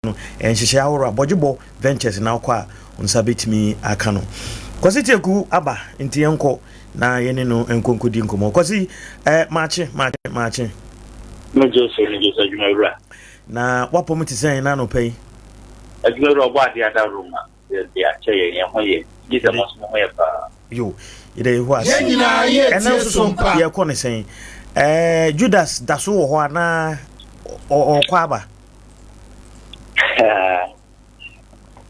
No nhyehyɛe ahorow a Bɔgyebɔ Ventures na wokɔ a wo nsa bɛtumi aka no. Kwasi Tieku aba nti yɛnkɔ na yɛne no nkɔ nkɔdi nkɔmmɔ. Kwasi, eh, maakye, maakye, maakye. Megye so, megye so, adwumawura. Na wapɔ mu te sɛn na anɔpa yi? Adwumawura, ɔbɔ adeɛ adaworo ma yɛde akyɛ yɛn, yɛn ho yɛ. Gye sɛ mo nso mo ho yɛ paa. Yo, yɛda Yehowa ase. Yɛn nyinaa yɛ Ɛnɛ tie nso so so mpa. yɛkɔ ne sɛn? Eh, Judas da so wɔ hɔ anaa ɔkɔ aba?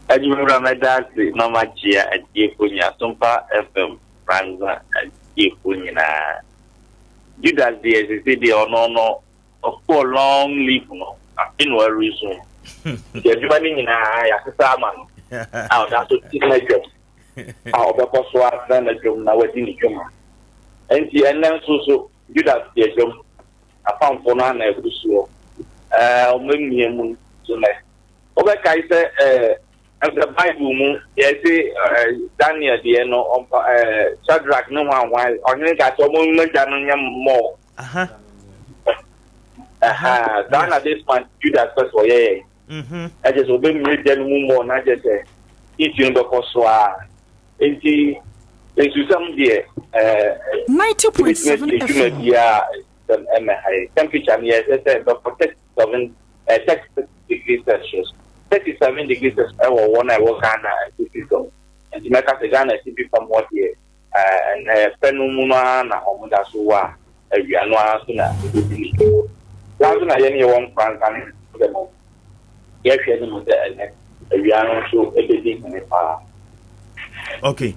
Adwumawura, mɛda ase na makyea atiefo nyinaa, Sompa FM Franza atiefo nyinaa. Judas deɛ, sese deɛ ɔno no ɔkɔɔ long leave no, afe na ɔresume. Nti adwuma no nyinaa yɛasesa ama no a ɔda so te n'adwam a ɔbɛkɔ so atena n'adwam na wadi ne dwuma. Nti ɛnnɛ nso so Judas te adwam, afamfo no ana agu soɔ. Ɔmamia mu so nɛ. Wobɛkae sɛ ɛsɛ Bible mu yɛse Daniel deɛ no ɔmpa Shadrach ne hwan hwan ɔhene ka sɛ ɔmo mmagya no nyɛ mmɔɔ. Aha, saa na this man Judas pɛ sɛ ɔyɛ yɛn. Ɛkyɛ sɛ ɔbɛmie gya no mu mmɔɔ na kyɛ sɛ issue no bɛkɔ so a. Nti nsusɛm deɛ 90.7 ebɛtumi adwuma FM. biara nsɛm ɛmɛ ha yi. Temperature no yɛhwɛ sɛ ɛbɛkɔ 37 36 degrees Celsius. 37 degrees Celsius ɛwɔ wɔn a ɛwɔ Ghana atifi fam. Nti mɛka sɛ Ghana atifi fam hɔ deɛ ɛpɛ no mu no ara na wɔn da so wɔ a awia no ara so na ɛbɛdi ne dwuma. Saa nso na yɛne yɛwɔ Nkoranza ne dɛm yɛhwɛ no mu sɛ ɛnɛ awia no nso ɛbɛdi hene paa. Okay.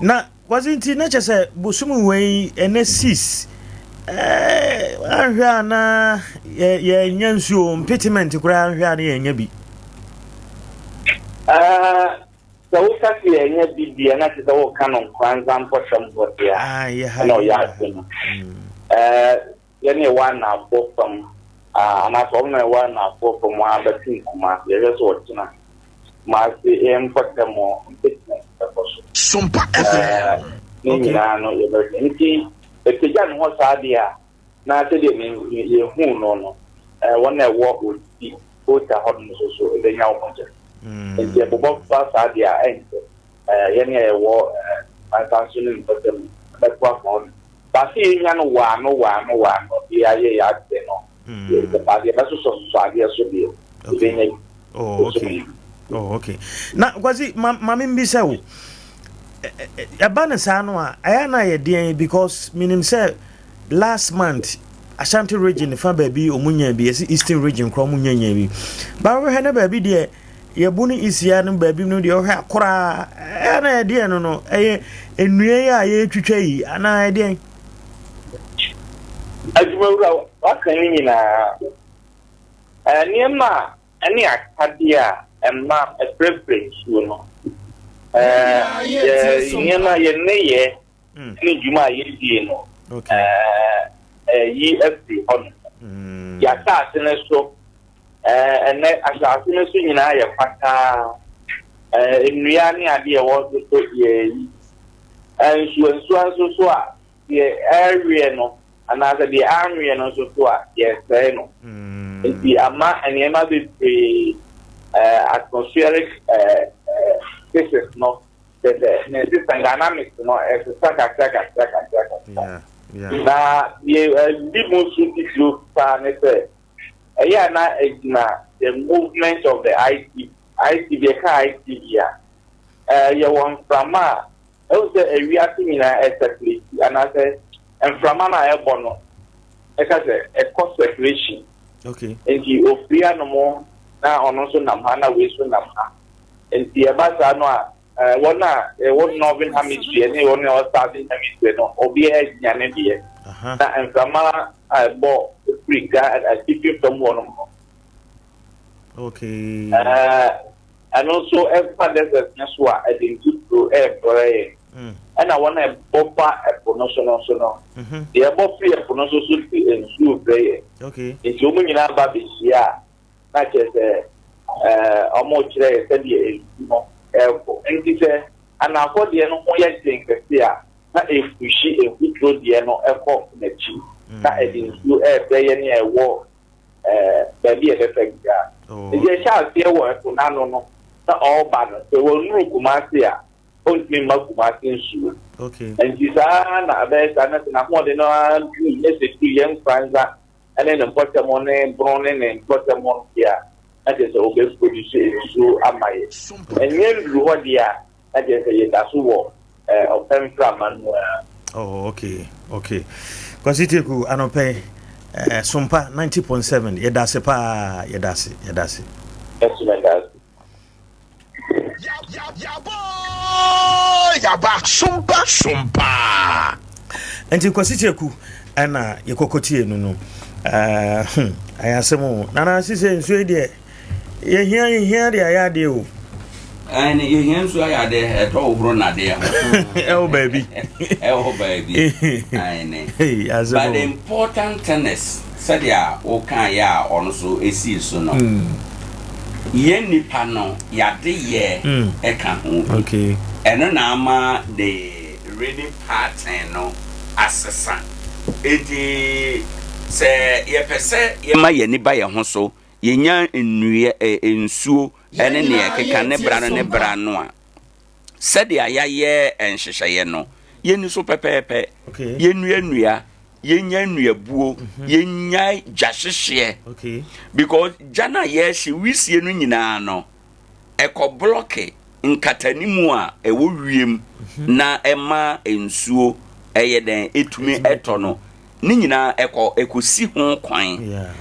Na Kwasi, nti na kyɛ sɛ bosom wei ɛnɛ 6 anhwɛ a na yɛnya nsuo mpetiment koraa, anhwɛ a na yɛnya bi. Sɛ woka sɛ yɛnya bi deɛ, na kyerɛ sɛ woka no Nkoranza mpɔtam hɔ deɛ a Ah, yɛ ha ɛna yi. Ɔyɛ ase no yɛne ɛwɔ anafoɔ fam anaasɛ ɔmo na ɛwɔ anafoɔ fam a bɛte nkuma, yɛhwɛ sɛ ɔkyena Kumase mpɔtam hɔ mpetiment bɛkɔ so. Sompa FM. Ne nyinaa no yɛbɛhwɛ, nti ɛpagya ne hɔ saa deɛ a na sɛdeɛ yɛhuu no, wɔn a ɛwɔ Oti Ota hɔ no nso so ɛbɛnya wɔn kyɛ. Nti ɛbobɔ fa saa deɛ a ɛnkyɛ yɛne a yɛwɔ ansa so ne mpɔtam bɛto afa hɔ no baase, yɛnya no waano waano waano de ayɛ yɛ adeɛ no, yɛ bɛsosɔ sosɔ adeɛ so deɛ yɛbɛnya bi. Oh, okay. Na Kwasi, ma me mbisa wo, ɛba ne saa no a, ɛyɛ na yɛ deɛn? Because menim sɛ last month Ashanti Region fa baabi ɔmo nya bi, yɛsi Eastern Region koraa ɔmo nya bi ba wɔhwɛ ne baabi deɛ yɛbu no isia no baabi no deɛ ɔhwɛ akoraa, ɛyɛ na yɛ deɛn no ɛyɛ nnua yi a yɛtwitwa yi anaa ɛdeɛn? Adwumawura, waka ne nyinaa. Nneɛma a ɛne akadeɛ a ɛma ɛfrɛfrɛ nsuo no, yɛ nneɛma yɛ nneyɛɛ ne dwuma a yɛdie no ɛyi afiri hɔ no. Yɛ asase no so ɛnɛ asase no so nyinaa yɛ pataa, nnua ne adeɛ ɛwɔ so so yɛyi nsuo nsuo nso so a deɛ ɛreweɛ no anaasɛ deɛ anweɛ no nso so a yɛsɛe no. Nti ama nneɛma bebree atmospheric physics no kyerɛ sɛ ne system dynamics no ɛsesa kakra kakra kakra kakra. Na deɛ ɛdi mu nso titiri paa ne sɛ ɛyɛ a na ɛgyina the movement of the ITV. ITV, ɛka ITV a yɛwɔ mframa a ɛwɔ sɛ ewiase nyinaa ɛcirculate anaasɛ mframa no a ɛbɔ no ɛka sɛ ɛkɔ circulation. Nti ofiri anom na ɔno nso nam ha na wei nso nam ha, nti ɛba saa no a wɔn a ɛwɔ Northern Hemisphere ne wɔn a ɛwɔ Southern Hemisphere no, obiara gyina ne deɛ. Na mframa a ɛbɔ efiri ga atifi fam hɔ nom no ɛno nso ɛfa desert no so a ɛde ntuturo ɛɛbrɛ yɛn. Ɛna wɔn a ɛbɔ fa ɛpo no so no nso no, deɛ ɛbɔ firi ɛpo no so so de nsuo brɛ yɛn. Nti wɔn nyinaa ba bɛhyia a na kyerɛ sɛ wɔn kyerɛ yɛ sɛdeɛ nsu no ɛrekɔ. Nti sɛ anafɔ deɛ no ho yɛ den kɛse a, na efuhyi mfuturo deɛ no ɛkɔ n'akyi na ɛde nsuo ɛɛbrɛ yɛn a ɛwɔ. ɛɛ baabi a ɛbɛfa biara. Oh. Nti ɛhyɛ aseɛ wɔ ɛpo n'ano no na ɔreba no, sɛ wɔnnuru Kumasi a, ɔntumi mma Kumasi nsuo. Okay. Nti saa na ɛbɛyɛ saa na sɛ n'ahoɔden no ara duru ne sɛ duru yɛn Nkoranza ne ne mpɔtam ne Bono ne ne mpɔtam hɔ no deɛ a, na kyerɛ sɛ ɔbɛ produce nsuo ama yɛn. Ɛnyɛ nnuru hɔ deɛ a, na kyerɛ sɛ yɛda so wɔ ɔpɛ mframa no ara. Oh, okay, okay. Kwasi Teku, anɔpɛ eh, Sompa 90.7, yɛda ase paa, yɛda ase, yɛda ase. Ɛso mɛda ase. Yaba, yaba, sompa, sompa. Nti Kwasi Teku ɛna yɛkɔkɔtie no no. Uh, hmm, ɛyɛ asɛm o. Nana sise nsuo yi deɛ Yɛhia yɛhia de ayɛ adeɛ o. Ɛne yɛhia nsuo ayɛ adeɛ ɛtɔ wohoro nnadeɛ ho. Ɛwɔ baabi. Ɛwɔ baabi. Ɛne. But the important thing is sɛdeɛ wokaeɛ a ɔno so ɛsii so no. Hmm. Yɛn nipa no yɛadeyɛ hmm. ɛka ho bi. Okay. Ɛno na ama the rainy pattern no asesa. Enti sɛ yɛpɛ sɛ yɛma yɛn ani ba yɛn ho so Yɛnya nnua, ɛ, nsuo Yɛn ne nea nyinaa ɛkeka ne yɛretie bra no ne Sompa. bra no a, sɛdeɛ yɛayɛ nhyehyɛeɛ no, yɛnni so pɛpɛɛpɛ. Okay. Yɛnnua nnua, yɛnnya nnuabuo, yɛnnyae gyahyehyeɛ. Okay. Because gya no a yɛrehye, wisie no nyinaa no, ɛkɔ blɔke nkatanimu a ɛwɔ wiem na ɛma nsuo ɛyɛ dɛn ɛtumi ɛtɔ no ne nyinaa ɛkɔ ɛkɔsi ho kwan.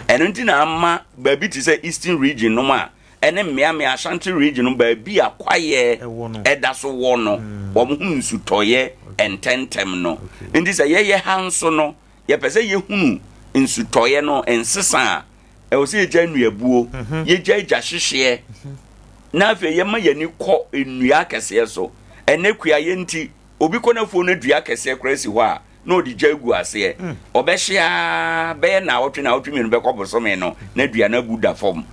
Ɛno nti na ama baabi te sɛ Eastern region nom a ɛne mmeammea Ashanti region nom baabi a kwaeɛ ɛda so wɔ no mm. wɔn ho nsutɔeɛ ntɛntɛm no. Nti sɛ yɛyɛ ha nso no yɛpɛ sɛ yɛhunu nsutɔeɛ no nsesa a ɛwɔ sɛ yɛgya nnuabuo, mhm. yɛgya gya hyehyeɛ, mhm. na afei yɛma yɛni kɔ nnua akɛseɛ so. Ɛnɛ kuayɛ nti, obi kɔ n'afuo no dua kɛseɛ koraa si hɔ a, na ɔde gya agu aseɛ. Mm. Ɔbɛhye ara bɛyɛ naawɔtwe naawɔtwe mmienu bɛkɔ bosome no na dua no abu da fam.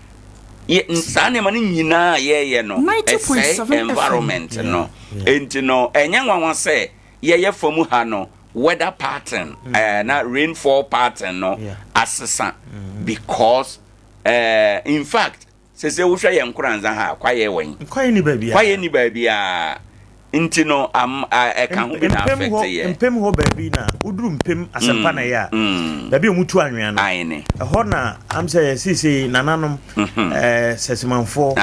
Saa nneɛma no nyinaa a yɛyɛ no ɛsɛe environment no. Enti no ɛnyɛ nwanwa sɛ yɛyɛ fam ha no weather pattern mm. uh, na rainfall pattern no yeah. asesa mm. because uh, in fact sese wohwɛ yɛn nkoranza ha kwayɛ wɛn kwayɛ ni baabi kwayɛ ni baabi a nti no am ɛka ho bi na affect yɛ mpem hɔ baabi na woduru mpem asɛmpa na yɛ a mm. baabi a wɔn tu anwea no ɛhɔ na am sɛ sese nananom mm-hmm. ɛɛ sɛsimanfoɔ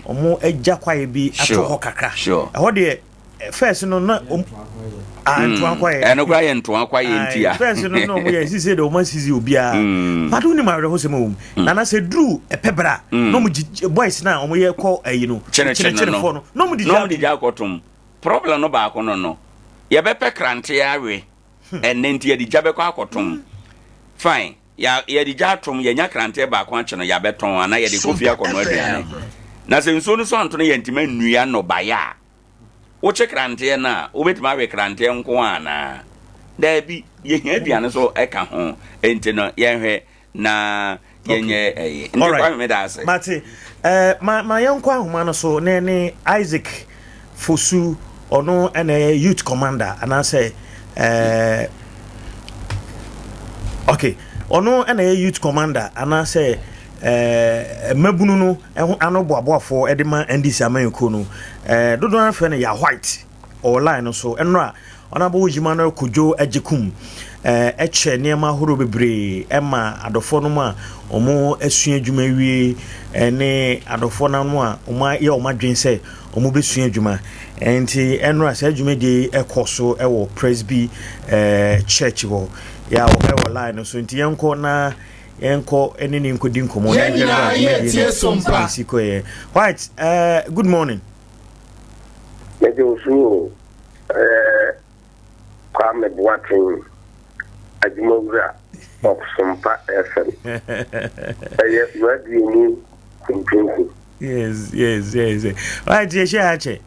wɔn agya kwayɛ bi ato hɔ kakra ɛhɔ deɛ First no na ɔm ah hmm. ntoa kwaeɛ. Ɛno koraa yɛ ntoa kwaeɛ nti a. First no na ɔmo yɛ sisi de ɔmo asisi obiara. Hmm. But wonim awerɛhosɛm wɔ mu. Hmm. Nana sɛ duru ɛpɛ bra na ɔmo gyi boys na ɔmo yɛ kɔ ayi no. Kyenekyene no na ɔmo de gya. Na ɔmo de gya akɔtom. Problem no baako no no yɛbɛpɛ krante awe ɛnɛ nti yɛde gya bɛkɔ akɔtom. Fine. Ya, yɛde gya atom, yɛanya kranteɛ baako akye no, yɛabɛtɔn anaa yɛde kɔ fie akɔnoa aduane. Na sɛ nsuo no so anto no yɛntumi annua nnɔbaeɛ a, wokye kranteɛ no a, wobɛtumi awe kranteɛ nko ara anaa? Daabi, yɛhia aduane so ka ho. Enti no, yɛnhwɛ na yɛnyɛ ɛyi. Nti Alright. Kwame meda ase. Mate. Eh, ma, ma yɛnkɔ ahoma no so na ɛne Isaac Fosu, ɔno na ɛyɛ youth commander anaasɛ eh, okay, ɔno na ɛyɛ youth commander anaasɛ eh, mmabunu no ɛho ano boaboafoɔ ɛde ma NDC amanyɔkuo no eh, dodoɔ no afrɛ no ya white ɔwɔ line no so ɛnora Honourable Emmanuel Kojo Agyekum kyerɛ nneɛma ahorow bebree ma adɔfoɔ nom a wɔasua adwuma awie ne adɔfoɔ no a wɔayɛ wɔn adwene sɛ wɔbɛsua adwuma. Nti ɛnora saa dwumadie yi ɛkɔ so wɔ Presby Church hɔ. Yɛ a ɛwɔ line no so nti yɛnkɔ na yɛnkɔ ne ne nkɔdi nkɔmmɔ na Yɛn yɛhwɛ nyinaa ɛnora dwumadie yɛretie no Sompa. sɛdeɛ ɛsi kɔeɛ. White, uh, good morning. Mede wo so o, ɛɛ Kwame Boateng, adwumawura of Sompa FM. Ɛyɛ radio mu kuntunku. Yes, yes, yes. Right, yɛhyɛ ha kyɛ.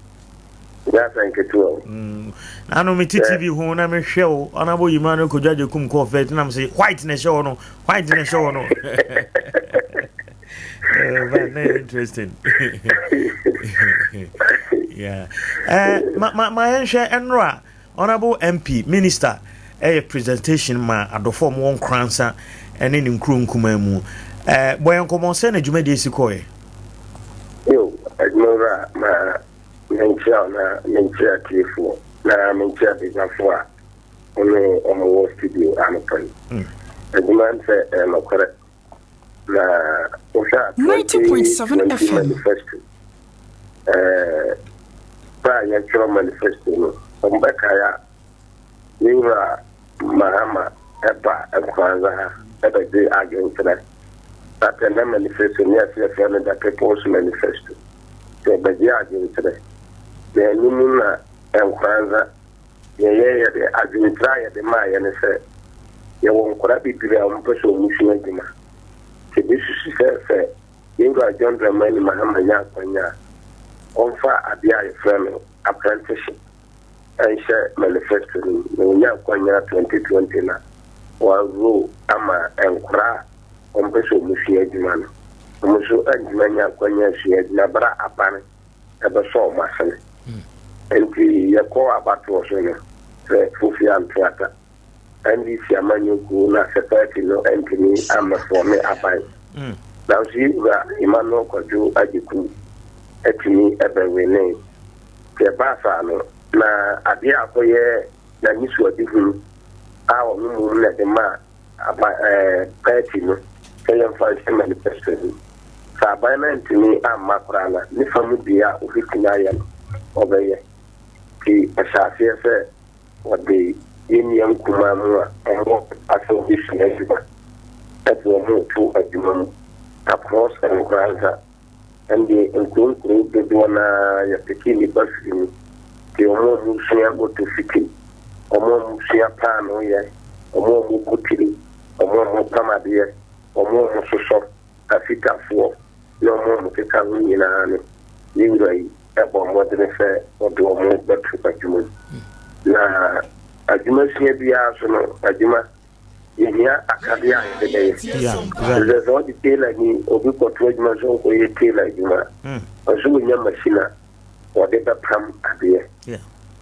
Nyɛ asɛm ketewa o. Mm. Ano me te TV ho na mehwɛ wo. Ɔna bɔ yimra no kodwa gye kum kɔɔ fɛ na me white na ɛhyɛ hɔ no. White na ɛhyɛ hɔ no. Uh, but no, interesting. yeah. Uh, ma ma ma yɛnhwɛ ɛnora honorable MP minister ɛyɛ presentation ma adɔfo a wɔwɔ Nkoransa ɛne ne nkuro nkumaa mu. Bɔ yɛn nkɔmmɔ sɛ na dwumadie si kɔɛ. Yo, adwumawura, ma menkyia wo na menkyia atiefoɔ na menkyia adwumafoɔ a wo ne ɔmo wɔ studio anɔpa yi. Adwuma n sɛ ɛyɛ nokorɛ na wohwɛ a 90.7 2020 FM. manifesto, bere a yɛtwerɛ manifesto no, ɔmo bɛkae a, yɛwura Mahama ɛba Nkoranza ha ɛbɛgye adwenkyerɛ. That na manifesto ne yɛsɛ yɛfrɛ no the People's Manifesto, sɛ ɛbɛgye adwenkyerɛ na anim na Nkoranza yɛyɛ yɛde adwenkyerɛ a yɛde maa yɛ ne sɛ yɛwɔ nkwadaa bebree a wɔmpɛ sɛ wɔn sua adwuma. Sɛ bɛsusu sɛ yɛwura John Dramani Mahama nya akwanya a, ɔmfa adeɛ a yɛfrɛ no apprenticeship ɛnhyɛ manifesto no mu na wɔnya akwanya 2020 na wɔaroll ama nkwadaa a wɔmpɛ sɛ wɔn sua adwuma no, wɔn nso antumi anya akwanya asua adwuma bere a aban ɛbɛsɔ wɔn asene. Nti yɛkɔ abatoɔ so no, sɛ fofi antoata NDC amanyɔkuo na sɛ party no ntumi ammɛfɔme aban, nanso yɛwura Emmanuel Kwadwo Agyekum atumi ɛbɛwene. Nti ɛbaa saa no na adeɛ a akɔyɛ n'anisoadehunu a ɔno mmom na ɛde ma aba party no sɛ yɛmfa nhyɛ manifesto no, sɛ aban no antumi amma koraa na ne fa mu deɛ a obɛtumi ayɛ no, ɔbɛyɛ. Nti ɛhyɛ aseɛ sɛ wɔde yɛnnua nkumaa mu a ɔmo asɛ wɔbɛsua adwuma, ɛde ɔmo to adwuma mu across Nkoranza. Ɛnde nkuro nkuro dodoɔ naa yɛpeke nnipa firi mu. Nti ɔmo a ɔmo sua moto fiti, ɔmo a ɔmo sua paano yɛ, ɔmo a ɔmo bɔ tiri, ɔmo a ɔmo pam adeɛ, ɔmo a ɔmo sosɔ afitafoɔ na ɔmo a ɔmo keka ho nyinaa no, ne wura yi ɛbɔ mmɔdene sɛ ɔde ɔmo bɛto adwuma mu. Na adwuma sua biara so no, adwuma yɛhia akadeɛ a yɛde bɛyɛ. Sɛ ɔde tailor ni obi kɔto adwuma sɛ ɔnkɔyɛ tailor adwuma, ɔsɛ wɔnya machine a wɔde bɛpam adeɛ.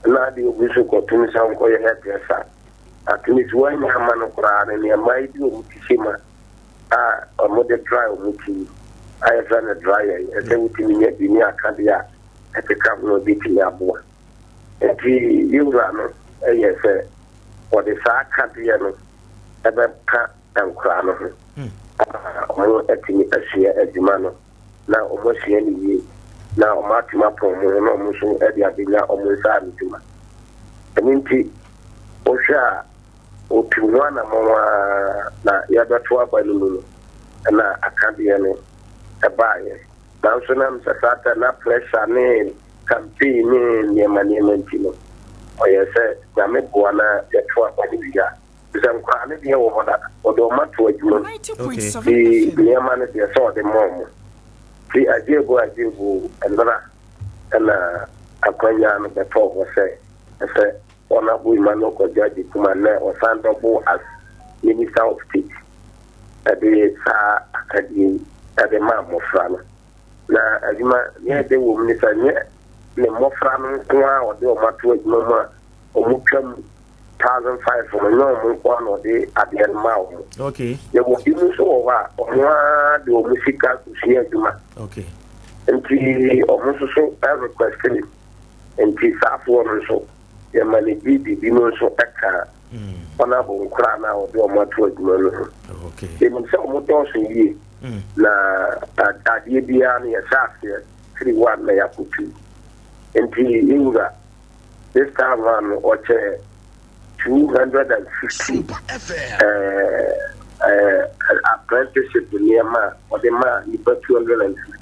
Na adeɛ obi nso kɔtom sɛ ɔnkɔyɛ hairdresser, at least wɔanya ama no koraa no, nneɛma yi bi wɔ mu ti hyɛ mu a ɔmode dry ɔmo ti a yɛfrɛ no dryer yi, ɛsɛ wotumi nya bi ne akadeɛ a ɛkeka ho a ɛbɛtumi aboa. Nti yɛwura no ɛyɛ sɛ wɔde saa akadeɛ no ɛbɛka nkoraa no ho ama ɔmo atumi asua adwuma no na ɔmo asua no yie na ɔmo atumi apɔn mo ho na ɔmo nso ɛde abɛnya ɔmo nsa ano dwuma. Ɛno nti wohwɛ a, otu ho anammɔn a na yɛbɛto aba no mu no, ɛna akadeɛ no ɛbaeɛ. Nanso nam sɛ saa ta na pressure ne campaign ne nneɛma nneɛma nti no, ɔyɛ sɛ Nyame boa na yɛto aba no wie a, sɛ nkoraa no deɛ wɔ hɔ dada, ɔde ɔma to adwuma mu. 90.7 Nti FM. nneɛma no deɛ sɛ ɔde ma ɔmo. Nti agyeebo agyeebo nnora ɛna akwanya no bɛtɔɔ hɔ sɛ ɛsɛ Honourable Emmanuel Kwadwo Agyekum a nnɛ ɔsan double as Minister of State ɛde saa akadeɛ yi ɛde ma mmɔfra no. Na adwuma nea ɛde wɔ mu ne sɛ nyɛ ne mmɔfra no nko a ɔde ɔmo ato adwuma mu a ɔmo twam 1,500 no, nyɛ ɔmo nko a na ɔde adeɛ no ma ɔmo. Yɛwɔ bi mu nso wɔ hɔ a ɔmo ara de ɔmo sika kosua adwuma. Nti ɔmo nso so request ne, nti saafoɔ no nso yɛma ne bi biribi mu nso ɛka ɔnabo nkoraa no a ɔde ɔmo ato adwuma no ho. Yɛnim sɛ ɔmo dɔɔso yie na adeɛ biara no yɛhyɛ aseɛ firi one na yɛakɔ two. Nti yɛwura this time round no, ɔkyɛ 250 apprenticeship nneɛma a ɔde maa nipa 250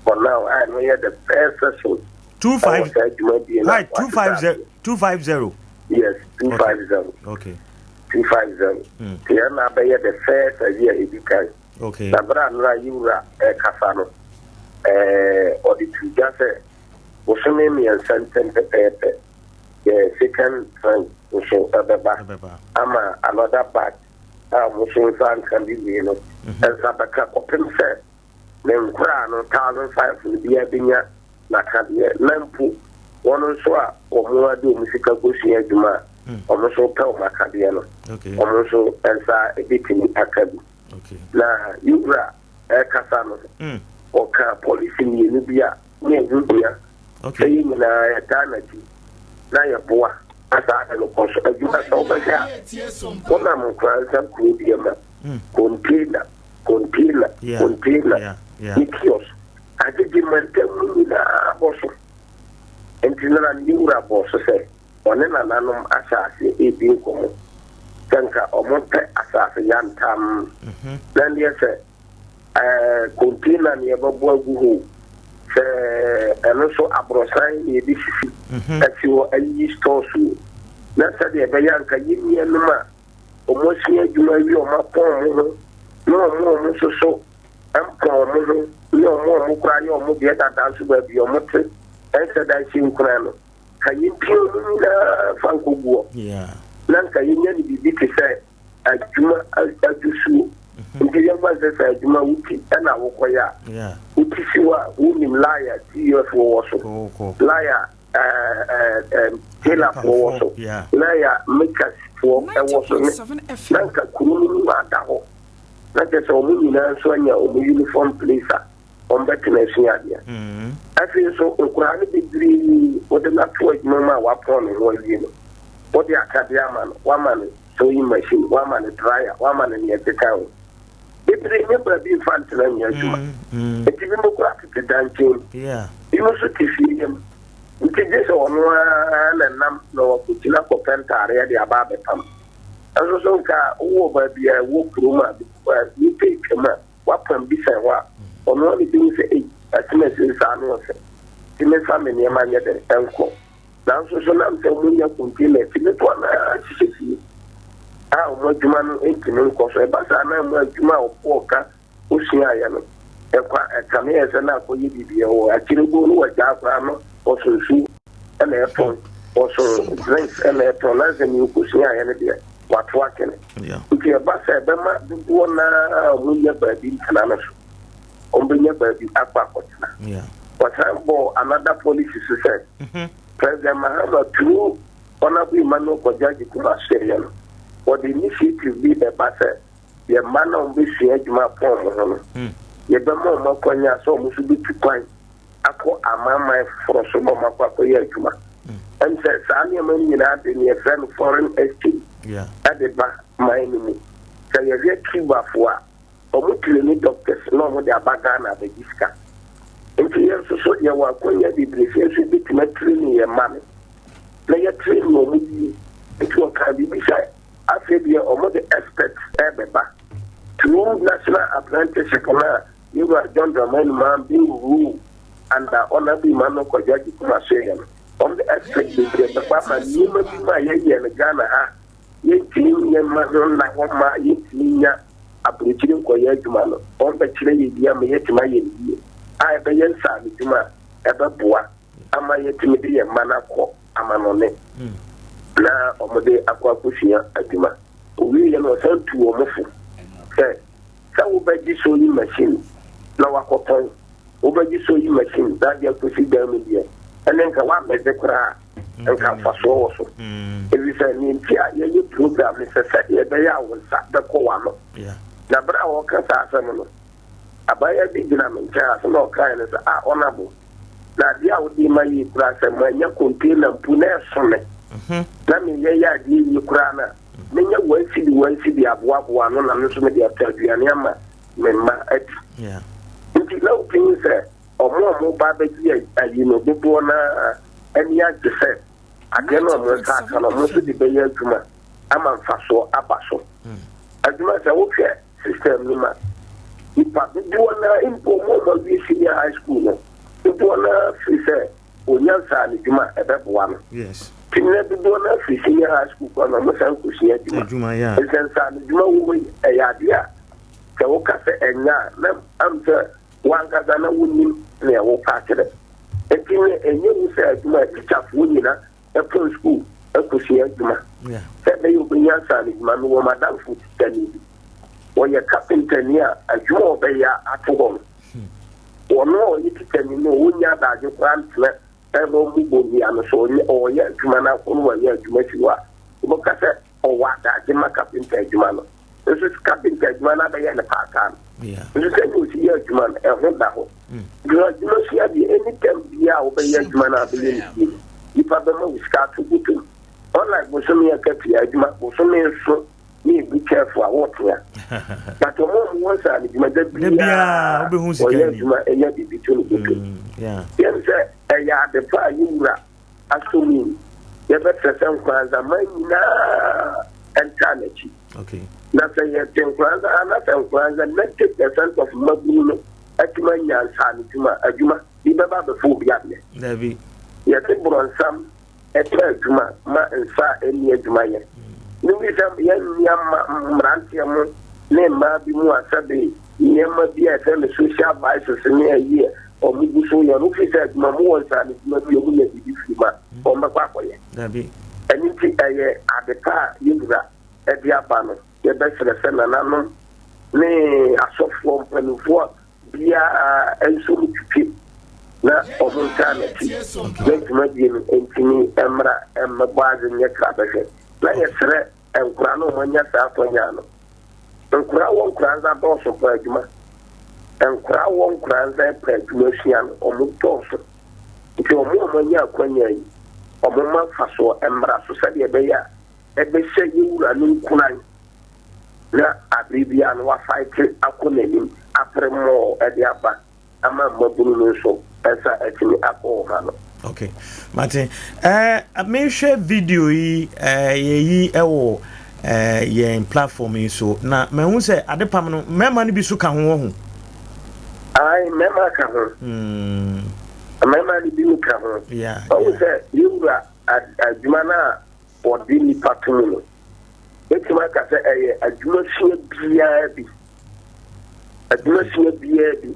for now a ɛno yɛ the first session. Two five ɛwɔ saa dwumadie no. Right, 250, 250. Yes, 250. 250. Nti ɛna abɛyɛ the first ayi a ɛdi kan. Na berɛ a nnora yɛwura ɛkasa no, ɔde to dwa sɛ bosome 3 ntɛm pɛpɛɛpɛ yɛ second tranche nso ɛbɛba ama another batch a ɔmo nso nsa nka bi wie no nsa bɛka, kɔpem sɛ ne nkoraa no 1,500 no biara bɛnya n'akadeɛ, na mpo wɔn nso a wɔn ade wɔn sika kɔsua adwuma a wɔn nso pɛ wɔn akadeɛ no, wɔn nso nsa ebɛtumi aka bi. Na yɛwura ɛrekasa no, ɔkaa policy mmienu bi a na ɛho hia sɛ yɛn nyinaa yɛtaa n'akyi na yɛboa na saa ade no kɔ so. Adwuma sɛ wobɛhwɛ a, wonam Nkoranza kuro deɛ ma container, container, container ne kiosk agyegye mantam no nyinaa bɔ so. Nti nana ne wura bɔɔ so sɛ ɔne nananom ahyɛ aseɛ redi nkɔmmɔ sɛ nka wɔmpɛ asase yantam na ndeɛ sɛ ɛɛ container ne yɛbɛbɔ agu hɔ sɛ ɛno nso aborɔsan ne yɛde sisi asi hɔ ayiyi stores o na sɛdeɛ ɛbɛyɛ anka yɛn nuanom a wɔn asua adwuma awie wɔn apɔn wɔn ho ne wɔn a wɔn nso so mpɔn wɔn ho ne wɔn a wɔn koraa yɛ wɔn deɛ dada nso baabi a wɔn te ɛnsɛ da nhyɛ nkuran no ka yɛmpia wɔn nyinaa fa nkɔguɔ na nka yɛnya no biribi te sɛ adwuma adwosuo mhm. Nti yɛmfa sɛ sɛ adwuma woti ɛna wokɔyɛ a woti si hɔ a wonim laya tuf wɔ so, laya tailorfoɔ wɔ so, laya makersfoɔ ɛwɔ so ne na nka kuro no mu ada hɔ na kyerɛ sɛ wɔn nyinaa nso anya wɔn uniform place a wɔbɛtena asua adeɛ. Afei nso nkoraa no bebree wode no ato adwuma mu a wapɔn ne ho awie no, wode akadeɛ ama no, wama no sewing machine, wama no dryer, wama no nea ɛkeka ho. Bebree nyɛ baabi mfa ntena nyɛ adwuma. Nti bi mo koraa tete dankyɛn mu, bi mo nso te fie yam. Nti gye sɛ ɔno ara na nam na wakɔgyina kɔpɛ ntaareɛ de aba abɛpam. Nso so nka wowɔ baabi a ɛwɔ kurom a nipa atwam a wapam bi sɛn hɔ a, ɔno ara na ebehu sɛ, ei, asimasi nsa ano ɔfɛ, nti memfa me nneɛma nyɛ dɛn nkɔ. Nanso so nam sɛ wɔnnya container nti, dodoɔ no ara hyehyɛ fie a wɔn adwuma no ntumi nkɔ so. Ɛba saa na wɔn adwuma a wɔbɔɔ ka wosuaeɛ no, ɛkɔ a ɛkame yɛ sɛ na akɔyɛ biribi. Ɛwɔ akyire bo no wɔagyaa koraa no, wɔso nsuo na ɛtɔn, wɔso drinks na ɛtɔn, na sɛ nea ɔkɔsuaeɛ no deɛ, wato atwene. Nti ɛba sɛ ɛbɛma dodoɔ no ara a wɔnnya baabi ntena no so, wɔbɛnya baabi akɔ akɔtena. Wɔsan bɔɔ another policy so sɛ mhm. President Mahama through Honorable Emmanuel Kwadwo Agyekum asoɛeɛ no, wɔde initiative bi bɛba sɛ yɛn mma no a wɔbɛsua adwuma apɔn wɔn ho no, hmm. yɛbɛma wɔn akwanya sɛ wɔn nso bɛtu kwan akɔ amanaman foforɔ so na wɔn akɔ akɔyɛ adwuma. Ɛm sɛ saa nneɛma no nyinaa de nea yɛfrɛ no foreign exchange de ba man no mu. Sɛ yɛhwɛ Cubafoɔ a, wɔn traini doctors na wɔn de aba Ghana abɛgye sika. Nti yɛn nso so yɛwɔ akwannya bebree sɛ yɛn nso yɛbɛtumi atraini yɛn mma no na yɛtraini wɔn yie. Nti wɔkaa biribi sɛ afei deɛ wɔn de experts ɛrebɛba through national apprenticeship no a Yewura John Dramani Mahama being ruled under Honourable Emmanuel Kwadwo Agyekum Asoɛeɛ no, wɔn de expert bebree bɛba ama nneɛma bi mu a yɛyɛ no Ghana ha yɛntumi nyɛ mma ho nna hɔ mma yɛntumi nya aburokyire nkɔyɛ adwuma no, wɔn bɛkyerɛ yɛ bi ama yɛatumi ayɛ no yie a ɛbɛyɛ nsaano dwuma a ɛbɛboa ama yɛatumi de yɛn mma no akɔ amanɔne na wɔde akɔ akɔsua adwuma. Owieɛ no ɔsan tuu wɔn fo sɛ Sɛ wobɛgye sewing machine na woakɔtɔn, wobɛgye sewing machine na ade akɔsi dan mu deɛ, ɛne nka woammɛgye koraa a, nka mfasoɔ wɔ so. Ɛfiri sɛ deɛ nti a yɛyɛ program ne sɛ sɛdeɛ ɛbɛyɛ a wo nsa bɛkɔ w'ano. Na berɛ a wɔreka saa asɛm no, abaayewa bi gyina me nkyɛn, asɛm a ɔkaeɛ ne sɛ, Ah, Honourable, na adeɛ a wode rema yei koraa sɛ mannya container mpo na ɛso me na meyɛ yɛ adeɛ yie koraa no a, Menya one cedi one cedi aboaboa ano na me nso mede atɔ aduane ama me mma adi. Nti na wotumi sɛ ɔmo a ɔmo ba abɛgye ayi no dodoɔ no ara ani agye sɛ adeɛ no a ɔmo nsa aka no ɔmo nso de bɛyɛ adwuma ama mfasoɔ aba so. Hmm. Adwuma sɛ wohwɛ system no ma nipa dodoɔ no ara mpo ɔmo a ɔmo awie senior high school no dodoɔ no ara firi sɛ Onya nsaanodwuma a ɛbɛboa no. Nti nnɛ dodoɔ no ara firi senior high school kɔ na wɔsan kɔsua adwuma. Ɛfiri sɛ nsaanodwuma wɔ hɔ yi, ɛyɛ adeɛ a sɛ woka sɛ ɛnyɛ a, na am sɛ w'ankasa na wonnim nea worepɛ akyerɛ. Nti nnɛ ɛnyɛ hu sɛ adwuma a tikyafoɔ nyina pɔn sukuu kɔsua adwuma sɛ ɛbɛyɛ ɔbɛnya nsaanodwuma. Mewɔ m'adamfo tikyani bi, ɔyɛ kapentani a adwuma a ɔbɛyɛ ato hɔ no, Ɔno a ɔyɛ tikyani no, ɔnnya adagye koraa ntena ɛhɔ mmobɔ nnua no. So ɔnyɛ ɔreyɛ adwuma no akɔ no wayɛ adwuma si hɔ a, wobɛka sɛ ɔwɔ adagye ma kapenta adwuma no. Nso carpenter adwuma no abɛyɛ no part time. Nso sɛdeɛ ɔsi yɛ adwuma no, ɛho da hɔ. Nti adwuma sua deɛ, anytime biara a wobɛyɛ adwuma no a bɛyɛ no yie no, nipa bɛma wo sika ato bɔtɔ mu. Unlike bosome akatua adwuma, bosome nso na ebi careful a wɔtea. But ɔmo a ɔmo wɔ nsa no dwuma da biara wɔyɛ adwuma ɛnya biribi to ne bɔtɔ mu. Yɛn sɛ ɛyɛ ade pa a yɛwura asom yi, yɛbɛsrɛ sɛ Nkoranzaman nyinaa ntaa n'akyi. Na sɛ yɛte Nkoranza ha na sɛ Nkoranza 90% of mmabunu no atumi anya nsaano dwuma adwuma bi bɛba abɛfa obi adeɛ. Dabi. Yɛte borɔnsam ɛpɛ adwuma ma nsa a ɛnni adwuma yɛ. Ne wi sɛ yɛn nua mma mmeranteɛ mo ne mmaa bi mu a sɛbe nneɛma bi a ɛfɛ no social vices ne ayi a wɔn gu so yɛ no, wofiri sɛ adwuma mo wɔ nsaano dwuma bi a wɔn nya biribi firi mu a wɔn bɛkɔ akɔyɛ. Dabi. Ɛno nti ɛyɛ ade pa a yɛwura ɛde aba no, yɛbɛsrɛ sɛ nananom ne asɔfoɔ mpanimfoɔ biara nso mu twitwi na wɔn ntaa n'akyi na dwumadie no ntumi mmra mmɛbɔ adze nyɛ krabɛhwɛ. Na yɛsrɛ nkora no wɔn anya saa akɔnya no. Nkora wɔ nkora nsa dɔɔso pɛ adwuma. Nkora wɔ nkora nsa pɛ adwuma sua no wɔn dɔɔso. Nti wɔn a wɔn anya akwanya yi, wɔn mma mfasoɔ mmra so sɛdeɛ ɛbɛyɛ a ɛbɛhyɛ yɛwura no nkuran na abere biara no wafaete akɔ n'anim apere mmɔɔ de aba ama mmabunu no nso nsa atumi akɔ wɔn ano. Okay, mate. Eh, mehwɛ video yi eh, yɛyi ɛwɔ eh, yɛn platform yi so na mahu sɛ adepam no mmarima no bi so ka ho wɔ ho. Ae, mmarima ka ho. Mmarima no bi mu ka ho. Ɔhu sɛ yɛwura adwuma no a wɔde nnipa to mu no, mɛtumi aka sɛ ɛyɛ adwumasua biara bi. Adwumasua biara bi.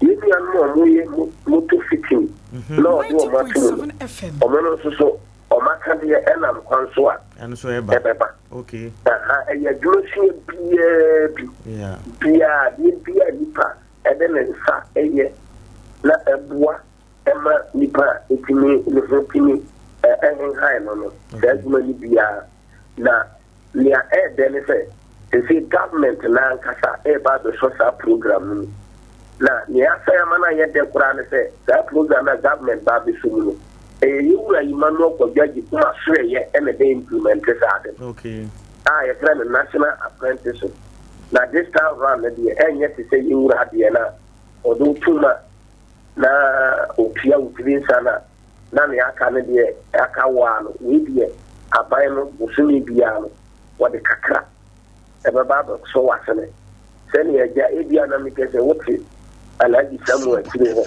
Yɛn nuanom a wɔyɛ motor fitting na wɔde wɔn ato mu no, wɔn no nso so wɔn akadeɛ ɛnam kwan so a ɛbɛba. Ɛyɛ adwumasua biara bi. Biara, adeɛ biara nipa ɛde ne nsa ɛyɛ na ɛboa ɛma nipa a ɛtumi ne ho tumi ɛhenhan no, saa adwuma no biara. Na nea ɛɛdɛ ne sɛ sese government n'ankasa ɛreba abɛsɔ saa program no mu. Na nea asan ama no ayɛ dɛ koraa ne sɛ saa program no a government ba abɛsɔ mu no, ɛyɛ yɛwura Emmanuel Kwadwo Agyekum asoɛyɛ ɛna ɛbɛ implement saa ade no. A yɛfrɛ no National Apprenticeship. Na this time round no deɛ, ɛnyɛ te sɛ yɛwura adeɛ no a ɔde wo tom a na otua wo tiri nsa no a na nea aka no deɛ aka wɔ a no, wei deɛ aban no bosome biara no wɔde kakra ɛbɛba abɛsɔ w'asene. Sɛnea agya ebi a na mekɛ sɛ wote Alhaji Samuel akyire hɔ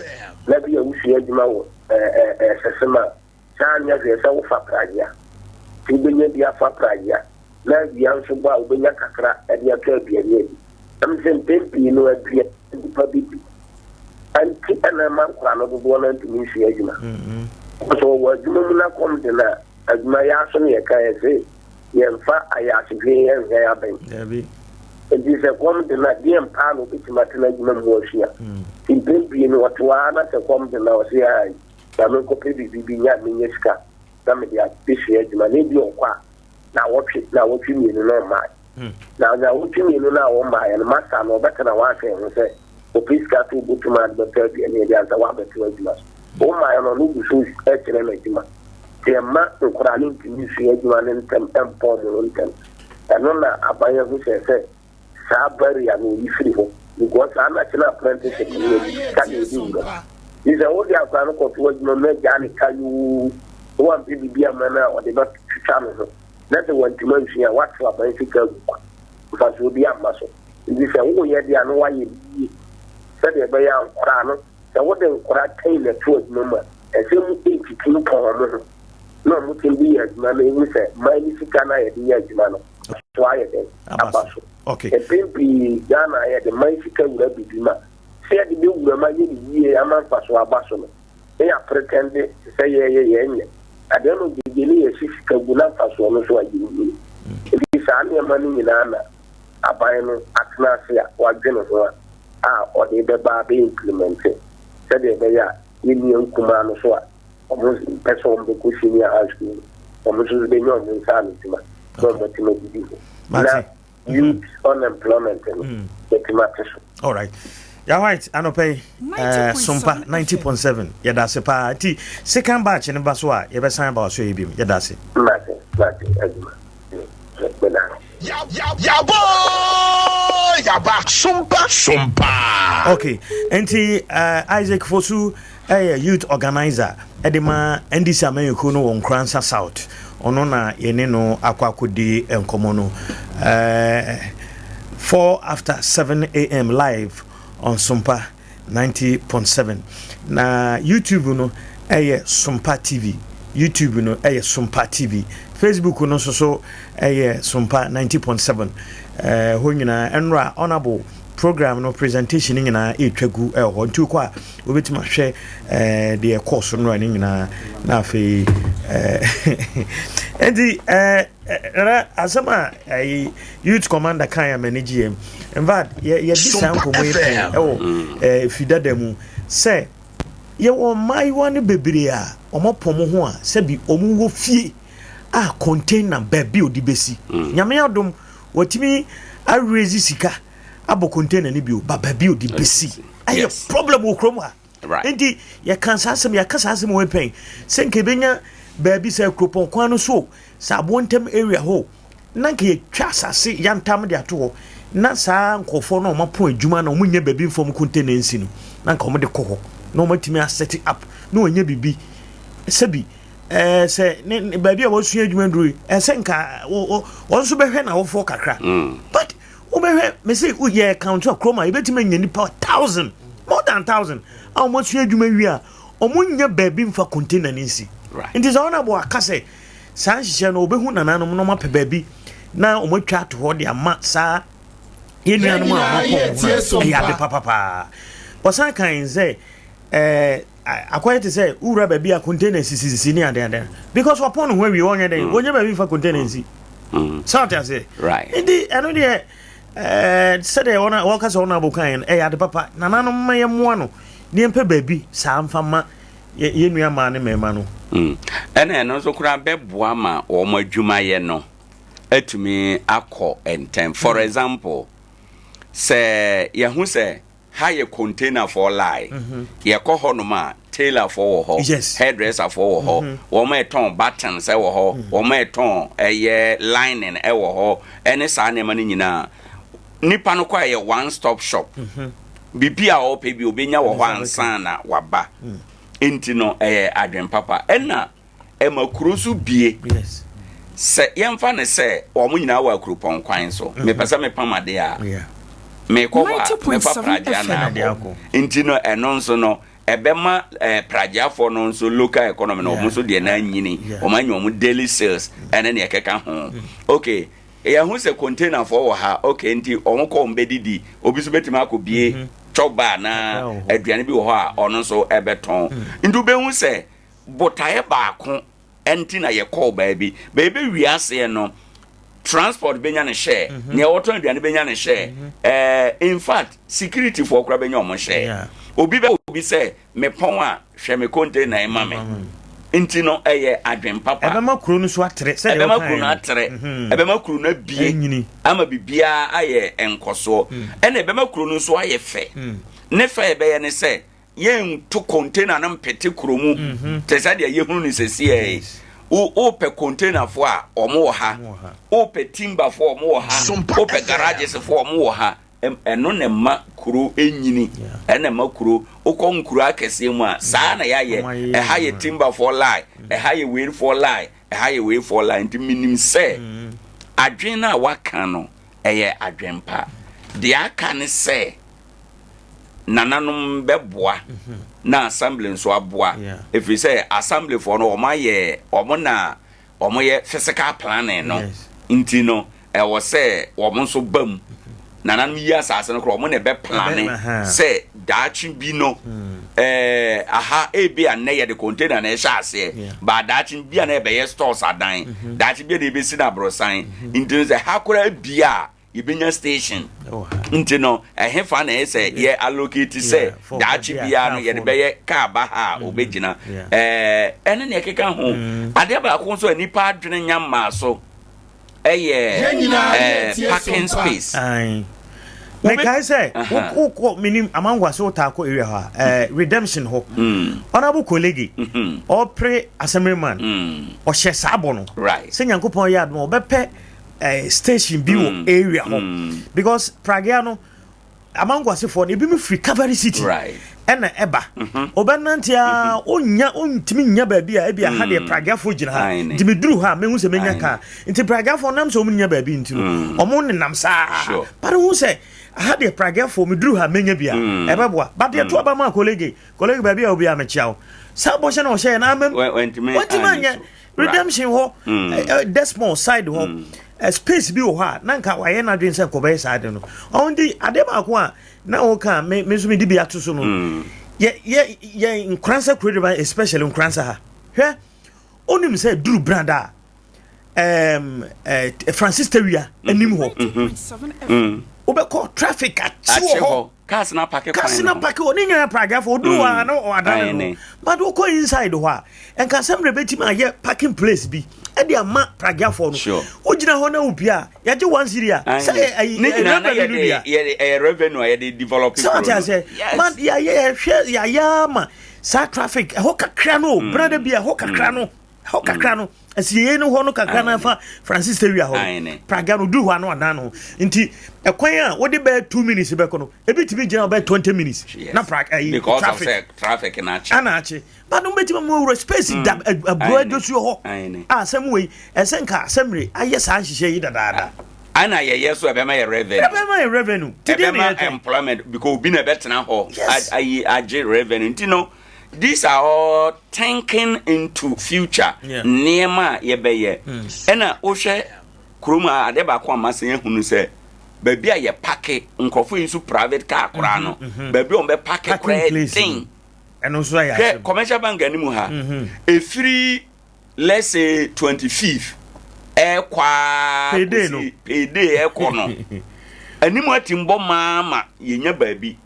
na bi a wosua adwuma wɔ ɛsɛsɛm a saa nyɛ hwee sɛ wofa pragea nti wobɛnya bi afa pragea na awia nso bɔ a wobɛnya kakra de atɔ aduane adi. Ɛm sɛ mpɛn pii no aduane nipa bi di nti ɛna ɛma nkora no dodoɔ no ntumi nsua adwuma. Sɛ ɔwɔ adwuma mu na kɔm de no a, adwuma yɛ aso no yɛka yɛ sɛ yɛmfa ayɛ hwee yɛnhwɛ abɛn. Nti sɛ kɔm de no a, deɛ mpaa na obɛtumi atena adwuma mu asua. Nti mpɛn pii no ɔte hɔ ara na sɛ kɔm de no a, ɔse ai na menkɔpɛ biribi bi nya menyɛ sika na mede abɛsua adwuma. Na ebi ɔkɔ a na awɔtwe na awɔtwe mmienu na ɔmmae. Na awɔtwe mmienu no a ɔmmaeɛ no, masa no ɔbɛtena hɔ ahwɛ ho sɛ ɔpɛ sika to wobɛtumi ade bɛtɔ aduane adi ansa woabɛto adwuma so. Wommaeɛ no, ɔno gu so kyerɛ no adwuma. Nti ɛmma nkoraa no ntumi nsua adwuma no ntɛm ɛmpɔn mo ho ntɛm. Ɛno na aban ahu sɛ sɛ saa barrier no oyi firi hɔ because saa national apprenticeship no yɛde sika na ɛdi wura. Nti sɛ wode akwaraa no kɔto adwuma mu na agyaa ne ka yoo na wampɛ biribi ama no a ɔde bɛtwitwa ne ho na sɛ wantumi ansua a, woato aban sika agu kwa. Mfasoɔ bi amma so. Nti sɛ woyɛ deɛ a na woayɛ no yie sɛdeɛ ɛbɛyɛ a nkoraa no, sɛ wode nkoraa tɛn na ɛto adwuma mu a, ɛsɛ mu ɛntiti mpɔn wɔn ho na wɔn tumi de yɛ adwuma no ɛhu sɛ man no sika no a yɛde yɛ adwuma no so ayɛ dɛn aba so. Mpɛn pii Ghana yɛde man sika wura biribi ma sɛ yɛde bɛwura mu ayɛ no yie ama mfasoɔ aba so no, na yɛapretɛnde te sɛ yɛyɛ yɛnyɛ. At the end of the day ne yɛsi sika gu na mfasoɔ no so ayɛ yie. Nti saa nneɛma no nyinaa na aban no atena ase a wadwene ho a a ɔde bɛba abɛ implement sɛdeɛ ɛbɛyɛ a yɛn nua nkumaa no so a wɔn mpɛ sɛ wɔn bɛkɔ senior high school no, wɔn nso so bɛnya wɔn nsa ano adwuma na wɔn atumi adidi ho. Na Mate. Youth unemployment no yɛatumi ate so. Alright. Ya White anɔpa yi eh, Sompa 90.7 yɛda ase paa nti second batch no ba so a yɛbɛsan aba so yɛ biom yɛda ase. Mate mate adwuma meda ase. Yaboo yaba sompa sompa. Okay, nti uh, Isaac Fosu ɛyɛ youth organizer de ma NDC amanyɔkuo no wɔ Nkoransa South. Ɔno na yɛne no akɔ akɔdi nkɔmmɔ no. Eh, 4 after 7 am live on Sompa 90.7. Na YouTube no ɛyɛ Sompa TV. YouTube no ɛyɛ Sompa TV. Facebook no nso so ɛyɛ Sompa 90.7. Eh, hɔ nyinaa ɛnora honorable program no presentation no nyinaa ɛretwa gu ɛwɔ hɔ nti wokɔ a wobɛtumi ahwɛ eh, deɛ ɛkɔɔ so nnora no nyinaa na afei eh, nti eh, nana asɛm a eh, youth commander kan a m'ani gyeɛ in fact yɛdi saa nkɔmmɔ yi pɛn ɛwɔ eh, fi dada mu sɛ yɛwɔ mmaayewa no bebree a wɔapɔ mo ho a sɛbi wɔn wɔ fie a container baabi a ɔde bɛsi mm. Nyame adom watumi arezi sika abɔ container no bio ba baabi a ɔde bɛsi ɛyɛ problem wɔ kurom ha nti yɛka saa asɛm yɛka saa asɛm wɔ pɛn sɛ nka ɛbɛnya baabi sɛ kuropɔn kwan no so sɛ aboɔ ntam area hɔ na nka yɛtwa asase yantam de ato hɔ na saa nkurɔfoɔ no a wɔapɔn adwuma na wɔnyɛ baabi mfa wɔn container nsi no na nka wɔde kɔ hɔ na wɔatumi asɛte up na wɔanya biribi sɛbi ɛɛ sɛ ne baabi a wɔasua adwuma duru yi ɛsɛ nka wɔn nso bɛhwɛ n'awofoɔ kakra mm. but wobɛhwɛ mese yɛ count a kurom a yɛbɛtumi anya nipa thousand more than thousand a wɔn asua adwuma wie a wɔn nya baabi nfa container ne nsi nti sɛ wɔn abɔ aka sɛ saa nhyehyɛ no wɔbɛhu nananom na wɔn apɛ baabi na wɔn atwa ato hɔ de ama saa yɛn nuanom a wɔn akɔ wɔn ho ɛyɛ ade papapaa wɔsan kan sɛ ɛɛ. Akɔyɛ te sɛ wowura baabi a container sisisisi ne adeade because wapɔn ne ho awie wɔnyɛ dɛn mm. wɔnyɛ baabi mfa container nsi mm. sɛ ɔte aseɛ nti ɛno deɛ ɛɛ sɛdeɛ wɔn wɔka sɛ wɔn abo kan no ɛyɛ ade papa nananom ma yɛ mmoa no ne yɛn pɛ baabi saa nfa ma yɛ nua maa ne mmarima no. Mm. Ɛna ɛno nso koraa bɛboa ma wɔn adwumayɛ no atumi akɔ ntɛm for example sɛ yɛho sɛ Ha yɛ container foɔ line. Yɛkɔ hɔ nom a, tailor foɔ wɔ hɔ, hairdresser foɔ wɔ hɔ, wɔn a ɛtɔn buttons wɔ hɔ, wɔn a ɛtɔn ɛyɛ lining wɔ hɔ, ɛne saa nneɛma no nyinaa. Nipa no kɔ a ɛyɛ one stop shop. Biribi a ɔpɛ bi obenya wɔ hɔ ansa na waba. Nti no ɛyɛ adwen papa. Ɛna ɛma kuro nso bie. Sɛ yɛmfa no sɛ wɔn nyinaa wɔ akuropɔn kwan so, mhm. mepɛ sɛ mepam adeɛ a, mekɔ hɔ a mɛfa pragea na akɔ. Nti no ɛno nso no ɛbɛma eh, pragyeafoɔ no nso local economy no wɔn nso deɛ na anyini, wɔn anya wɔn daily sales ɛne nea ɛkeka ho. Mm. Okay, yɛho sɛ containerfoɔ wɔ ha, okay, nti wɔn kɔ wɔn bɛdidi, obi nso bɛtumi akɔ bie mhm. chop bar na aduane bi wɔ hɔ a ɔno nso ɛbɛtɔn. Mm. Nti wobɛhu sɛ Botaeɛ baako nti na yɛkɔɔ baabi. Baabi bɛwie aseɛ no, transport bɛnya ne hyɛ, mhm. nea wɔtɔn aduane bɛnya ne hyɛ. Mhm. Eh, in fact, security foɔ koraa bɛnya wɔn hyɛ. Obi bɛ obi sɛ mepɔn a hwɛ me container yi ma me. Mhm. Nti no ɛyɛ adwen papa. Ɛbɛma kuro no so atrɛ. Ɛbɛma kuro no atrɛ. Ɛbɛma kuro no abie ama biribiara ayɛ nkɔsoɔ. Mm. Ɛna ɛbɛma kuro no nso ayɛ fɛ. Mm. Ne fɛ ɛbɛyɛ ne sɛ Yɛnto container no mpete kuro mu mhm. te sɛ deɛ yɛhunu no sɛsiɛ yi. Wopɛ containerfoɔ a wɔn wɔ ha, wopɛ timberfoɔ wɔn wɔ ha, wopɛ garagesfoɔ wɔn wɔ ha. Ɛno na ɛma kuro nyini, ɛna ɛma kuro wokɔ nkuro akɛseɛ mu a saa na yɛayɛ. Ɛha yɛ timberfoɔ line, ɛha yɛ weifoɔ line, ɛha yɛ weifoɔ line. Nti menim sɛ mm. adwene no a waka no ɛyɛ adwempa. Deɛ aka ne sɛ nananom bɛboa na assembly nso aboa ɛfiri sɛ assemblyfoɔ no wɔn ayɛ wɔn na wɔn yɛ physical planning no nti no ɛwɔ sɛ wɔn nso ba mu nananom yi asase no korɔ wɔn na ɛbɛ plane sɛ daakye bi no hmm. ɛɛ aha ebi a nnɛ yɛde container na ɛhyɛ aseɛ baa daakye bi a na ɛbɛyɛ stores adan mhm. daakye bi a na ɛbɛsi na aborosan mhm. nti no sɛ ha koraa bi a yɛbɛnya station nti no ɛhefa na ɛyɛ sɛ yɛ allocate sɛ daakye biara no yɛde bɛyɛ kaa ba ha a mm-hmm. ɔbɛgyina ɛne nea ɛkeka ho mm. adeɛ baako nso a nnipa adwene nya mmaa so. Ɛyɛ eh, parking space. Mekae sɛ wokɔ menim Amangwa sɛ wotaa kɔ area hɔ a eh, Redemption hɔ mm. Honorable Kolege mm-hmm. ɔpere assemblyman mm. ɔhyɛ saa bɔ no sɛ Nyankopɔn yɛ adom ɔbɛpɛ eh, station bi wɔ mm. area hɔ because Pragea no Amanguasefoɔ no, ebinom firi Calvary City ɛna ɛba. Mhm. Ɔbɛnante a mhm. ɔnya ɔntumi nya baabi a ebi aha deɛ mm. Pragiafoɔ gyina ha. Nti meduru hɔ a mehu sɛ menya kaa. Nti Pragiafoɔ nam sɛ wɔn nya baabi nti no, mm. wɔn nenam saa. But hu sɛ aha deɛ Pragiafoɔ meduru ha menya bi a mm. ɛbɛboa. But deɛ to aba ma kolege kolege baabi a obi a mekyia wo. Saa bɔhyɛ na ɔhyɛ yɛ na amam. Wɔntumi anyɛ. Redemption hɔ mm. Desmond side hɔ mm. space bi wɔ hɔ a na nka wayɛ n'adwene sɛ nkɔbɛyɛ saa ade no. Ɔno nti adeɛ baako a na wɔka me me nso mede bi ato so no mm. yɛ yɛ yɛ Nkoransa kuro de ba, especially Nkoransa ha. Hwɛ, onim sɛ duru brada a Francis Tawia anim hɔ wobɛkɔ traffic akyi wɔ hɔ. Cars na apake kwan Cars na apake hɔ ne nyinaa pragafo oduru hɔ a na ɔadane no. But wokɔ inside hɔ a, nka sɛ mmerɛ bɛtumi ayɛ parking place bi ɛde ama pragafo no. Wogyina hɔ na wopie a, yɛgye 1 cedi a, sɛ ɛyɛ ayi revenue no bi a. Ɛyɛ revenue a yɛde develop kuro no. Sɛ wate aseɛ, ma yɛayɛ yɛhwɛ yɛayɛ ama saa traffic ɛhɔ kakra no, brada bi ɛhɔ kakra no, ɛhɔ kakra no. Asieyei no hɔ no kakra no afa Francis Tawia hɔ no, Praga no duru hɔ ano adan no nti ɛkwan a wode bɛyɛ 2 minutes bɛkɔ no, ebi tumi gyina bɛyɛ 20 minutes na Praga ɛyi because of traffic traffic na akye ana akye, but no bɛtumi mu awura space da aburo adwosuo hɔ a asɛm wei ɛsɛ nka asɛmire ayɛ saa nhyehyɛ yi dadaada. Ana yɛyɛ so ɛbɛma yɛ revenue. Ɛbɛma yɛ revenue. Ti deɛ na yɛtwɛn employment because obi na ɛbɛtena hɔ ayi agye revenue. Nti no, these are all thinking into future nneɛma a yɛbɛyɛ. Ɛna wohwɛ kurom a, adeɛ baako a masan ahunu sɛ baabi a yɛ park, nkurɔfoɔ yi nso private car koraa no, baabi a wɔn bɛ park koraa yɛ den. Ɛno nso ayɛ asɛm. Hwɛ Commercial Bank anim ha, efiri let's say 25th ɛkɔ a kɔsi payday ɛkɔ no, anim atimbɔ maa ma yɛnya baabi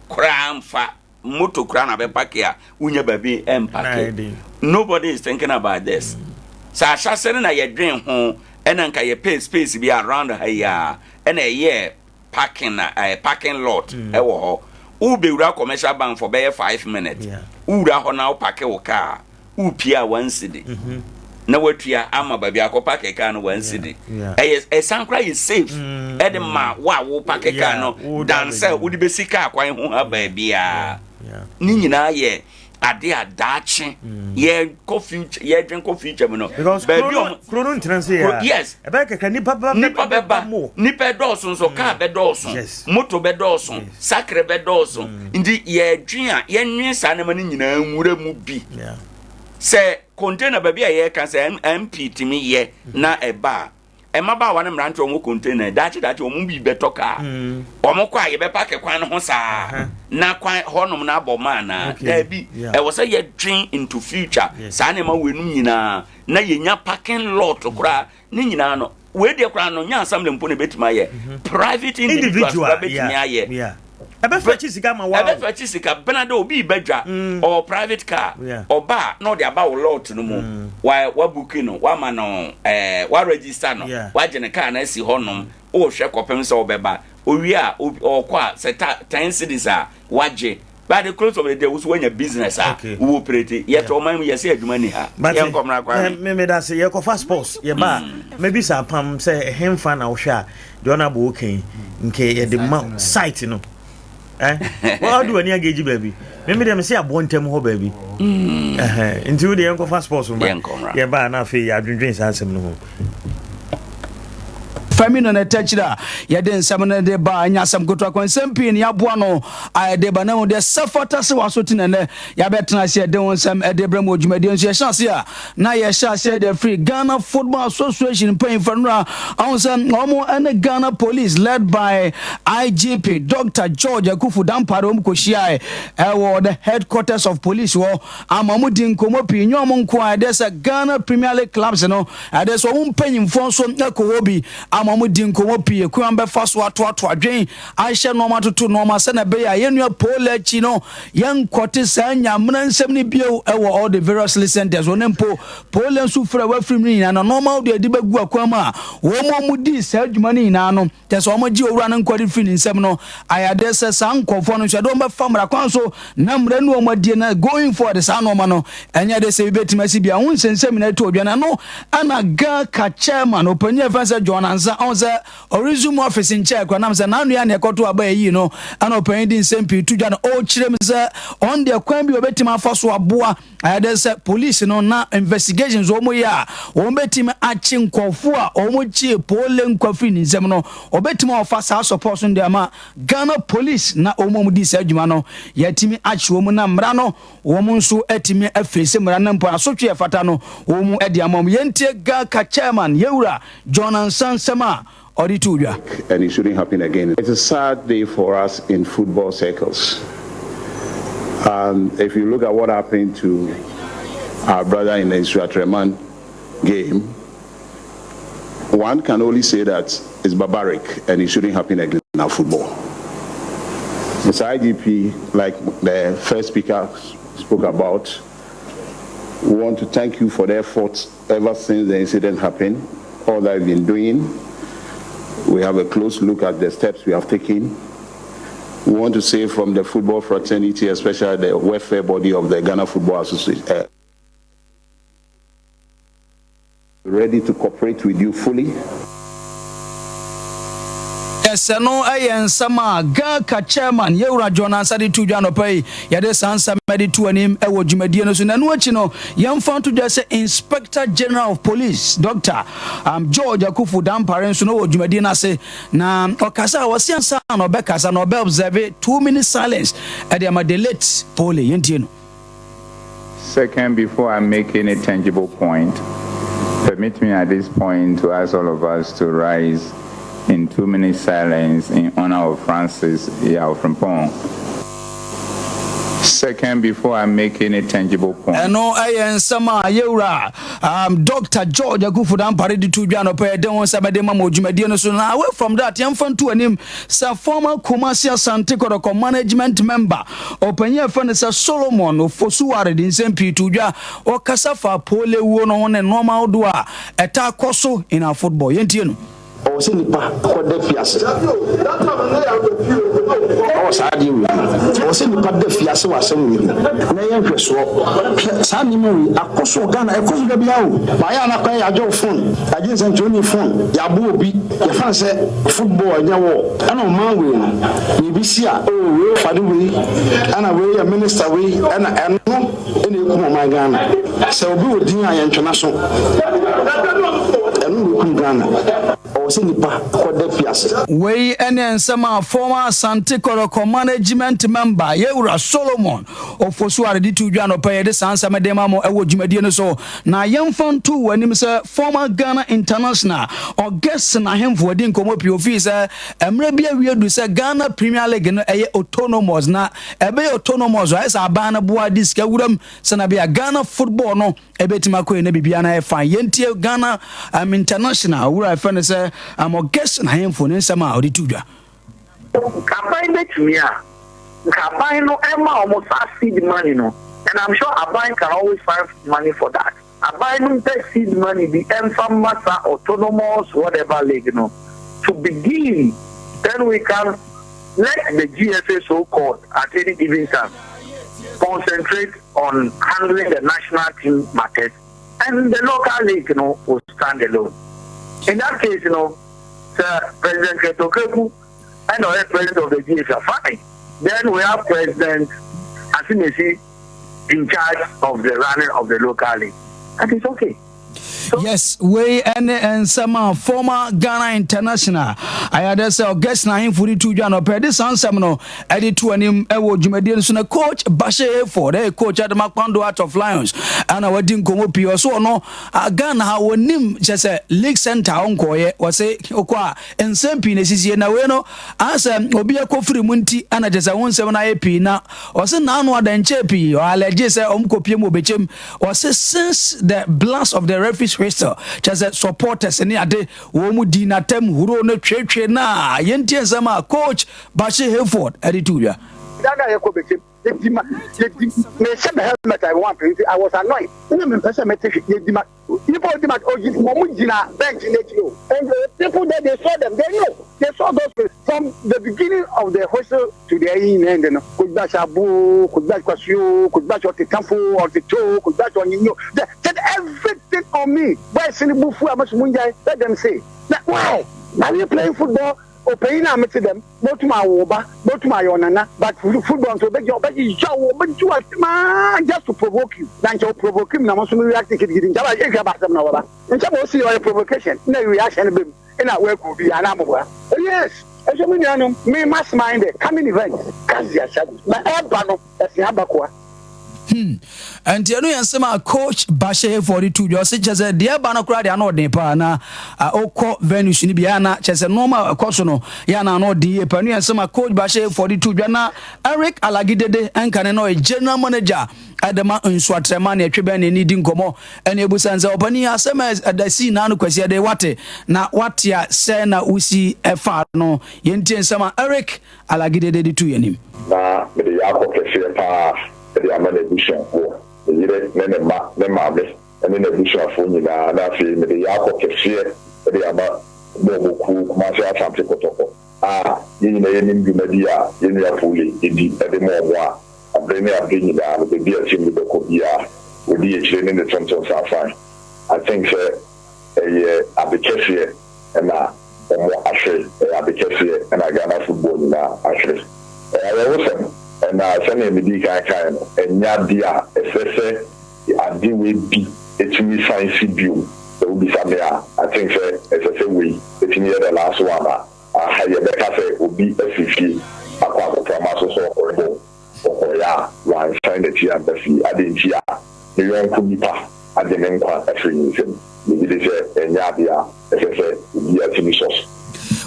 koraa mfa moto koraa na bɛ park a, wonya baabi ɛm park. Nobody is thinking about this. Sɛ ahyɛsɛ no na yɛdwen ho ɛna nka yɛpɛ space bi around ha yi a, ɛna ɛyɛ parking na parking lot ɛwɔ hɔ. Wobɛwura Commercial Bank for bɛyɛ 5 minutes, wowura hɔ na wo park wo car, wopie a, 1 cedi na watua ama baabi akɔ park car no, 1 cedi. Ɛyɛ ɛsan koraa yɛ safe ɛde ma wo a wo park car no dan sɛ wode bɛsi car kwan ho ha baabiaa. Ne nyinaa yɛ ade a daakye yɛkɔ future, yɛdwen kɔ future mu no. Baabi ɔmo kuro no ntena se yɛ yes. Ɛbɛyɛ kakra nipa bɛba. Nipa bɛba, nipa dɔɔso nso, kaa bɛdɔɔso, moto bɛdɔɔso, sakre bɛdɔɔso. Nti yɛdwen a yɛnwen saa nneɛma no nyinaa nwura mu bi sɛ container baabi a yɛreka sɛ MP tumi yɛ na ɛba a, mmabaawa ne mmeranteɛ wɔn container, daakye daakye wɔn bi bɛtɔ kaa, wɔn kɔ a, yɛbɛ park kwan no ho saa na kwan hɔnom na abɔ maa na daabi. Ɛwɔ sɛ yɛdwen into future saa nneɛma wɔ enum nyinaa na yɛnya parking lot koraa ne nyinaa no. Wei deɛ koraa no nya assembly mpo na ebɛtumi ayɛ, private individuals koraa bɛtumi ayɛ. Ɛbɛfɛ akyi sika ma wa. Ɛbɛfɛ akyi sika bena dɛ obi ba dwa, ɔwɔ private car, ɔba a na ɔde aba wɔ lot no mu, wa wa book no, wama no wa register no, wagye ne car no asi hɔnom, ɔrehwɛ kɔpem sɛ ɔbɛba. Owie a, ɔkɔ a, sɛ ta 10 cedis a wagye. By the close of the day, woso wanya business a wo operate. Yɛtɔ ɔman mu yɛsɛ adwuma ni ha. Yɛnkɔ mmra kwan. Me me da se yɛkɔfa sports yɛba a, mɛbisa Apam sɛ ɛhemfa na wohwɛ a deɛ ɔno abɔ wokan nke yɛde ma site no eh wɔde w'ani agagyi baabi. Meme deɛ mese aboɔ ntam hɔ baabi. Nti wode yɛnkɔfa sports no ba. Yɛba a na afei yɛadwendwen saa asɛm no ho. Fami no ne tɛkyerɛ a yɛde nsɛm no de ba anya asɛm ketewa kɔ nsɛm pii ne yɛaboa no a yɛde ba na mu deɛ sɛ fata sɛ waso te nɛnɛ yɛabɛtena ase yɛde ho nsɛm ɛde brɛ mu wɔ dwumadie nso. Yɛhyɛ ase a na yɛhyɛ ase de afiri Ghana Football Association mpanyinfoɔ no a ɔho sɛ wɔn ne Ghana Police led by IGP Dr. George Akuffo Dampare wɔn kɔhyiae ɛwɔ the headquarters of police hɔ ama wɔn di nkɔmmɔ pii. Nyɛ wɔn nko a, ɛde sɛ Ghana Premier League clubs no, ɛde sɛ wɔn mpanyinfoɔ nso kɔ hɔ bi ama. ma wɔn di nkɔmmɔ pii kwan bɛfa so atoato adwen ahyɛ nneɛma toto nneɛma sɛnea ɛbɛyɛ a yɛn nua Pooley akyi no, yɛnkɔte saa nyamena nsɛm no bio wɔ all the various centers. Wɔn mpo Pooley nso fira wafirim no nyinaa na nneɛma de adi bɛgu akwan mu a wɔn a wɔdii saa adwuma no nyinaa no kyɛ sɛ wɔgye owura no nkɔde firi ne nsam no ayɛade sɛ saa nkɔfoɔ no nso ɛde wɔn bɛfa mmara kwan so na mmara nu wɔn adie, na going forward saa nneɛma no ɛnyɛ de sɛ bi bɛtumi asi bia ho nsɛnsɛm nyinaa to odwa. Na no ɛna GHALCA chairman, ɔpanyin a ɛfɛn sɛ John Ansa, ɔn sɛ ɔresume office nkyɛn kora nam sɛ n'anoa ne ɛkɔto aba yɛyi no, ɛna ɔpanyin de nsɛm pii to dwa no, ɔrekyerɛ mu sɛ ɔn deɛ kwan bi wɔbɛtumi afa so aboa ayɛdɛ sɛ police no na investigations wɔn yɛ a wɔn bɛtumi akye nkɔfoɔ a wɔn kye Pooley nkwa firi ne nsam no, wɔbɛtumi afa saa support so de ama Ghana Police na wɔn a wɔdi saa adwuma no yɛtumi akye wɔn na mmara no wɔn nso atumi afeesi mmara no mpo asotwe ɛfata no wɔn de ama wɔn. Yɛntie GHALCA chairman, yɛwura John Ansa, nsɛm a ɔde to dwa. And it shouldn't happen again. It's a sad day for us in football circles. And if you look at what happened to our brother in the Nsoatreman game, one can only say that it's barbaric and it shouldn't happen again in our football. Mr. IGP, like the first speaker spoke about, we want to thank you for the efforts ever since the incident happened, all that you've been doing. We have a close look at the steps we have taken. We want to say from the football fraternity, especially the welfare body of the Ghana Football Association, ready to cooperate with you fully. Ɛsɛ no ɛyɛ nsɛm a GHALCA chairman, yɛwura John Ansa, de to dwa nɔpɛ yi. Yɛde saa nsɛm de to anim ɛwɔ dwumadie no so. Na ɛno akyi no, yɛmfa nto dwa sɛ Inspector General of Police, Dr George Akuffo Dampare, nso no wɔ dwumadie no ase na ɔkasa a wɔse ansa na ɔbɛkasa na ɔbɛ observe 2 minute silence ɛde ama the late Pooley. Yɛntie no. Second, before I make any tangible point, permit me at this point to ask all of us to rise in 2 minutes silence in honor of Francis Yaw Frimpong. Second, before I make any tangible point. Ɛno ɛyɛ nsɛm a yɛwura Dr George Akuffo Dampare de to dwa nɔpɛ. Yɛde ho nsɛm de ma ma dwumadie no so. Na away from that, yɛmfa nto anim sɛ former Kumasi Asante Kɔtɔkɔ management member, ɔpanyin a ɛfɛ no sɛ Solomon Ofosuware, de nsɛm pii to dwa. Ɔkasa fa Pooley wuo no ho ne nneɛma ahodoɔ a ɛta akɔ so in our football. Yɛntie no. Ɔwɔ sɛ nipa kɔda fiase ɔwɔ saa adeɛ wei no, ɔwɔ sɛ nipa da fiase wɔ asɛm wei no na ɛyɛ nhwɛsoɔ. Hwɛ, saa nneɛma wei akɔ so Ghana, ɛkɔ so da bia o. Baayɛ anakɔ yɛ agye wo phone, yɛagye nsɛntwerɛni phone, yɛabo obi, yɛfa no sɛ football ɛnyɛ wɔ ɛna ɔman wei no biribi si a o wei fade wei ɛna wei yɛ minister wei ɛna ɛno ɛna ɛkum ɔman Ghana. Sɛ obi wɔ din a yɛntwena so, ɛno na ɛkum Ghana. Ɔwɔ sɛ nipa kɔda fiase. Wei ne nsɛm a former Asante Kɔtɔkɔ management member, yɛwura Solomon Ofosuare, de to dwa nɔpɛ. Yɛde saa nsɛm de ma mo ɛwɔ dwumadie no so. Na yɛmfa nto w'anim sɛ former Ghana international Augustine Ahemfo adi nkɔmmɔ pii. Ofii sɛ mmerɛ bi awie du sɛ Ghana Premier League no ɛyɛ autonomous, na ɛbɛyɛ autonomous ayɛ sɛ aban no boa de sika wuram sɛna bɛyɛ Ghana football no ɛbɛtumi akɔ yɛ na biribia no ayɛ fine. Yɛntie Ghana international wura ɛfɛ no sɛ Augustine Ahemfo ne nsɛm a ɔde to dwa. Aban bɛtumi a nka aban no ɛma wɔn saa seed money no, and I'm sure aban can always find money for that. Aban no mpɛ seed money bi ɛmfa mma saa autonomous whatever league no to begin, then we can let the GFA so called at any given time concentrate on handling the national team matters, and the local league will stand alone. In that case, sir, President Kurt Okraku and the president of the GFA, fine. Then we have President Asimesi in charge of the running of the local league. And it's okay. Yes, wei ɛne nsɛm a former Ghana international ayɛdɛ sɛ Augustine Ahemfo de to dwa no pɛ de saa nsɛm no ɛde to anim ɛwɔ dwumadie no so. Na coach Bashir Hayford, ɛyɛ coach Adama Kpando Heart of Lions, Ana wadi nkɔmmɔ pii ɔso ɔno Ghana ha wɔnim kyɛ sɛ league center ɔnkɔɔyɛ wɔse wokɔ a nsɛm pii na ɛsisie na wei no asɛ obi akɔ firi mu nti ana kyɛ sɛ ho nsɛm no ayɛ pii na ɔse naano adankyɛɛ pii ɔalɛgye sɛ ɔm kɔpie mu ɔbɛkyɛm ɔse since the blast of the referee's whistle kyɛ sɛ supporters ne ade wɔn mu di n'atɛm huro no twetwe na yɛntie nsɛm a coach Bashir Hayford ɛde to dwa. Dada yɛkɔ bɛkyɛm yɛdi ma yɛdi mehyɛ me helmet I want nti I was annoyed ɛna mempɛ sɛ mete hwe yɛdi ma nipa odi ma oyi wɔn gyina bench n'akyi o and the people there they saw them they know they saw those people from the beginning of the whistle to the end no kojibasi abo kojibasi kwasi o kojibasi ɔtetafo ɔtete o kojibasi ɔnyinyi o they said everything on me boys ni bufu a mo ngyae let them say na why are we playing football Ɔpanyin a metse dɛm, motum awo wo ba, motum ayɛ ɔnana, but football nso ɔbɛgye ɔbɛyeyaw wo, ɔbɛgye wo asɛm aa just to provoke you. Na nkyɛ ɔprovoke me na mo nso me react gidigidi, nkyɛ aba ehwɛ aba asɛm na ɔbɛba. Nkyɛ ma osi ɔyɛ provocation na reaction no ba mu na woeku obi anaa moboa. Yes, nso me nuanom, me must mind the coming event, cast their shadows, ma ɛreba no ɛsen abakoa. Hmm. Nti ɛno yɛ nsɛm a coach Bashir Hayford de to dwa. Ɔse kyɛ sɛ deɛ ɛba no koraa deɛ ano ɔden paa na wokɔ venues no bi a na kyɛ sɛ nneɛma a ɛkɔ so no yɛ ana ano ɔden yie paa. Ɛno yɛ nsɛm a coach Bashir Hayford de to dwa na Eric Alagidede nkane na ɔyɛ general manager ɛde ma Nsuatrɛma ne ɛtwe bɛn ne ani di nkɔmmɔ ɛne ebusa nsɛ ɔpanin asɛm a ɛda sii na ano kwasi ɛde wate na wate a sɛ na wosi ɛfa no yɛntie nsɛm a Eric Alagidede de to yɛn anim. Na mede yaakɔ kɛseɛ paa de ama n'abusuafoɔ, ne yere ne ne mma, ne maame ne n'abusuafoɔ nyinaa, na afei mede yaakɔ kɛseɛ de ama bɔɔlbɔ kuo Kumasi Asante Kɔtɔkɔ a yɛn nyinaa yɛnim dwumadi a yɛn nua Pooley di de ma wɔn a abere ne abere nyinaa no baabi a team no bɛkɔ biara ɔdi akyire ne ne tonton sansan. I think sɛ ɛyɛ ade kɛseɛ na wɔn ahwere, ɛyɛ ade kɛseɛ na Ghana football nyinaa ahwere. Ɛyɛ awerɛhosɛm na sɛdeɛ medii kan kaeɛ no, ɛnyɛ adeɛ a ɛsɛ sɛ ade wei bi tumi san si bio. Sɛ wobisa me a, I think sɛ ɛsɛ sɛ wei tumi yɛ the last one a aha yɛbɛka sɛ obi afiri fie akɔ agoprama so sɛ ɔrekɔbɔ. Ɔkɔeɛ a, wansan n'akyi amba fie. Adɛn nti a ne yɔnko nipa agye ne nkwa afiri ne nsam? Megye di sɛ ɛnyɛ adeɛ a ɛsɛ sɛ obiara tumi sɔ so.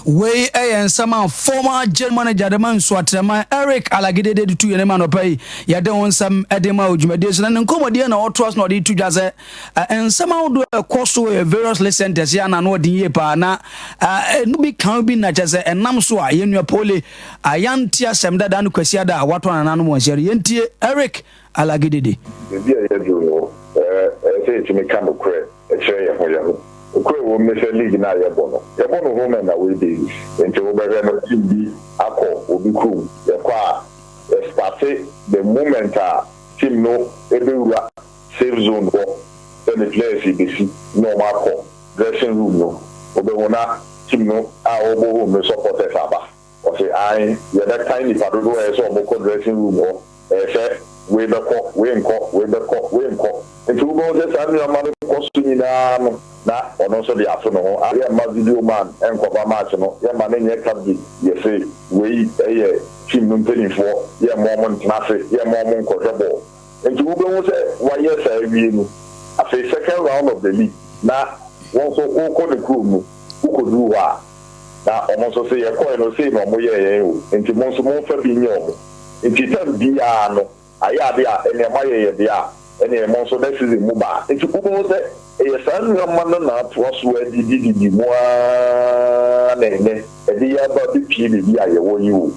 Wei yɛ nsɛm a former General Manager de ma Nsuatrɛman Eric Alagidede de tu yɛn anim anɔpa yi. Yɛde ho nsɛm de ma wɔ dwumadie so na ne nkɔmmɔdie na ɔtoa so na ɔde to dwa sɛ nsɛm ahodoɔ a ɛkɔ so wɔ various list centers yɛ ana ano ɔden yie paa na ɛno bi kan bi na kyɛ sɛ ɛnam so a yɛn nua Pole A Yɛante asɛm dada no Kwasiada a wɔato anananom wɔn nsa no. Yɛntie Eric Alagidede. Baabi a yɛaduru no, ɛsɛ sɛ yɛtumi ka nokorɛ kyerɛ yɛn ho yɛn ho. Nokorɛ wɔ mu ne sɛ league no a yɛbɔ no, yɛbɔ no home and away basis. Nti wobɛhwɛ no team bi akɔ obi kurom, yɛkɔ a yɛstarte the moment a team no bɛwura safe zone hɔ sɛ ne players rebɛsi na wɔakɔ dressing room no, wobɛhu na team no a wɔbɔ home no supporters aba. Ɔse ae, yɛbɛkan nnipa dodoɔ a ɛyɛ sɛ wɔkɔ dressing room hɔ, ɛyɛ sɛ wei bɛkɔ, wei nkɔ, wei bɛkɔ, wei nkɔ. Nti wobɛhu sɛ saa nnoɔma no kɔ so nyinaa no, na ɔno nso de ato ne ho. Ah, yɛmma video man nkɔba match no, yɛmma no nyɛ coverage, yɛse wei yɛ team no mpanimfoɔ, yɛmma wɔn ntena ase, yɛmma wɔn nkɔhwɛ bɔɔl. Nti wobɛhu sɛ wayɛ saa awie no, afei second round of the league, na wo nso wokɔ ne kurom no, wokɔduru hɔ a, Na wɔn nso se, Yɛkɔe no, sei na wɔyɛɛ yɛn o, enti mo nso momfa bi nyɛ wɔn. Enti term biara no, ayɛ ade a, ɛnneɛ moayɛ yɛn deɛ a, ɛnneɛ mo nso next season moba a. Enti wobɛhu sɛ ɛyɛ saa nneɛma no na atoa so adidididi mu ara na ɛnnɛ ɛde yɛn aba abɛpue baabi a yɛwɔ yi o.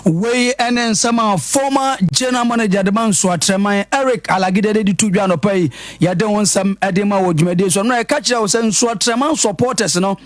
Wei ne nsɛm a former General Manager de ma Nsoatreman, Eric Alagidede de to dwa anɔpa yi. Yɛde ho nsɛm de ma wɔ dwumadie so. Ɛno ɛka kyerɛ wo sɛ Nsoatreman supporters no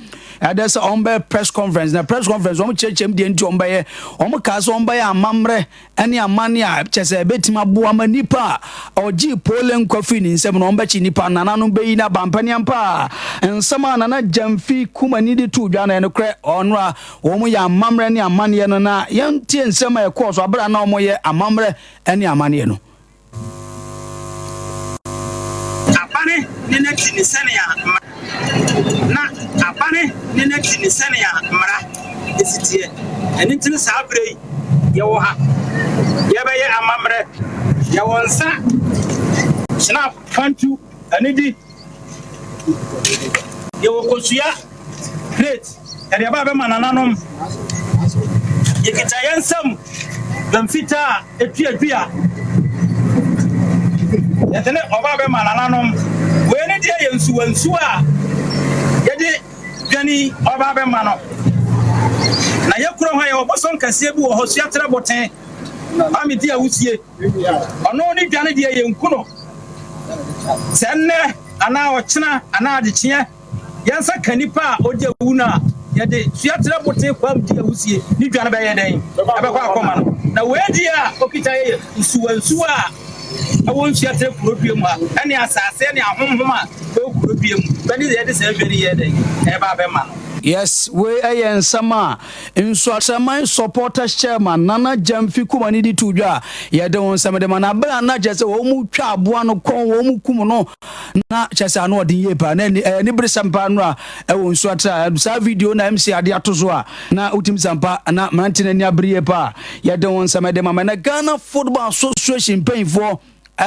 ɛdɛ sɛ wɔn bɛyɛ press conference na press conference wɔn kyerɛkyerɛ mu deɛ nti wɔn bɛyɛ. Wɔn kaa sɛ wɔn bɛyɛ amammerɛ ne amanne a kyɛ sɛ ɛbɛtumi aboa ma nipa a ɔgyee pole nkwa firi ne nsam no wɔn bɛkye nipa nananom bɛyi no aba mpaneampa a nsɛm a Nana Gyamfi Kumani de too dwa no ɛnokorɛ ɔnora Wɔyɛ amammerɛ ne amanneɛ no na yɛntie nsɛm a ɛkɔɔ so bere a na wɔyɛ amammerɛ ne amanneɛ no. Abane ne n'akyi ne sɛnea mmara na abane ne n'akyi ne sɛnea mmara si teɛ. Ɛno nti no saa berɛ yi yɛwɔ ha, yɛbɛyɛ amammerɛ, yɛwɔ nsa. Schnapp, Fantu, Anidi. Yɛwɔ kosua, plate, yɛde aba abɛma nananom. Yɛkita yɛn nsam dwam fitaa a ɛtua dua. Yɛde ne ɔba abɛma nananom. Wei ne deɛ yɛ nsuwansuwa a yɛde dwani ɔba abɛma no. Na yɛ kuro hɔ yɛwɔ bosom kɛseɛ bi wɔ hɔ, Suaterɛ Boten, Kwame di awusie. Ɔno ne dwane deɛ yɛnku no. Sɛ nnɛ anaa ɔkyena anaa adekyeɛ yɛn nsa ka nipa a ɔdi awu no a, yɛde suaterɛ boten kwam di awusie ne dwane bɛyɛ dɛn? Ɛbɛkɔ akɔma no. Na wei deɛ a ɔkita yɛ yɛ nsuwansuwa a ɛwɔ nsuaterɛ kuro dua mu ha, ɛne asase ne ahonhom a ɛwɔ kuro dua mu bɛne yɛde saa dwane yɛ dɛn? Ɛba abɛma no. Yes, wei ɛyɛ nsɛm a Nsoatreman Supporters Chairman Nana Gyamfi Kumani de too dwa a yɛde ho nsɛm de ma no bere a na kyerɛ sɛ wɔn mu twa aboa no kɔn, wɔn mu kum no, na kyerɛ sɛ ano ɔden yie paa. Na ɛyɛ aniberesɛm paa nnora ɛwɔ Nsoatre a saa video na MC ade ato so a na wotumi sampa na mmerante no ani abere yie paa. Yɛde ho nsɛm de ma ma na Ghana Football Association mpanyinfoɔ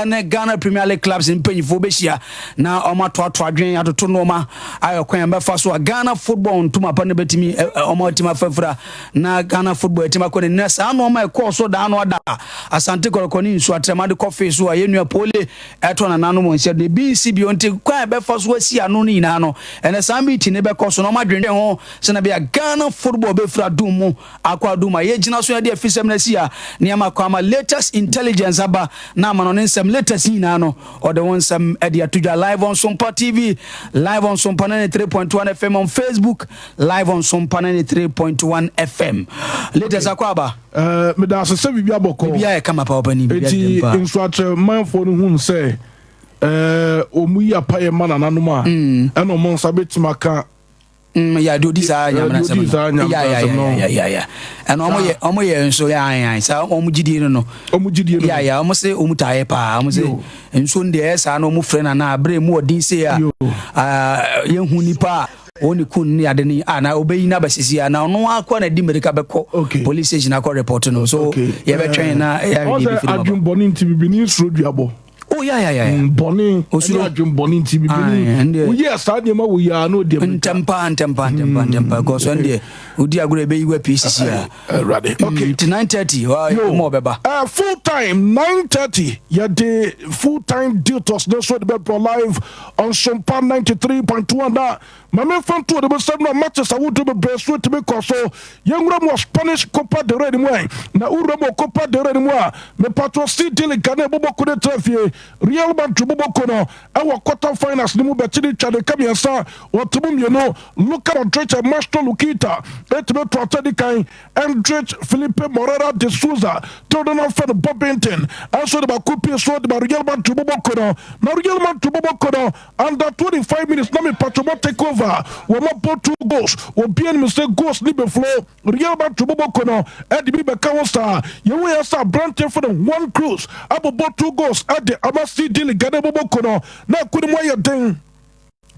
ne Ghana Premier League clubs mpanyinfoɔ bɛhyia na wɔn atoato adwene atoto nneɛma ayɛ kwan bɛfa so a Ghana football ntoma pa no bɛtumi wɔn atumi afafira na Ghana football atumi akɔ n'anim. Na saa nneɛma ɛkɔɔ so daa no ada Asante Kɔtɔkɔ ne Nsuo Atrɛma de kɔfee so a yɛn nua Pole ɛtɔ nananom wɔn nsa ebi nsi bio nti kwan bɛfa so asi ano no nyinaa no ɛnɛ saa meeting no bɛkɔ so na wɔn adwendwen ho sɛnɛ bɛyɛ Ghana football bɛfira dum mu Akɔ adum a yɛgyina so de afisɛm no asi a nneɛma kɔ ama latest intelligence aba na ama no ne nsɛm latest nyinaa no ɔde wo nsɛm de ato dwa live on Sompa TV, live on Sompa 93.1 FM on Facebook, live on Sompa 93.1 FM. Latest akɔ aba. Eh, meda ase sɛ biribi abɔkɔ. Biribi ayɛ kama pa ɔpani. Eti nsuakyerɛ manfoɔ no hun sɛ eh, wɔn yi apayɛ ma nananom a ɛna wɔn nsa bɛtumi aka Ya deɛ odi saa nyamena nsɛm no ya ya ya ya ya ɛna ɔmo yɛ ɔmo yɛ nso ya ya saa ɔmo gyidie no no ɔmo gyidie no ya ya ɔmo se ɔmo taa yɛ paa ɔmo se nsuo no deɛ ɛyɛ saa na ɔmo frɛ na na abere mu ɔden se a yɛn hu nipa a wɔn ne kun ne ade ne a na ɔbɛyi na abɛsisi a na ɔno akɔ na di mmirika bɛkɔ police station akɔ report no so yɛbɛtwɛn na yɛahwɛ deɛ ebi firi mu aba. Ɔsɛ adwembɔne nti bibini nsuro duabɔ. Oh yeah yeah yeah. Bɔne Osuro. ɛne adwen bɔne nti bibini. Woyɛ saa nneɛma wɔ yi a na ɔdi amirika. Ntɛmpa ntɛmpa ntɛmpa ntɛmpa because ɔno deɛ odi agorɔ ɛbɛyi wa pii sisi a. Awurade. Okay. Nti 9:30 hɔ ɔmo ɔbɛba. Full time 9:30 yɛde full time duties ne so de bɛbrɔ live on Sompa 93.1 na Ma memfa nto ɔde bɛsɛm no a matches ahodoɔ bebree so tumi kɔ so. Yɛnwura mu wɔ Spanish Copa del Rey no mu ɛ. Na wowura mu wɔ Copa del Rey no mu a, mepatwɔ CD Leganés bobɔ ko no tra fie. Real Madrid bobɔ ko no wɔ quarter finals no mu bɛkye de twa ne ka mmiɛnsa, wɔto mu mmienu. Luka Modric and Maestro Lukita tumi to ata di kan. Endrick Felipe Moreira de Souza dodoɔ no afrɛ no Bobington nso de baako pii so de ma Real Madrid bobɔ ko no. Na Real Madrid bobɔ ko no Under 25 minutes na me patro bɔ take over wɔ ma bɔ two goals obi anim sɛ goals ni bɛ flow Real Madrid bɔbɔ ko no ɛde bi bɛka ho saa yɛhu yɛ sɛ aberante fo no Juan Cruz abobɔ two goals ɛde ama CD Leganes bɔbɔ ko no na ɛko no mu ayɛ den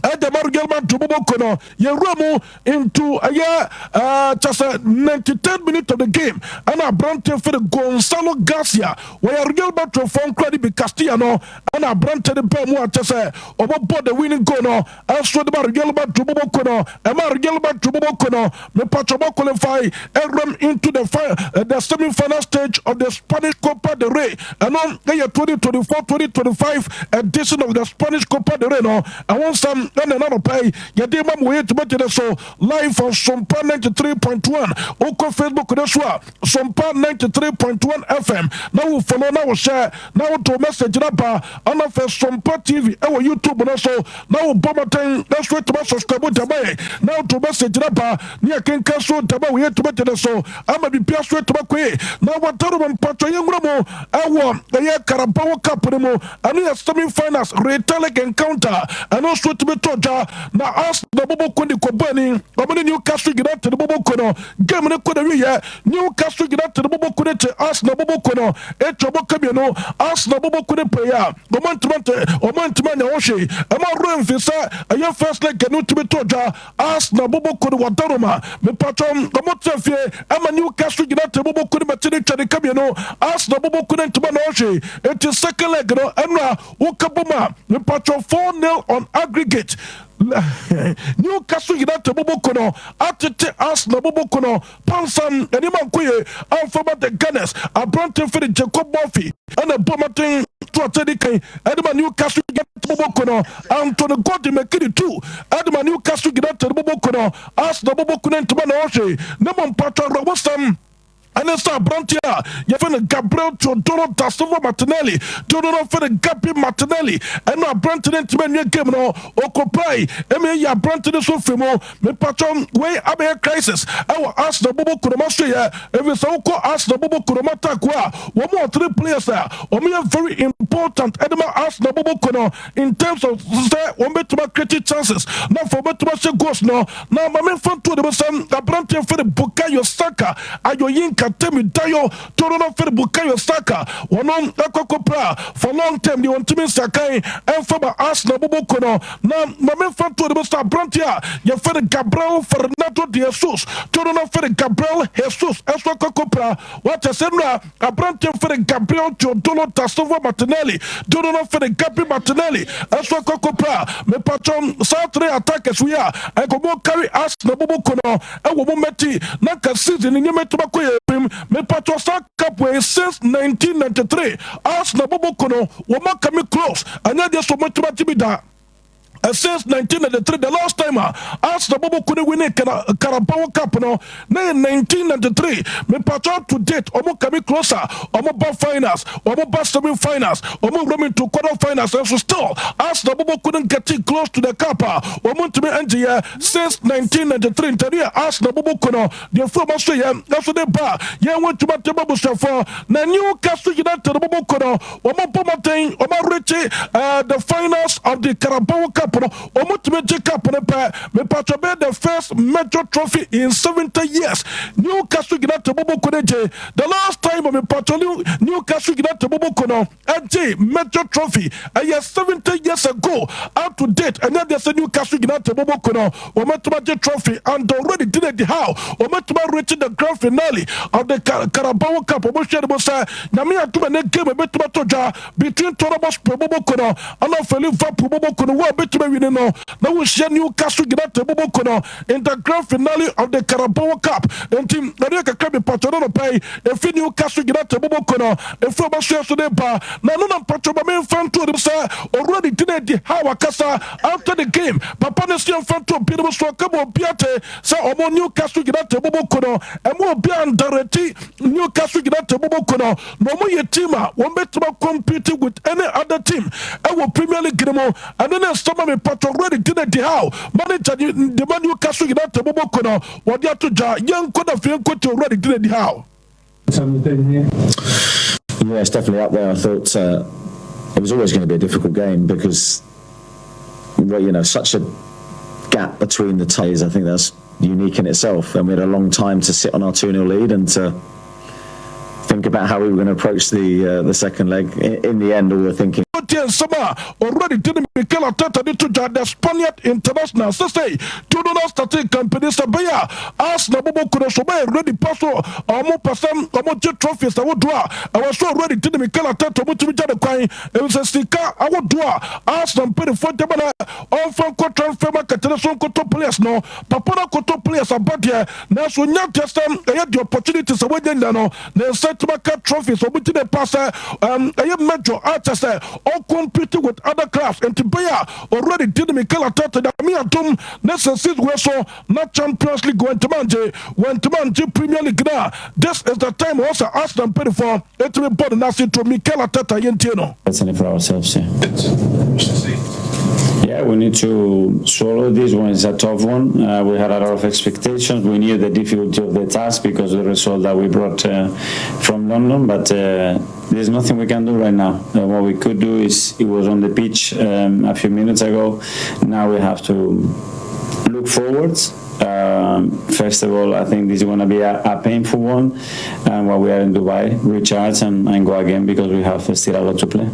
ɛde ma Real Madrid bɔbɔ ko no yɛwura mu into ɛyɛ ɛɛ kyɛ sɛ 93rd minute of the game ɛna aberante fo no Gonzalo Garcia wɔyɛ Real Madrid fo nkora de bi Castilla no Ɛna aberante no baa mu a kyɛ sɛ ɔbɛbɔ the winning goal no ɛso de ma Real Madrid bɔbɔ ko no ɛma Real Madrid bɔbɔ ko no mepatwɔ bɔ qualify ɛwuram into the fi the semi final stage of the Spanish Copa del Rey ɛno ɛyɛ 2024-2025 edition of the Spanish Copa del Rey no ɛho nsɛm ɛna ɛna nɔpɛ yi yɛde ma mo yɛ dwumadie no so live on Sompa 93.1 wokɔ Facebook no so a Sompa 93.1 FM na wo follow na wo share na woto message no ba ana fɛ Sompa TV ɛwɔ YouTube no so na wobɔ mmɔden na so atumi asubscribe dama yɛ na woto message no ba ne yɛkenka so dama wɔ yɛ dwumadie no so ama biribia so atumi akɔ yie na wɔdaro mu mpatwɔ yɛnwura mu ɛwɔ ɛyɛ Carabao Cup no mu ɛno yɛ semi finals Retallick encounter ɛno nso atumi tumi tɔ dwa na Arsenal bɔbɔ ko de kɔbɔ ani wɔn ne Newcastle United bɔbɔ ko no game no kɔ na wiyɛ. Newcastle United bɔbɔ ko no te Arsenal bɔbɔ ko no atwa bɔ ka mmienu. Arsenal bɔbɔ ko no pɛi a wɔn ntoma nte wɔn ntoma anya ho hwee. Ɛma werɛ mfi sɛ ɛyɛ first leg no tumi tɔ dwa. Arsenal bɔbɔ ko no wɔ Daroma mepatwɔ wɔn tena fie ɛma Newcastle United bɔbɔ ko no bɛte ne twa ne ka mmienu. Arsenal bɔbɔ ko no ntoma na ɔhwee. Enti second leg no ɛno a woka bom a mepatwɔ 4-0 on aggregate. Newcastle United bɔbɔ ko no atete Arsenal bɔbɔ ko no pansam. Anim ankoye amfama the Gunners. Aberante firi Jacob Murphy ɛna bɔ mmɔden to ɔtɛ kan ɛde ma Newcastle United bɔbɔ ko no. Anthony Gordon mekiri two ɛde ma Newcastle United bɔbɔ ko no. Arsenal bɔbɔ ko no ntoma na ɔhwɛ ne mo mpatwa awerɛwosɛm ɛne sɛ aberanteɛ a yɛfɛ no Gabriel Teodoro da Silva Martinelli, Teodoro fɛ no Gabi Martinelli, ɛno aberante no ntumi anwie game no, ɔkɔprae ɛma ɛyi aberante no so firi mu. Mepatwɔ wei abɛyɛ crisis ɛwɔ Arsenal bobo kuroma so yɛ, ɛfiri sɛ wokɔ Arsenal bobo kuroma tako a, wɔn wɔ three players a wɔn yɛ very important ɛde ma Arsenal bobo ko in terms of sɛ wɔn bɛtuma create chances na afɔ wɔn bɛtuma hyɛ goals no. Na maame nfa nto de bɛ sɛ aberanteɛ fɛ Bukayo Saka, Ayoyinka Temidayo Toro no fɛ Bukayo Saka, wɔn akɔkɔ pra for long term deɛ wɔn ntumi nsakan ɛnfa ma Arsenal bobo ko no. Na maame nfa nto de bɛ sɛ aberanteɛ a yɛfɛ no Gabriel Fernando de Jesus, Toro no fɛ Gabriel Jesus, ɛso akɔkɔ pra wɔakyɛ sɛ nura aberanteɛ fɛ Gabriel Teodoro da Silva Martinelli, Toro no fɛ Gabi Martinelli, ɛso akɔkɔ pra. Mepatwɔ saa three attackers yi a ɛkɔmɔ carry Arsenal bobo ko no ɛwɔ mo mɛti na nka season nneɛma ɛtuma kɔ yɛ pim. Mepatwɔ saa cup wei, since 1993 Arsenal bobo ko no wɔn aka mi close, ɛnyɛ deɛ so wɔn atuma ti bi da. Since 1993, the last time Arsenal bobo kone winning Carabao Cup no na yɛ 1993. Mepatwa to date ɔmo kame closer, ɔmo ba finals, ɔmo ba semi finals, ɔmo wura into quarter finals, and so still Arsenal bobo couldn't get it close to the cup a ɔmo ntumi ɛngye yɛ since 1993. Ntɛni yɛ Arsenal bobo kono deɛ fún ɔmo so yɛ ɛso de ba yɛn wɔn ntoma tɛ bɔ busuafo. Na Newcastle United bobo kono, ɔmo bɔ mɔden, ɔmo reach the finals of the Carabao Cup no, ɔmo tumi gye cup no pɛ, mepatwa bɛyɛ the first major trophy in 70 years Newcastle United bobo kono gye. The last time mepatwa Newcastle United bobo kono ɛgye major trophy ɛyɛ 70 years ago. Up to date, ɛnyɛ deɛ sɛ Newcastle United bobo kono wɔn atuma gye trophy, and already did it how wɔn atuma reach the grand finale of the Carabao Cup. Wɔn hwɛ ne mo sɛ Nyame atuma ne game ebɛtuma to dwa between Tottenham Hotspur bobo kono ɛna afei Liverpool bobo kono wɔn a bɛtuma win no na wɔhyia Newcastle United bobo kono in the grand finale of the Carabao Cup. Nti ɛne kakra bi pɔtɔ no no pɛyi efi Newcastle United bobo kono efi ɔmo so so de ba na ɛno na mpɔtɔ ba mi nfa nto de sɛ already di di ha wakasa after the game. Papa ne si nfa nto obi no so ɔka obi ate sɛ ɔmo Newcastle United bobo kono ɛmo obi underrate Newcastle United bobo kono na ɔmo yɛ team a wɔn bɛtuma compete with any other team ɛwɔ Premier League no mu. Ɛno ne nsɛm a mepatɔ already di na di how manager de ma Newcastle United bobo kono wɔde ato dwa. Yɛnkɔ na fie nkɔ te already di na di how. Yeah, it's definitely up there. I thought it was always going to be a difficult game because, well, such a gap between the ties. I think that's unique in itself. And we had a long time to sit on our 2 0 lead and to think about how we were going to approach the second leg. In the end, all the thinking Tie nsɛm a already de ne Mikel Arteta de to dwa, the Spaniard international sɛsɛ todo no start campaign sɛ bɛyɛ a Arsenal bɔbɔ kuro so bɛyɛ ready pa so. Ɔmo pɛ sɛ ɔmo gye trophies ahodoɔ a ɛwɔ so. Already de ne Mikel Arteta, ɔmo tumi gya ne kwan ɛfisɛ sika ahodoɔ a Arsenal mpanimfoɔ gyama no ɔmfa nkɔ transfer market no so nkɔtɔ players no, papa no akɔtɔ players aba deɛ, nanso nya deɛ sɛ ɛyɛ the opportunity sɛ wɔanya nya no ne nsa tumi aka trophies. Ɔmo gye ne pa sɛ ɛyɛ major a kyɛ sɛ ɔcompete with other clubs. Nti bɛyɛ a already di ne Mikel Arteta, Nyame adom ne sɛ season wei so na Champions League wɔntumi angye, wɔntumi angye Premier League na this is the time wɔ sɛ Arsenal mpanimfoɔ ɛtumi bɔ ne nase to Mikel Arteta. Yɛntie no. That's for ourselves, yeah. Yeah, we need to swallow this one. It's a tough one. We had a lot of expectations. We knew the difficulty of the task because of the result that we brought from London, but there's nothing we can do right now. What we could do is it was on the pitch a few minutes ago. Now we have to look forwards. First of all, I think this is going to be a painful one. And while we are in Dubai, recharge and go again because we have still a lot to play.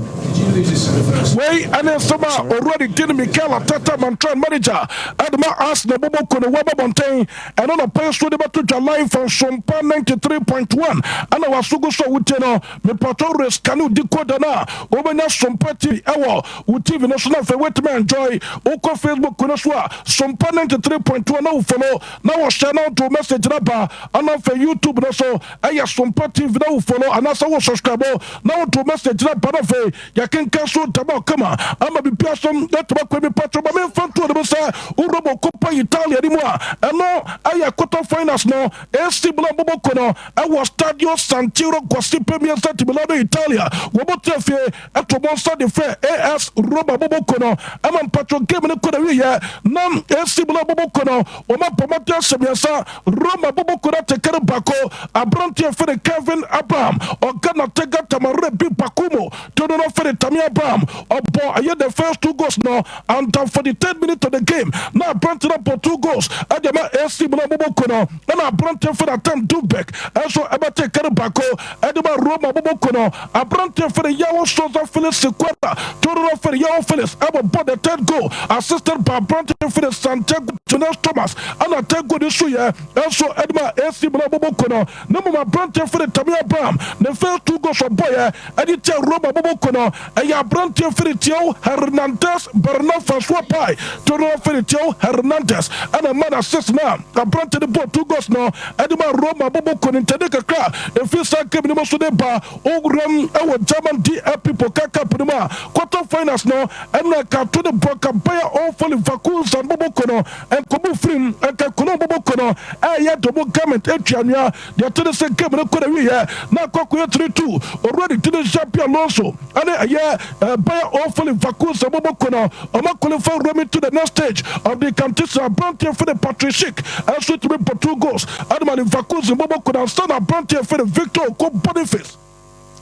Wei ɛne nsɛm a owura ne din Mikel Arteta Mantran manager ɛde ma Arsenal bɔbɔ ko ne wɔbɔ bɔnten ɛno na pɛn so de bɛto dwa live on Sompa 93.1 ɛna waso gu so a wotie no. Mepatɔ rescan wo decoder no a, wobɛnya Sompa TV ɛwɔ wo TV no so na afei woatumi enjoy. Wokɔ Facebook no so a, Sompa 93.1 na wo follow na wɔhyɛ na woto message no ba, ana afei YouTube no so ɛyɛ Sompa TV na wo follow anaasɛ wo subscribe na woto message no ba, na afei yɛkenka so dama kama ama bibia so ɛtuma kɔ. Mepatɔ ma memfa nto ne mu sɛ wurɔbɔ Coppa Italia no mu a, ɛno ɛyɛ quarter finals no, AC Milan bɔbɔ no ɛwɔ Stadio San Siro Giuseppe Meazza di Milano, Italia. Wɔbɔ tɛ fie ɛto bɔ nsa de fɛ AS Roma bɔbɔ ko no ɛma mpatwɔ game no kɔ na wiyɛ na AC Milan bɔbɔ ko no wɔn abɔmɔden ahyɛ 3, Roma bɔbɔ ko no atekere baako. Aberanteɛ fɛrɛ Kevin Abraham ɔga na tega tamare bi bakumo todo no fɛrɛ Tammy Abraham ɔbɔ ɛyɛ the first two goals no, and for the third minute of the game na aberanteɛ no bɔ two goals ɛde ma AC Milan bɔbɔ ko no, ɛna aberanteɛ fɛrɛ Artem Dovbyk ɛnso ɛbɛte kere baako ɛde ma Roma bɔbɔ ko no. Aberanteɛ fɛrɛ Yawo Sosa Felix Sequeira todo no fɛrɛ Yawo Felix ɛbɔ bɔ the third goal, assisted by aberanteɛ fɛrɛ Santiago Jonas Thomas, ɛna third goal de so yɛ ɛnso ɛde ma AC Milan bɔbɔ ko no. Ne mu aberanteɛ fɛrɛ Tammy Abraham ne first two goals ɔbɔ yɛ ɛde kyɛ Roma bɔbɔ ko no ɛyɛ aberanteɛ fɛrɛ Theo Hernandez Bernard Francois Pai todo no fɛrɛ Theo Hernandez ɛna ma na assist na aberanteɛ de bɔ two goals no ɛde ma Roma bɔbɔ ko no. Ntɛde kakra efi saa game no mu so de ba owuram ɛwɔ German DFB Pokal Cup no mu a, quarter finals no, ɛna kato de bɔ ka Bayer 04 Leverkusen bɔbɔ ko no nkɔmɔ firim nka kono bɔbɔ ko no ɛyɛ domo government atua nua deɛ te ne sɛ game no kɔ na wiyɛ na akɔkɔ yɛ 3-2. Owura de tene Xabi Alonso ɛne ɛyɛ Bayer 04 Leverkusen bɔbɔ ko no, ɔma qualify Rome to the next stage of the competition. Aberanteɛ fɛ de Patrick Schick ɛnso tumi bɔ two goals ɛde ma Leverkusen bɔbɔ ko no ansa na aberanteɛ fɛ de Victor Oko Boniface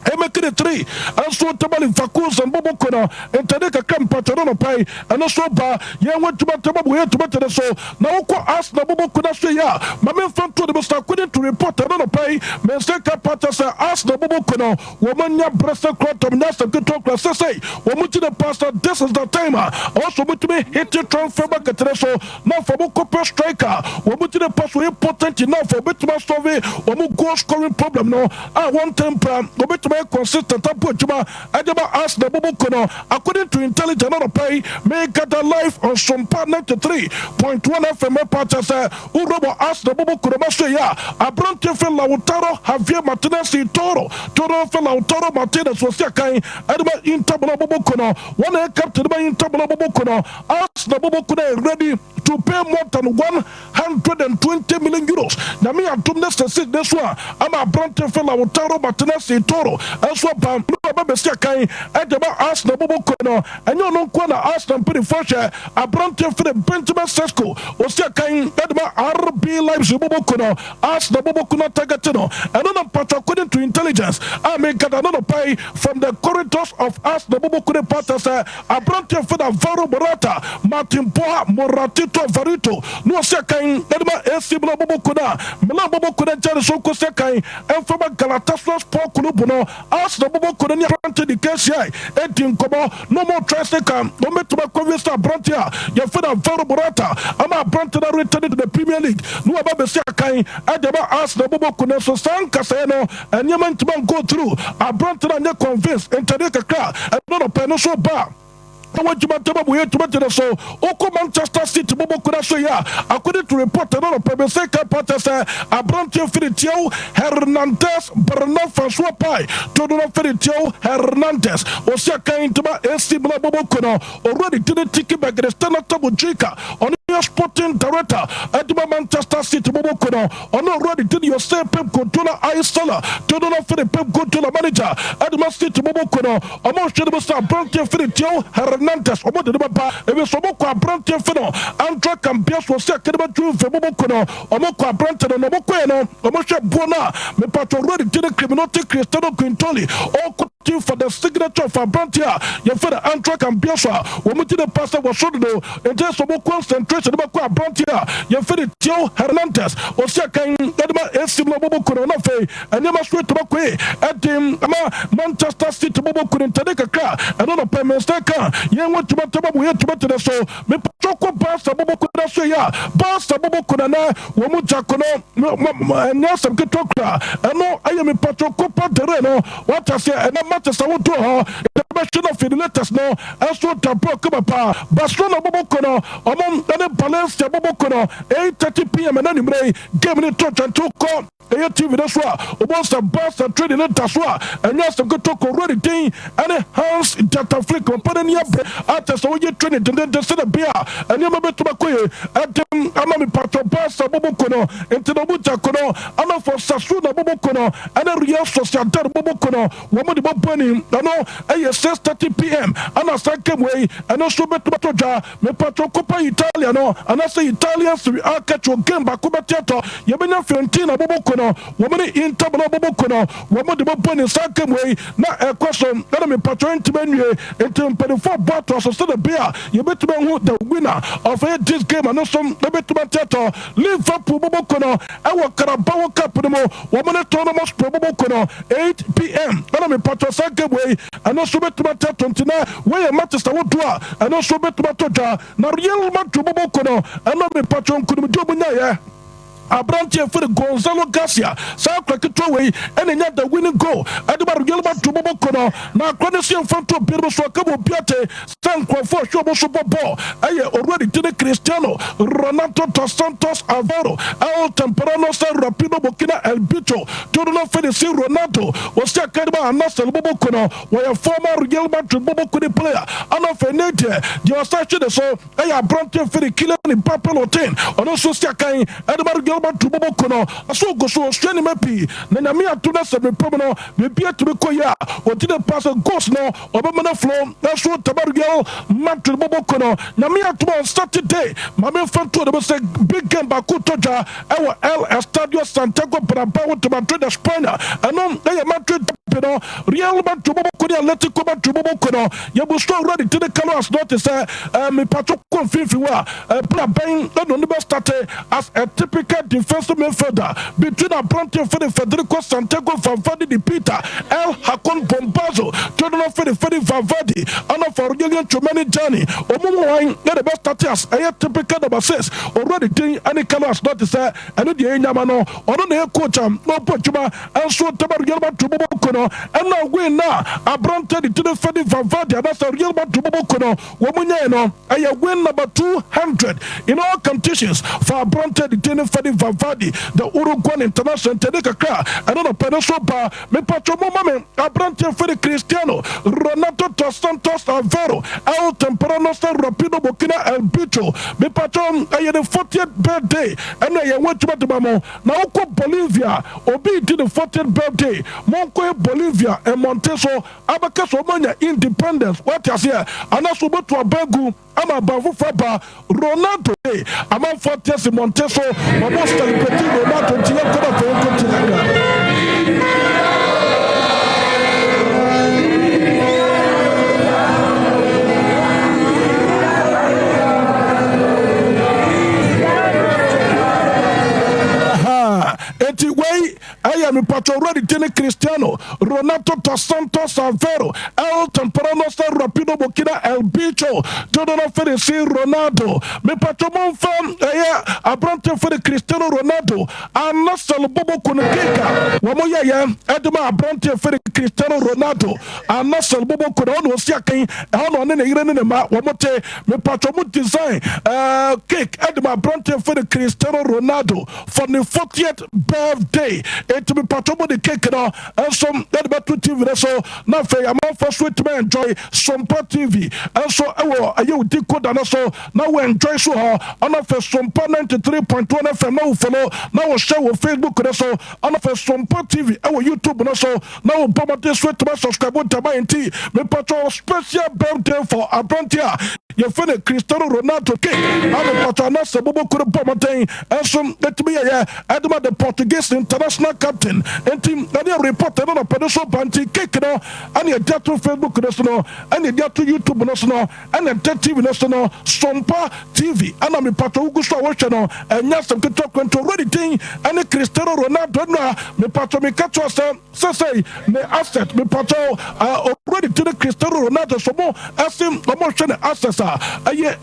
ɛmɛkiri three ɛnso tɛbali Leverkusen bɔbɔ ko no. Ntɛde kakra mpatwɛ no pai ɛno so ba yɛn ho adwuma tɛbɔ bɔ yɛ tuma tɛde so na wokɔ Arsenal bɔbɔ ko no so yɛ a, maame nfa nto de Mr. According to report ɛno no pai mɛnsa ka pata sɛ Arsenal bɔbɔ ko no wɔn anya brɛ sɛ kura tɔm nyɛ asɛm ketewa kura sɛsɛi wɔn gyina pastor. This is the time a ɔso wɔtumi hit transfer market ne so na afɔ mo kɔpɛ striker wɔn gyina pass wɔyɛ potent enough wɔbɛtumi asolve wɔn goal scoring problem no a wɔn ntɛm pra wɔbɛtumi ayɛ consistent apo adwuma ɛde ma Arsenal bɔbɔ ko no. According to intelligence no pɛ yi mekata live on Sompa 93.1 FM ɛpa kyɛ sɛ wurɔbɔ Arsenal bɔbɔ ko no ma so yi a, aberanteɛ fɛ Lautaro Javier Martinez Toro Toro fɛ Lautaro Martinez wɔsi akan ɛde ma Inter Milan bɔbɔ ko no, wɔn na yɛ captain ma Inter Milan bɔbɔ ko no. Arsenal bɔbɔ ko no yɛ ready to pay more than €120 million. Nyame adom ne sɛsi ne so a ama aberante fɛ Lautaro Martinez Toro ɛnso aba ne ɔba bɛsi akan ɛde ma Arsenal bɔbɔ ko no. Ɛnyɛ ɔno nko na Arsenal mpanyinfoɔ hwɛ. Aberante fɛ Benjamin Sesko ɔsi akan ɛde ma RB Leipzig bɔbɔ ko no, Arsenal bɔbɔ ko no target no. Ɛno na mpatwa according to intelligence a mekata no no pai from the corridors of Arsenal bɔbɔ ko ne pata sɛ aberante fɛ Alvaro Morata, Martin Boha Moratito Alvarito na ɔsi akan ɛde ma AC Milan bɔbɔ ko no a Milan bɔbɔ ko no nkyɛn so nkosi akan ɛmfama Galatasaray Sport Club no. Arsenal bɔbɔ ko no ne aberante de kɛsia ɛdi nkɔmɔ na ɔmo try sɛ ka wɔn bɛtumi akɔwie sɛ aberante a yɛfɛ no Alvaro Morata ama aberante no return to the Premier League na wɔba bɛsi akan ɛde ma Arsenal bɔbɔ ko no. So saa nkasaeɛ no nneɛma ntoma go through, aberante no anyɛ convince. Ntɛdeɛ kakra ɛno no pɛ no so ba na wadwuma ntɛm abu yɛ tuma gyina so. Wokɔ Manchester City bɔbɔ kura so yi a, according to report ɛno no pɛ bɛsɛ ka pata sɛ aberanteɛ firi Theo Hernandez Bernard Francois Pai todo no firi Theo Hernandez ɔsi akan ntoma AC Milan bɔbɔ ko no. Owura de tene Tiki Begiristain Jika ɔno yɛ sporting director ɛde Manchester City bɔbɔ ko no. Ɔno owura de tene Jose Pep Guardiola Aisala todo no firi Pep Guardiola manager ɛde ma City bɔbɔ ko no. Ɔmo hwɛ no mu sɛ aberanteɛ firi Theo Hernandez Hernandez wɔn de no bɛba. Ebi nso wɔn kɔ aberanteɛ fɛ no Andrea Cambiaso ɔsi akadema Juve bɔbɔ ko no wɔn kɔ aberante no na wɔn kɔɛ no wɔn hwɛ boɔ no a mepatwɔ Rodi Dini Criminotti Cristiano Guintoli ɔkɔ team for the signature of aberante a yɛfɛ no Andrea Cambiaso a wɔn gye ne pa sɛ wɔso dodo nti sɛ wɔn concentration no bɛkɔ aberante a yɛfɛ no Theo Hernandez ɔsi akan ɛde ma AC Milan bɔbɔ ko no na afei Nneɛma so atumi akɔ yie de ama Manchester City bɔbɔ kunu ntade kakra a ɛno na pɛ me nsa ka yɛn ho atumi atɛm abu yɛn atumi atene so. Mepatwɔ kɔ Barca bɔbɔ kunu so yɛ a Barca bɔbɔ kunu ɛnɛ wɔn mu gya kono ɛnyɛ asɛm ketewa kura ɛno ɛyɛ mepatwɔ Copa del Rey no wate aseɛ ɛnɛ matches ahodoɔ hɔ yɛbɛhwɛ no afei ne latest no ɛnso da bɔɔl kama paa. Barcelona bɔbɔ kunu ɔmo ɛne Valencia bɔbɔ kunu 8:30 pm ɛnɛ anwummerɛ yi game no to twɛnto kɔ Ɛyɛ TV no so a, wobɛhu sɛ Barca training no da so a ɛnyɛ asɛm ketewa. Kowura ne din ne Hans Dieter Flick. Papa no ani abere a kyerɛ sɛ ɔyɛ training dendeenden sɛdeɛ ɛbɛyɛ a nneɛma bɛtumi akɔ yie de ama me. Patrɔ Barca bɔbɔ ko no nti na wɔgya ko no ama for Sassuolo bɔbɔ ko no ne Real Sociedad bɔbɔ ko no wɔn de bɔbɔ ani. Ɛno ɛyɛ 6:30 pm ɛna saa game wei ɛno nso bɛtumi atɔ dwa. Mepatwo Coppa Italia no anaasɛ Italian Serie A Calcio game baako bɛte atɔ. Yɛbɛnya Fiorentina bɔbɔ ko no, wɔn ne Inter Milan bɔbɔ ko no, wɔn de bɔbɔ ne saa game wei na ɛkɔ so ɛna mepatwo ɛntumi anwie nti mpanimfoɔ abɔ atoa so sɛdeɛ ɛbɛyɛ a yɛbɛtumi ahu the winner of ɛyɛ this game ɛno nso ɛbɛtumi ate atɔ. Liverpool bɔbɔ ko no ɛwɔ Carabao Cup no mu, wɔn ne Tottenham Hotspur bɔbɔ ko no 8pm ɛna mepatwo saa game wei ɛno nso bɛtumi ate atɔ nti na wei yɛ matches ahodoɔ a ɛno nso bɛtumi atɔ dwa. Na Real Madrid bɔbɔ ko no ɛno mepatwo nkonimdi ɔmo nyaeɛ aberanteɛ firi Gonzalo Garcia saa akora ketewa wei ɛna nya the winning goal ɛde ma Real Madrid bɔbɔ ko no. Na akora no si mfa nto obiara mu so ɔka ma obi ate sɛ nkurɔfoɔ a ɔhwɛ ɔmo so bɔ bɔɔl ɛyɛ owura ne din Cristiano Ronaldo dos Santos Aveiro El Temprano Ser Rapido Burkina El Bicho Todo no Felici Ronaldo wɔsi aka de ma Al-Nassr bɔbɔ ko no. Wɔyɛ former Real Madrid bɔbɔ ko ne player ana afei ne deɛ deɛ ɔsan hwe ne so ɛyɛ aberanteɛ firi Kylian Mbappe Lottin ɔno nso si akan ɛde ma Real Madrid bɔbɔ ko no. Ɔso gu so ɔsua nneɛma pii na Nyame adom na sɛ mepɛ mu no biribi atumi kɔ yie a ɔgye ne pass goals no ɔbɛma no flow nso dama Real Madrid bɔbɔ ko no. Nyame adom on Saturday ma memfa nto ne mu sɛ big game baako tɔ dwa ɛwɔ El Estadio Santiago Bernabeu de Madrid, España. Ɛno ɛyɛ Madrid derby no. Real Madrid bɔbɔ ko ne Atletico Madrid bɔbɔ ko no. Yɛbu so awura ne tiri Carlo Ancelotti sɛ eh, mepatwo kɔ mfimfini hɔ a ɛbra bɛn ɛna ɔne bɛ starte as a typical defensive midfielder between aberanteɛ fɛde Federico Santiago Valverde de Peter El Hakon Bombazo Teodoro fɛde Fede Valverde ɛna fa Aurelien Tchouameni Gianni ɔmo mu hwan ɛna bɛ starte as ɛyɛ typical number 6 owura ne din ɛne Carlo Ancelotti sɛ ɛno deɛ ɛnyama no ɔno na ɛyɛ coach a na ɔbɔ adwuma nso dama Real Madrid bɔbɔ ko no ɛna win na aberante de tiri Fede Valverde anaasɛ Real Madrid bɔbɔ ko no wɔn mu nyae no ɛyɛ win number 200 in all competitions for aberante de tiri Fede Valverde, the Uruguayan international. Ntɛde kakra ɛno no pɛ no so ba mepatwo mo ma me aberante Fede Cristiano Ronaldo dos Santos Aveiro El Temprano Ser Rapido Burkina El Bicho mepatwo ɛyɛ ne 40th birthday ɛna ɛyɛ ho adwuma de ma mo. Na wokɔ Bolivia, obi redi ne 40th birthday, monkɔyɛ Bolivia mmɔnten so abɛka sɛ wɔanya independence, woate aseɛ, anaasɛ wɔbɛtu aba agu ama aban foforɔ aba. Ronaldo de, amanfoɔ ate ase mmɔnten so, wɔn celebrate Ronaldo, nti yɛnkɔ na afei yɛnkɔ nti kakra. Enti wei ɛyɛ mepatwɔ wura de din Cristiano Ronaldo dos Santos Aveiro El Temprano Ser Rapido Burkina El Bicho Todo no Felici Ronaldo. Mepatwɔ momfa ɛyɛ aberante fere Cristiano Ronaldo Al-Nassr bobo kono cake a wɔn yɛyɛ ɛde ma aberante fere Cristiano Ronaldo Al-Nassr bobo kono ɛhɔ na ɔsi akan ɛhɔ na ɔne ne yere ne ne ma wɔn te. Mepatwɔ mo design cake ɛde ma aberante fere Cristiano Ronaldo for ne 40th birthday. Enti Enti mepatɔ mo de cake no nso de bɛto TV no so na afei amanfoɔ so atumi enjoy Sompa TV nso wɔ ɛyɛ wo decoder no so na wo enjoy so hɔ. Ɛna afei Sompa 93.1 FM na wo follow na wo share wɔ Facebook no so. Ɛna afei Sompa TV wɔ YouTube no so na wo bɔ mmɔden so atumi subscribe dama. Nti mepatɔ special birthday for aberante a yɛfɛ no Cristiano Ronaldo cake a mepatɔ anasɛ bobokoro bɔ mmɔden nso ɛtumi yɛyɛ ɛde ma the Portuguese international captain. Nti ɛne report ɛno na pɛde so ba. Nti cake no ɛne ɛde ato Facebook no so no, ɛne ɛde ato YouTube no so no, ɛne ɛde TV no so no, Sompa TV. Ɛna mepatɔ wogu so a wohwɛ no, ɛnyɛ asɛm ketewa kwanto already din ɛne Cristiano Ronaldo no a mepatɔ meka kyerɛ sɛ sɛsɛi ne asset mepatɔ already din ne Cristiano Ronaldo so mo ɛse ɔmo hwɛ ne assets a ɛyɛ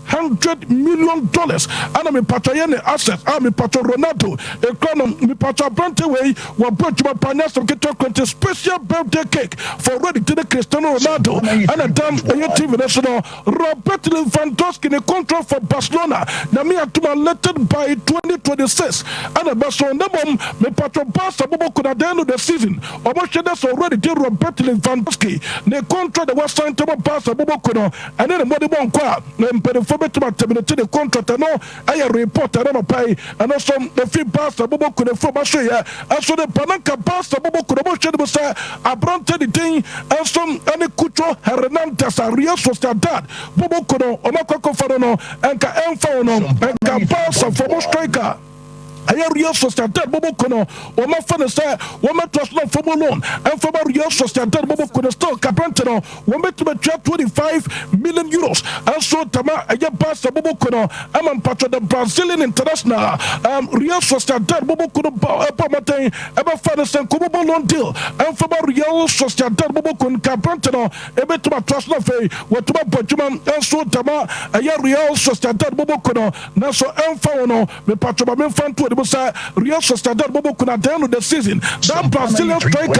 $800 million. Ɛna mepatɔ yɛ ne asset a mepatɔ Ronaldo ekura no. Mepatɔ aberante wei wɔbɔ adwuma pa, nyɛ asɛm ketewa kwanto. Special birthday cake for already din ne Cristiano Ronaldo ɛna dam ɛyɛ TV no so no. Robert Lewandowski ne contract for Barcelona Nyame adom a latest by 2026 ɛna ɛbɛso. Ne mmom mepatɔ Barca bobɔ kuna the end of the season ɔmo hwɛ dɛ sɛ already de Robert Lewandowski ne contract a wasan tɛmɔ Barca bobɔ ko no ɛne ne mmɔde bɔ nkɔ a mpanimfoɔ bɛtumi aterminate ne contract. Ɛno ɛyɛ report ɛno nɔpa yi ɛno nso efi Barca bobɔ ko ne fo ba so yɛ ɛso de pananka Barca bobɔ ko no ɔmo hwɛ ne mu sɛ aberante ne din ɛnso ɛne Cucho Hernandez a Real Sociedad bobɔ ko no ɔmo akɔkɔfa no ɛnka ɛnfa wɔn no ɛnka Barca fo mo striker ɛyɛ Real Sociedad bɔbɔ ko no wɔn afa no sɛ wɔn bɛtoa so na fɔm loan ɛnfama Real Sociedad bɔbɔ ko no. Still kapɛnte no wɔn bɛtumi atua €25 million ɛnso tama ɛyɛ Barca bɔbɔ ko no ɛma mpatwɔ the Brazilian international. Real Sociedad bɔbɔ ko no ɛbɔ mmɔden ɛbɛfa no sɛ nkɔmɔbɔ loan deal ɛnfama Real Sociedad bɔbɔ ko no kapɛnte no ɛbɛtumi atoa so na afei wɔtumi abɔ adwuma ɛnso tama ɛyɛ Real Sociedad bɔbɔ ko no. Nanso ɛnfa wɔn no mepatwɔ ma memfa nto anim sɛ Real Sociedad bɔbɔ ko no at the end of the season that Brazilian striker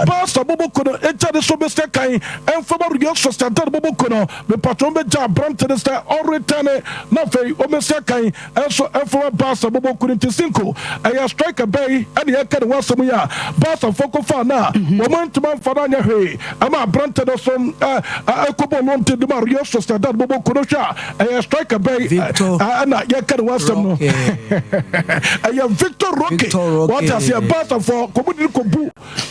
Barca bɔbɔ ko no ɛgya ne so bɛsɛ kan ɛmfama Real Sociedad bɔbɔ ko no. Mepatwɔ bɛgya aberante no sɛ ɔretɛne na afei ɔmɛsɛ kan ɛnso ɛmfama Barca bɔbɔ ko no. Nti Cinco ɛyɛ striker bɛyi ɛne yɛka ne ho asɛm yi a Barca fo kɔfa no a wɔn ntoma mfa no anyɛ hwee ɛma aberante no so ɛkɔbɔ loan de ma Real Sociedad bɔbɔ ko no. Hwɛ a ɛyɛ striker bɛyi ɛna yɛka ne ho asɛm no, ɛyɛ Victor Roque. Wɔte aseɛ, Barca fo kɔmudi kɔbu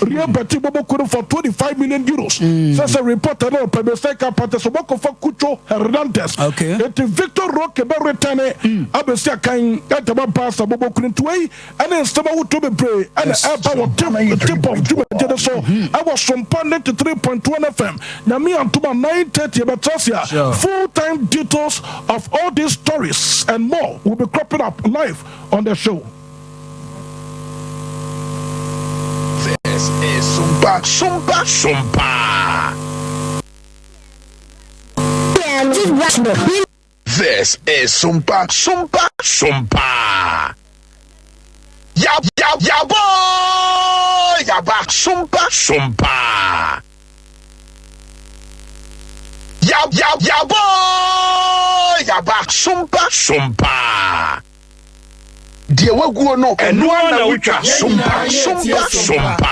Real Betis bɔbɔ ko no for €25 million. Sɛ reporter no ɔpɛ mistake apate so bɔkɔfa Cucho Hernandez. Eti Victor Roque bɛ return abɛsi akan ɛtɛma Barca bɔbɔ ko no. Nti wei ɛne nsɛm ahodoɔ bebree ɛna ɛba wɔ tip of dwumadie no so ɛwɔ Sompa 93.1 FM. Nyame antoma 9:30 ɛbɛtra se a full time details of all these stories and more will be cropping up live on the show. This is Sumpa Sumpa Sumpa. This is Sumpa Sumpa Sumpa. Yab yab yabo yaba Sumpa Sumpa. Yab yab yabo yaba Sumpa Sumpa. Deɛ waguo no ɛno ara na wotwa. Sumpa Sumpa Sumpa.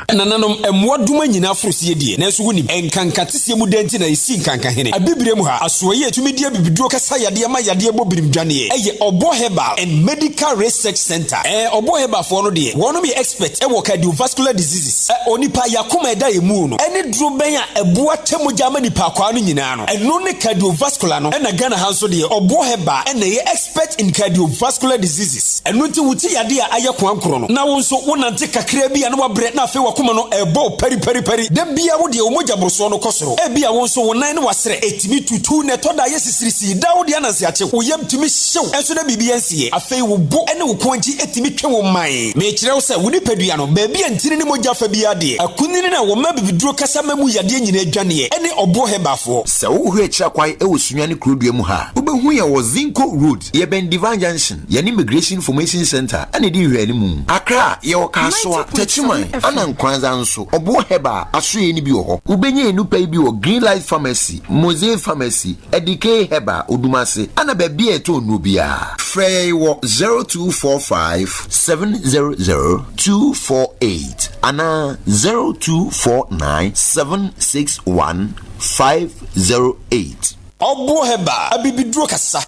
Nananom mmoa doma nyinaa foro sie deɛ, nanso wonim nkanka teseɛ mu dɛn nti na ɛsi nkanka hene Abibire mu ha asoɔyɛ atumi di abibiduro kasa yadeɛ ma yadeɛ bɔ birim dwaneɛ. Ɛyɛ Ɔbɔ Herbal and Medical Research Center. Ɔbɔ Herbalfoɔ no deɛ, wɔnom yɛ expert ɛwɔ cardiovascular diseases. Onipa yakoma ɛda yɛ mu no ɛne duro bɛn a ɛboa kyɛ mogya ama nipa akwaa no nyinaa no, ɛno ne cardiovascular no. Ɛna Ghana ha nso deɛ, Ɔbɔ Herbal ɛna ɛyɛ expert in cardiovascular diseases. Ɛno nti wote yadeɛ a ayɛ kwan korɔ no na wo nso wonante kakra bi a na wabrɛ na afei wakoma no ɛbɔ wo pɛripɛripɛri da bia wo deɛ wo mogya borosoɔ no kɔ soro. Ebia wo nso wo nan ne wasrɛ ɛtumi tutu na ɛtɔ da ayɛ sisirisii da wo deɛ ananse akyew wo yam tumi hyew ɛnso na biribi ansiɛ. Afei wo bo ne wo kɔn akyi ɛtumi twe wo man. Mekyerɛ wo sɛ wo nipadua no baabi a ntini ne mogya fa biara deɛ akunini na wɔma bibiduro kasa ma mu yadeɛ nyinaa adwaneɛ ɛne Ɔboɔ Herbalfoɔ. Sɛ wohwɛ akyira kwan wɔ Sunyani kurodua mu ha a, wobɛhu yɛn wɔ Zinco Road, yɛbɛn Divine Junction, yɛne Immigration Information Centre ɛna ɛdi nhwɛanimu. Accra, yɛwɔ Kasoa, Techiman, ana Nkran. Nkoranza nso, Ɔboɔ Herbal asoɛeɛ no bi wɔ hɔ. Wobɛnya nnupa yi bi wɔ Green Light Pharmacy, Mosaic Pharmacy, Adikei Herbal, Odumase, ɛna baabi a yɛtɔn nnuro biara. Frɛ yɛn wɔ 0245 700 248 anaa 0249 761 508. Ɔboɔ Herbal, abibiduro kasa.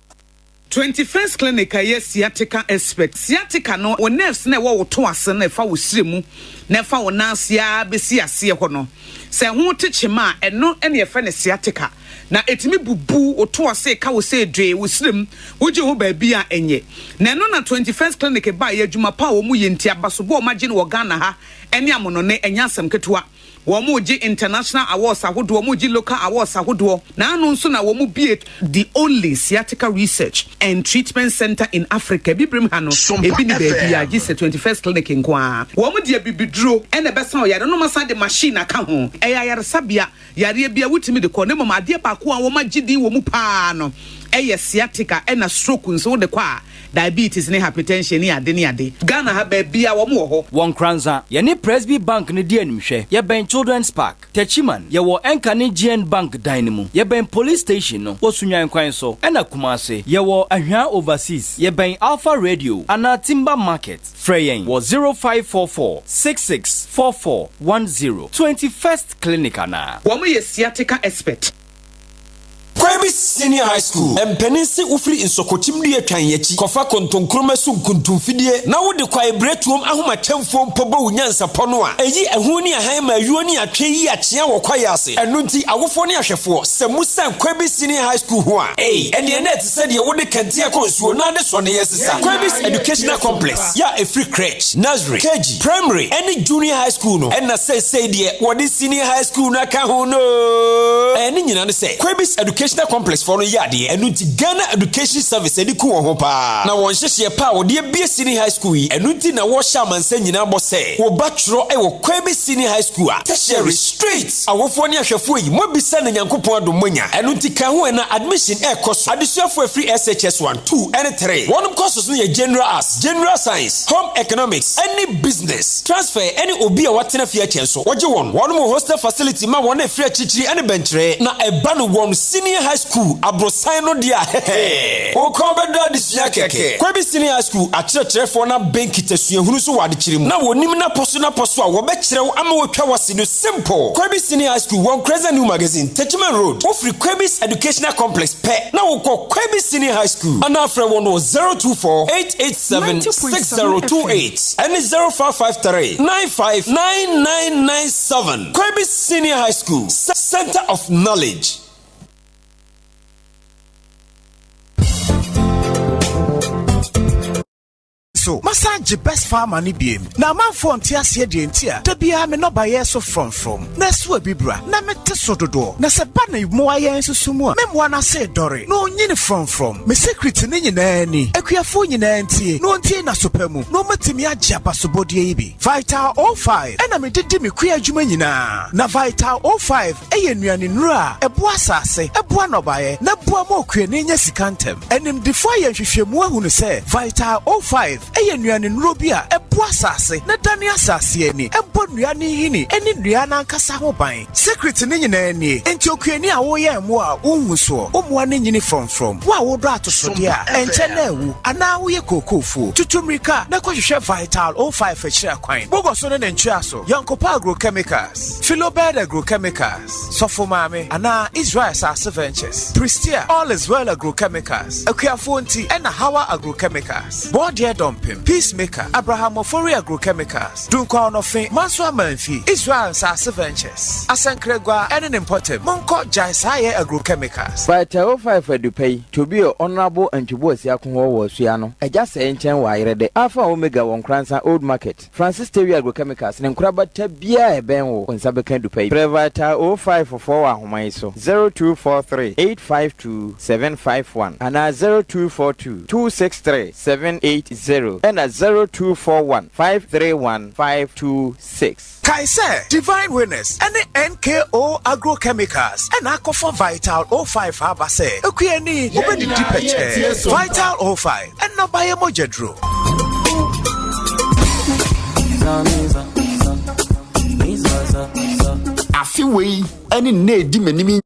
21st Clinic a ɛyɛ sciatica expert. Sciatica no, wo nerves no a ɛwɔ wo to ase no a ɛfa wo srɛ mu na ɛfa wo nan ase ara bɛsi aseɛ hɔ no, sɛ ɛho te kyema a, ɛno na yɛfrɛ no sciatica. Na ɛtumi bubu wo to ase, ka wo sɛ dwee, wo srɛ mu, wogye ho baabi a ɛnyɛ. Na ɛno na 21st Clinic baeɛ, adwuma pa a wɔyɛ nti, abasobɔ a wɔagye no wɔ Ghana ha ne amonɔne, ɛnyɛ asɛm ketewa. Wɔregye international awards ahodoɔ, wɔregye local awards ahodoɔ, na ano nso na wɔbue the only sciatica research and treatment centre in Africa. Abibirem ha no, ebi nni baabiara gye sɛ 21st Clinic nko ara. Wɔde abibiduro na ɛbɛsa ɔyare no na wɔasan de machine aka ho. Ɛyɛ ayaresabea, yareɛ biara wotumi de kɔ, na mmom adeɛ baako a wɔagye din wɔ mu pa ara no yɛ sciatica ɛna stroke nso wode kɔ a, diabetes ne hypertension ne ade ne ade. Ghana ha baabiara wɔn wɔ hɔ. Wɔ Nkoranza, yɛne Presby Bank no di animhwɛ. Yɛbɛn Children's Park. Techiman, yɛwɔ Ɛnka ne GN Bank dan no mu. Yɛbɛn Police Station no wɔ Sunyani kwan so. Ɛna Kumasi, yɛwɔ Ahwea Overseas. Yɛbɛn Alpha Radio anaa Timber Market. Frɛ yɛn wɔ 0544 66 44 10. 21st Clinic anaa. Wɔn yɛ sciatica expert. Kwabi Senior High School mpanin se wofiri nsɔkɔkyim dua twan akyi kɔfa kontonkroma so nkuntumfidie na wode kwaebiretuom ahomakyɛmfoɔ mpo bɔ wo nyansapɔ no a, ɛyi ɛho ne ahan ma ayuo ne atwe yi akyea wɔ kwaeɛ ase. Ɛno nti awofoɔ ne ahwɛfoɔ, sɛ mosiane Kwabi Senior High School ho a, ei, ɛneɛ na ɛte sɛ deɛ wode kɛntɛn kɔ nsuo na ade sɔneeɛ sesa. Kwabi's Educational Complex yɛ a ɛfiri Crèche, Nursery, KG, Primary ne Junior High School no na seesei deɛ wɔde Senior High School no aka ho no oo. Ne nyinaa ne sɛ Kwabis Educational Complex foɔ no yɛ adeɛ, ɛno nti Ghana Education Service ani ku wɔn ho paa. Na wɔn nhyehyeɛ pa a wɔde abue Senior High School yi, ɛno nti na wɔrehyɛ amansan nyinaa bɔ sɛ wo ba twerɛ wɔ Kwabis Senior High School a, Tertiary, straight! Awofoɔ ne ahwɛfoɔ yi, moabisa na Nyankopɔn adom moanya, ɛno nti ka ho ɛ na admission ɛrekɔ so. Adesuafoɔ a ɛfiri SHS 1, 2 ne 3, wɔnom courses no yɛ General Arts, General Science, Home Economics, ne Business. Transfer ne obi a watena fie akyɛ nso, wɔgye wɔn. Wɔnom wɔ hostel facility ma wɔn a ɛfiri akyirikyiri ne bɛnkyerɛ. Na ɛba no wɔn Senior High School aborosan no deɛ a, hɛhɛ, wo kɔn bɛdɔ adesua kɛkɛ. Kwabi Senior High School akyerɛkyerɛfoɔ no abɛn kita suahunu so wɔ adekyerɛ mu, na wɔnim n'apɔ so n'apɔ so a wɔbɛkyerɛ wo ama wɔatwa w'ase no simple. Kwabi Senior High School wɔ Nkreza New Magazine, Techiman Road. Wofiri Kwabi's Educational Complex pɛ na wokɔ Kwabi Senior High School anaa frɛ wɔn wɔ 024 887 6028 ɛne 0553 95 9997. Kwabi Senior High School, Center of Knowledge. So masan agye Best Farmer no biem? Na amanfoɔ nte aseɛ deɛ nti a da biara me nnɔbaeɛ so frɔmfrɔm na ɛso abibira na mete so dodoɔ. Na sɛ ba ne mmoa yɛn nso so mu a, me mmoa no ase redɔre na ɔnyini frɔmfrɔm. Me secret no nyinaa ni, akuafoɔ nyinaa ntie na wɔntie n'aso pa mu na wɔatumi agye abasobɔdeɛ yi bi. Vital 05 na mede di me kua adwuma nyinaa. Na Vital 05 yɛ nnuanennuro a ɛboa asase, ɛboa nnɔbaeɛ na ɛboa ma okuani nya sika ntɛm. Animdefo ayɛ nhwehwɛmu ahunu sɛ Vital O5 yɛ nnuanennuro bi a ɛboa asase na ɛdane asase ani, ɛbɔ nnua no nhini ne nnua no ankasa ho ban. Secret no nyinaa nie, enti okuani a woyɛn mmoa a wonhu soɔ, wo mmoa no nyini frɔmfrɔm, wo a wodɔ atosodeɛ a ɛnkyɛ na awu, anaa woyɛ kookofuo, tutu mmirika na kɔhwehwɛ Vital O5 akyiri akwan. Bogɔso ne ne ntweaso, Yɔnkopa Agrochemicals, Philobed Agrochemicals, Sɔfo Maame anaa Israel Asase Ventures, Prestea, All is Well Agrochemicals, Akuafoɔ Nti, ɛna Hawa Agrochemicals, Bɔɔdeɛ Dɔmpem, Peacemaker, Abraham Ofori Agrochemicals, Dunkwa Ɔnɔfe, Manso Amanfi, Israel Nsase Ventures, Asɛnkragua ɛne ne mpɔtam. Monkɔ Gyae Saa Yɛ Agrochemicals. Vital 05 Adupa yi, Tobio Honourable Antwi Boasiako hɔ wɔ Asua no, Agya Sɛɛ nkyɛn wɔ Ayerɛdɛ, Alpha Omega wɔ Nkoransa Old Market. Francis Tewi Agrochemicals ne nkorabata biara a ɛbɛn wo, wo nsa bɛka adupa yi. Frɛ Vital 05 foɔ wɔ ahoma yi so, 0243 852 751 anaa 0242 263 780 ɛna 0241 531 526. Kae sɛ Divine Winners ne NKO Agrochemicals na akɔfa Vital 05 aba sɛ okuani wobɛdidi pɛkyɛɛ. Vital 05, nnɔbaeɛ mogyaduro. Afe wei ne nna a ɛdi m'anim yi.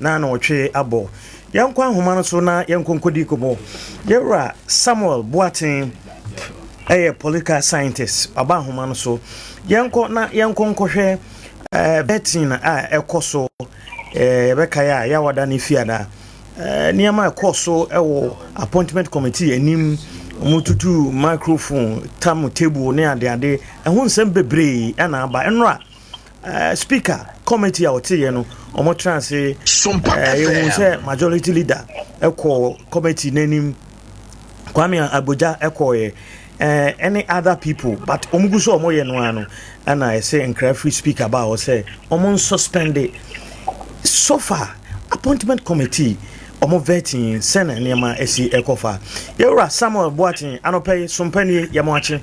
Na na ɔtwe abɔ. Yɛnkɔ ahoma no so na yɛnkɔ nkɔdi nkɔmmɔ. Yɛwura Samuel Boateng ɛyɛ political scientist. Aba ahoma no so. Yɛnkɔ na yɛnkɔ nkɔhwɛ eh, betting a ɛkɔ so eh, yɛbɛkae a yɛawada ne fiada eh, nneɛma a ɛkɔ so ɛwɔ appointment committee anim wɔtutu microphone tam table ne adeade ɛho nsɛm bebree ɛna aba ɛnora Eh, speaker committee a ɔteeɛ no wɔn tena ase eh, yɛhu sɛ majority leader ɛkɔ committee n'anim Kwame Agbogya ɛkɔɔyɛ eh, ɛne other people but wɔn gu so wɔn yɛ no ara no ɛna ɛsɛ nkira free speaker ba hɔ sɛ wɔn nsuspend so far appointment committee wɔn vetting sɛ na nneɛma asi ɛkɔ fa yɛwura Samuel Boateng anɔpɛ yi sompanie yɛ mo akye.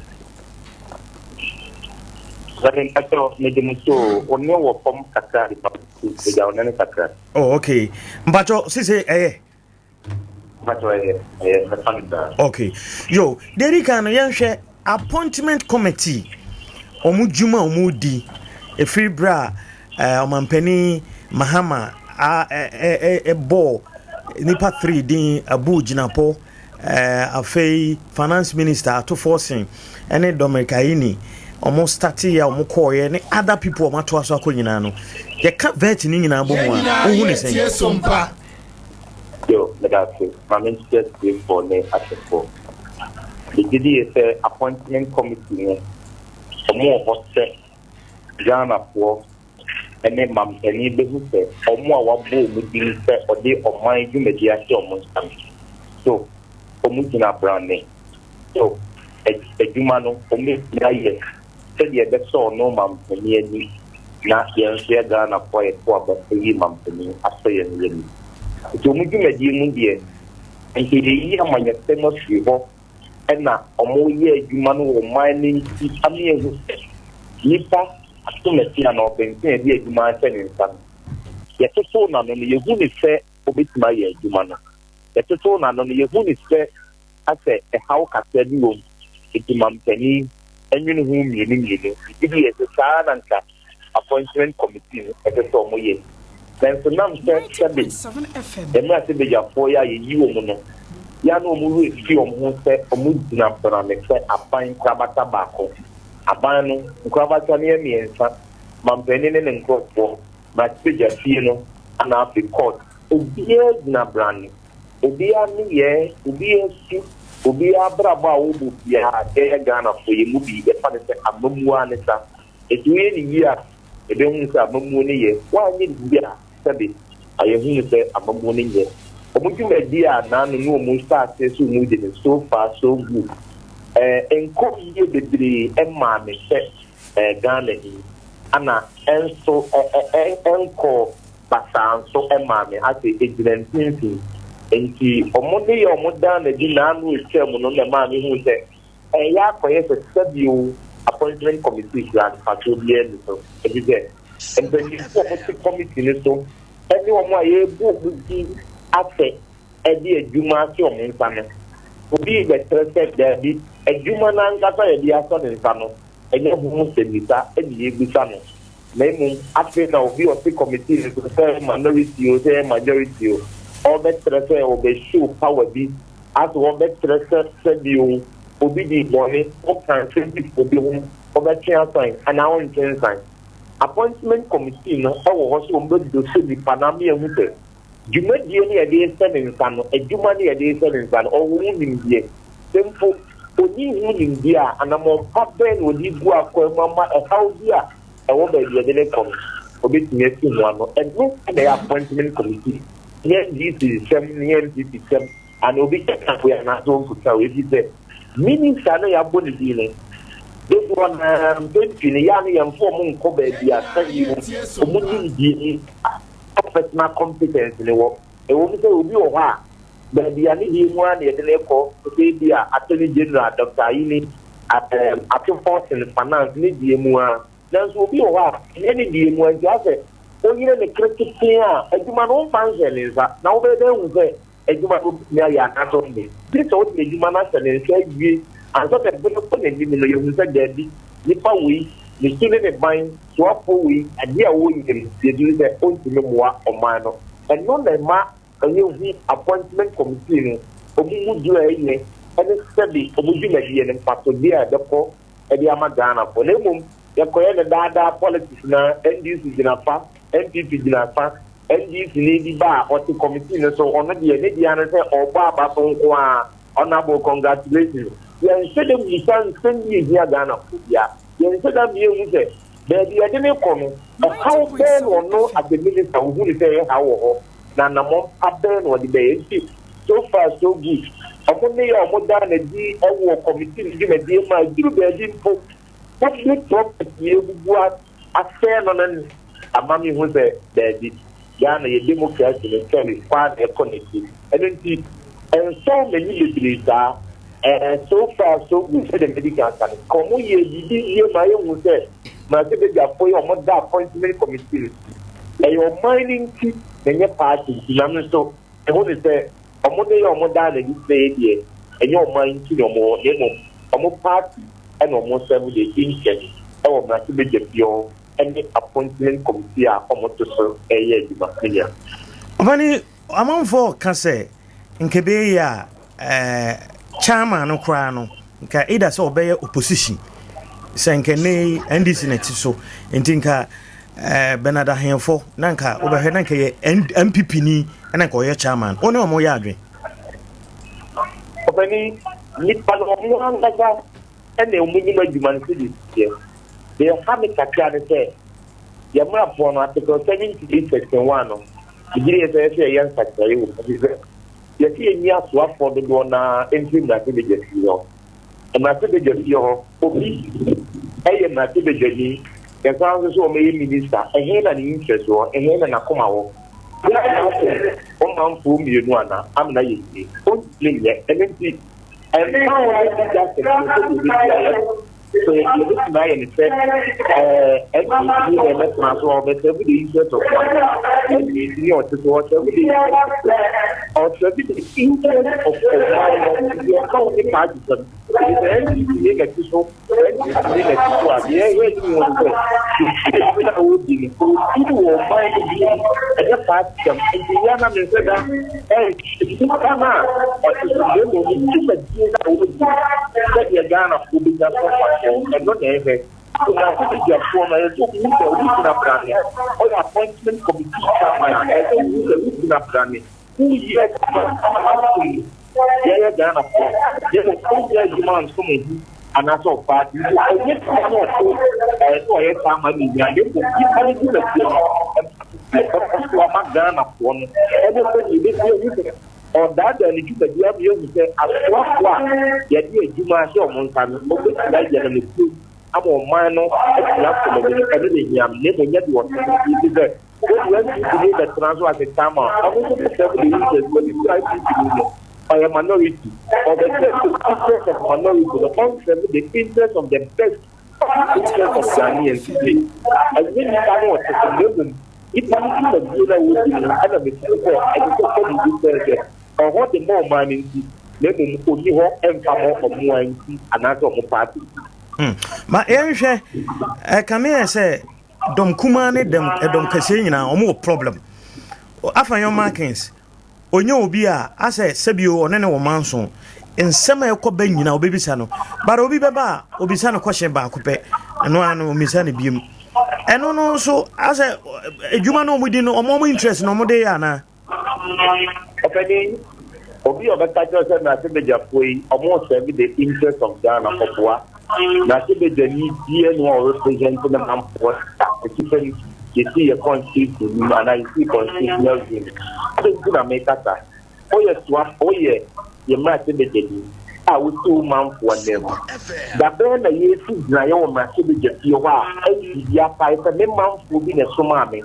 Sani mpakyɛw mede mo so o, wo nne wɔ fam kakra de ba pagya wo nne no kakra. Oh okay, mpakyɛw sese ɛyɛ. Mpakyɛw ɛyɛ, ɛyɛ mɛfa no saa. Okay, yo, deɛ ɛdi kan no yɛnhwɛ appointment committee wɔn dwuma a wɔn di ɛfiri berɛ a eh, ɔmampanin Mahama a ɛbɔɔ nipa 3 din Abu Jinapor Eh, afei finance minister Ato Forson ɛne Dominic Ayine ɔmo starte yɛ ɔmo kɔɔyɛ ne other people ɔmo atoa so akɔ nyinaa no yɛka vet ne nyinaa bɔ mu a wohu ne sɛn? Yo, meda ase. Ma menkyerɛ tiefoɔ ne ahwɛfoɔ. Megye die sɛ appointment committee no ɔmo wɔ hɔ sɛ Ghanafoɔ ne mampanin bɛhu sɛ wɔn a wɔabɔ wɔn din sɛ ɔde ɔman dwumadi ahyɛ wɔn nsa no, so wɔgyina brane? So adwuma no wɔbɛtumi ayɛ sɛdeɛ ɛbɛsɔ ɔno mampanin ani na yɛn nso yɛ Ghanafoɔ a yɛto aba ayi mampanin asɔ yɛn ani? Nti wɔn dwumadie mu deɛ, nka yɛyi amanyɔsɛm afiri hɔ na wɔyɛ adwuma no wɔ ɔman no nti ama yɛahu sɛ nnipa asomasi anaa ɔbɛnten a ɛde adwuma ahyɛ ne nsa no, yɛtotow n'ano no, yɛhu no sɛ obetumi ayɛ adwuma no. Yɛtotow n'ano no, yɛhu no sɛ asɛ ɛhaw kakra bi wom, enti mampanin nwene ho mmienu mmienu. Megye di yɛ sɛ saa ara na anka Appointment Committee no ɛsɛ sɛ wɔyɛ. Nanso nam sɛ sɛbe yɛn mmarahyɛbadwafoɔ yi a yɛyi wɔn no, yɛ a na wɔn werɛ fi wɔn ho sɛ wɔgyina brane sɛ aban nkorabata baako. Aban no, nkorabata no yɛ mmiɛnsa, mampanin ne ne nkorɔfoɔ, mmarahyɛbadwa fie no, ɛna afei court. Obiara gyina brane. Obiara nneyɛɛ, obiara su, obiara abrabɔ a ɔbɔ biara, yɛyɛ Ghanafoɔ, yɛn mu bi yɛfa no sɛ amammuo ara ne sa. Enti woyɛ no yie a, yɛbɛhunu sɛ amammuo no yɛ. Woanyɛ no yie a, sɛbe, ma yɛahunu sɛ amammuo no nyɛ. Wɔn dwumadie a naano ne wɔn hyɛ aseɛ sɛ wɔn redi no, so far so good. Ɛɛ, ɛnkɔɔ yie bebree mmaa me sɛ ɛɛ Ghanani, ɛna ɛnso ɛ ɛ ɛ ɛnkɔɔ basaa nso mmaa me, asɛ ɛgyina mfimfini. Enti wɔn nneyɛɛ a wɔdaa no adi naano a ɛtwaa mu no na ɛmaa mehuu sɛ Ɛreyɛ akɔyɛ sɛ sɛbio appointment committee koraa no mfasoɔ biara nni so efisɛ mpanyinfoɔ a wɔte committee no so ne wɔn a yɛrebu wɔn din asɛ de adwuma ahyɛ wɔn nsa no, obi rebɛkyerɛ sɛ daabi, adwuma no ankasa a yɛde asɔ ne nsa no, ɛnyɛ ho nsɛmmisa na yɛrebisa no. Na mmom afei na obi a ɔte committee no so, sɛ ɛyɛ minority o, sɛ ɛyɛ majority o, ɔrebɛkyerɛ sɛ ɔbɛ show power bi, asɛ ɔrebɛkyerɛ sɛ sɛbi o, obi dii bɔne, woka nsɛm bi fa obi ho, wobɛtwe asan anaa wontwe nsan. Appointment committee no wɔ hɔ sɛ wɔbɛdose nipa no ama yɛahu sɛ dwumadie no yɛde rehyɛ ne nsa no, adwuma no yɛde rehyɛ ne nsa no, ɔwɔ ho nimdeɛ. Sɛ mpo ɔnni ho nimdeɛ a, anammɔn pa bɛn na ɔde regu akwan mu ama ɛhaw bi a ɛwɔ baabi a yɛde no rekɔ no, ɔbɛtumi asi ho ano? Ɛno na ɛyɛ appointment committee, nyɛ NDC nsɛm ne NPP nsɛm anaa obi keka wei anaasɛ ɔnkeka wei, ɛfiri sɛ minister no a yɛabɔ ne din no, dodoɔ no ara mpɛn pii no, yɛ a na yɛmfa wɔn nkɔ baabi a sɛdeɛ wɔn nimdeɛ ne professional competence no wɔ. Ɛwom sɛ obi wɔ hɔ a, baabi a ne deɛ mu ara na yɛde no rekɔ, te sɛ ebia Attorney General Doctor Ayine Ato Forson, Finance, ne deɛ mu ara. Nanso obi wɔ hɔ a, ɛnyɛ ne deɛ mu ara nti asɛ woyere no kereketee a, adwuma no womfa nhyɛ ne nsa, na wobɛyɛ dɛn ahu sɛ adwuma no obetumi ayɛ anaasɛ ɔnyɛ? Gye sɛ wode adwuma no ahyɛ ne nsa awie ansa na bere kɔ n'anim no, yɛahu sɛ dabi, nipa wei, ne su ne ne ban, soafoɔ wei, adeɛ a ɔreyɛ no, yɛduru sɛ ɔntumi mmoa ɔman no. Ɛno na ɛma yɛhu appointment committee no, wɔn mu duru a ɛyɛ ne sɛbe wɔn dwumadie no mfasodeɛ a ɛbɛkɔ de ama Ghanafoɔ. Na mmom yɛkɔyɛ no daa daa politics na NDC gyina fa, NPP gyina fa, NDC ni bi ba a ɔte committee no so, ɔno deɛ ne deɛ ara ne sɛ ɔrebɔ aba so nko ara, Honourable congratulations. Yɛnhyɛ da mmisa nsɛm bi a ɛhia Ghanafoɔ biara. Yɛnhyɛ da mma yɛnhu sɛ baabi a yɛde no rekɔ no, ɔhaw bɛn na ɔno as a minister ɔhu no sɛ ɛyɛ haw wɔ hɔ, na anammɔn pa bɛn na ɔde bɛyɛ. Nti so far so good. Wɔn nneyɛɛ a wɔdaa no adi wɔ committee no dwumadie mu a ɛduru baabi mpo public property yɛbubu asɛe no no ama mehu sɛ daabi, Ghana yɛ democracy no sɛre kɔ ara na ɛkɔ n'akyi. Ɛno nti ɛnsɔɔ m'ani bebree saa. Ɛɛ so far so good sɛdeɛ madi kan aka no, nka wɔn yɛɛ biribi yie ma yɛhu sɛ mmarahyɛbadwafoɔ yi a wɔda appointment committee no so, ɛyɛ ɔman no nti na ɛnyɛ party nti. Na me nso mehu no sɛ wɔn nneyɛɛ a wɔdaa no adi kyerɛ yɛ deɛ, ɛnyɛ ɔman nti na wɔwɔ hɔ na mmom wɔn party na wɔn serve the interest wɔ mmarahyɛbadwafie hɔ ne appointment committee a wɔto so reyɛ adwuma. Me nua. Ɔpani, amanfoɔ ka sɛ nka ɛbɛyɛ yie a eh, chairman no koraa no nka either sɛ ɔbɛyɛ opposition sɛ nka ne yi NDC na ɛte so nti nka eh, Bernard Ahenfo na nka wobɛhwɛ na nka yɛ NPP ni na nka ɔyɛ chairman. Wo ne ɔmo yɛ adwen? Ɔpani, nnipa no ɔmo ankasa na ɔmo nim adwuma no sɛdeɛ ɛsi teɛ. Deɛ ɛha me kakra ne sɛ, yɛn mmarafoɔ no, Article 78 section 1 no, megye die sɛ ɛsɛ sɛ yɛyɛ nsakyeraeɛ wɔ mu, ɛfiri sɛ yɛse yɛnyi asoafoɔ dodoɔ no ara mfiri mmarahyɛbadwafie hɔ. Mmarahyɛbadwafie hɔ, obi yɛ mmarahyɛbadwani, yɛsan nso sɛ ɔmmɛyɛ minista, ɛhe na ne interest wɔ, ɛhe na n'akoma wɔ? Wobɛtumi asom wo manfoɔ mmienu anaa? Amena yɛ yie. Ɔntumi nyɛ. Ɛno nti, ɛmfa ho ne leadership no sɛdeɛ ɛbɛsi ayɛ no, sɛ yɛbɛtumi ayɛ no sɛ ɛɛ NPP ni na ɛbɛtena so a ɔbɛsɛve the interest of one NDC ni ɔte so ɔsɛve the interest ɔsɛve the interest of ɔman no nti ɛka wo ne party sɛm nti sɛ NDC ni na ɛte so NDC ni na ɛte so a deɛ ɛyɛ anim wɔ no sɛ ɛfiri a ɔdi no ɔdi no wɔ ɔman no bi ɛnyɛ party sɛm nti yɛ na me nsɛ da Nnipa no a ɔte so na mmom ne dwumadie no a ɔdi sɛdeɛ Ghanafoɔ bɛnya so mfasoɔ, ɛno na ɛhwɛ. Mmarahyɛbadwafoɔ no, ɛyɛ sɛ wɔhu sɛ wogyina brane, ɔyɛ appointment committee chairman a, ɛyɛ sɛ wohu sɛ wogyina brane, woyɛ adwuma asom yɛyɛ Ghanafoɔ, na mmom wonyɛ adwuma nsom wo ho anaasɛ wo party. Nti ɛnyɛ nipa no ɔte ɛyɛ sɛ ɔyɛ saa ma ne nyinaa, na mmom nipa no dwumadie no, ɛbɛkɔ so ama Ghanafoɔ no ɛne sɛdeɛ yɛbɛsi ahu sɛ ɔredaadaa ne dwumadie ama yɛahu sɛ asoafoɔ a yɛde adwuma ahyɛ wɔn nsa no wɔbɛtumi ayɛ no nokorɛm ama ɔman no atumi akɔ n'anim. Ɛno na ɛhia no, na mmom nyɛ deɛ ɔte no. Nti sɛ wode NPP ni bɛtena so as a chairman a, ɔno nso bɛsɛe the interest because ɛfiri NPP ni no ɔyɛ minority, ɔbɛsɛe the interest of minority no, ɔnsɛve the interest of the best interest of Ghanaians nti ɛnyɛ nipa no ɔte so na mmom nipa no dwumadie no a wɔdi no ɛna mesrɛ sɛ ɛsɛ sɛ sɛ biribi sɛ sɛ ɔhɔ de ma ɔman no nti na mmom ɔnni hɔ ɛmfa ma ɔmoa nti anaasɛ ɔmo party nti. Hmm. Ma yɛnhwɛ ɛkame yɛ sɛ dɔm kumaa ne dɛm ɛdɔm kɛseɛ nyinaa wɔn wɔ problem. Afenyo Markins onye obi a asɛ sɛbio ɔne ne wɔ manso nsɛm a ɛkɔ bɛ nyinaa obɛbisa no but obi bɛba a obisa no kɔhyɛ baako pɛ ɛno ara no omisa no biem ɛno no nso asɛ adwuma no ɔmo di no ɔmo ɔmo interest na ɔmo de yɛ anaa. Ɔpanin, obi a ɔbɛka kyerɛ sɛ mmarahyɛbadwafoɔ yi ɔmo serve the interest of Ghana ɔboa. Mmarahyɛbadwani biara ni hɔ a ɔrepresent ne manfoɔ da. Ɛti sɛ yɛsii yɛ constitution no mu anaa yɛsii constitutional view no. Adɛn nti na meka saa? Woyɛ soa woyɛ yɛ mmarahyɛbadwani a wosi wo manfoɔ nan mu. Da bɛn na yɛresi gyinaeɛ wɔ mmarahyɛbadwa fie hɔ a ɛnti bi apae sɛ me manfoɔ bi na ɛsomaa me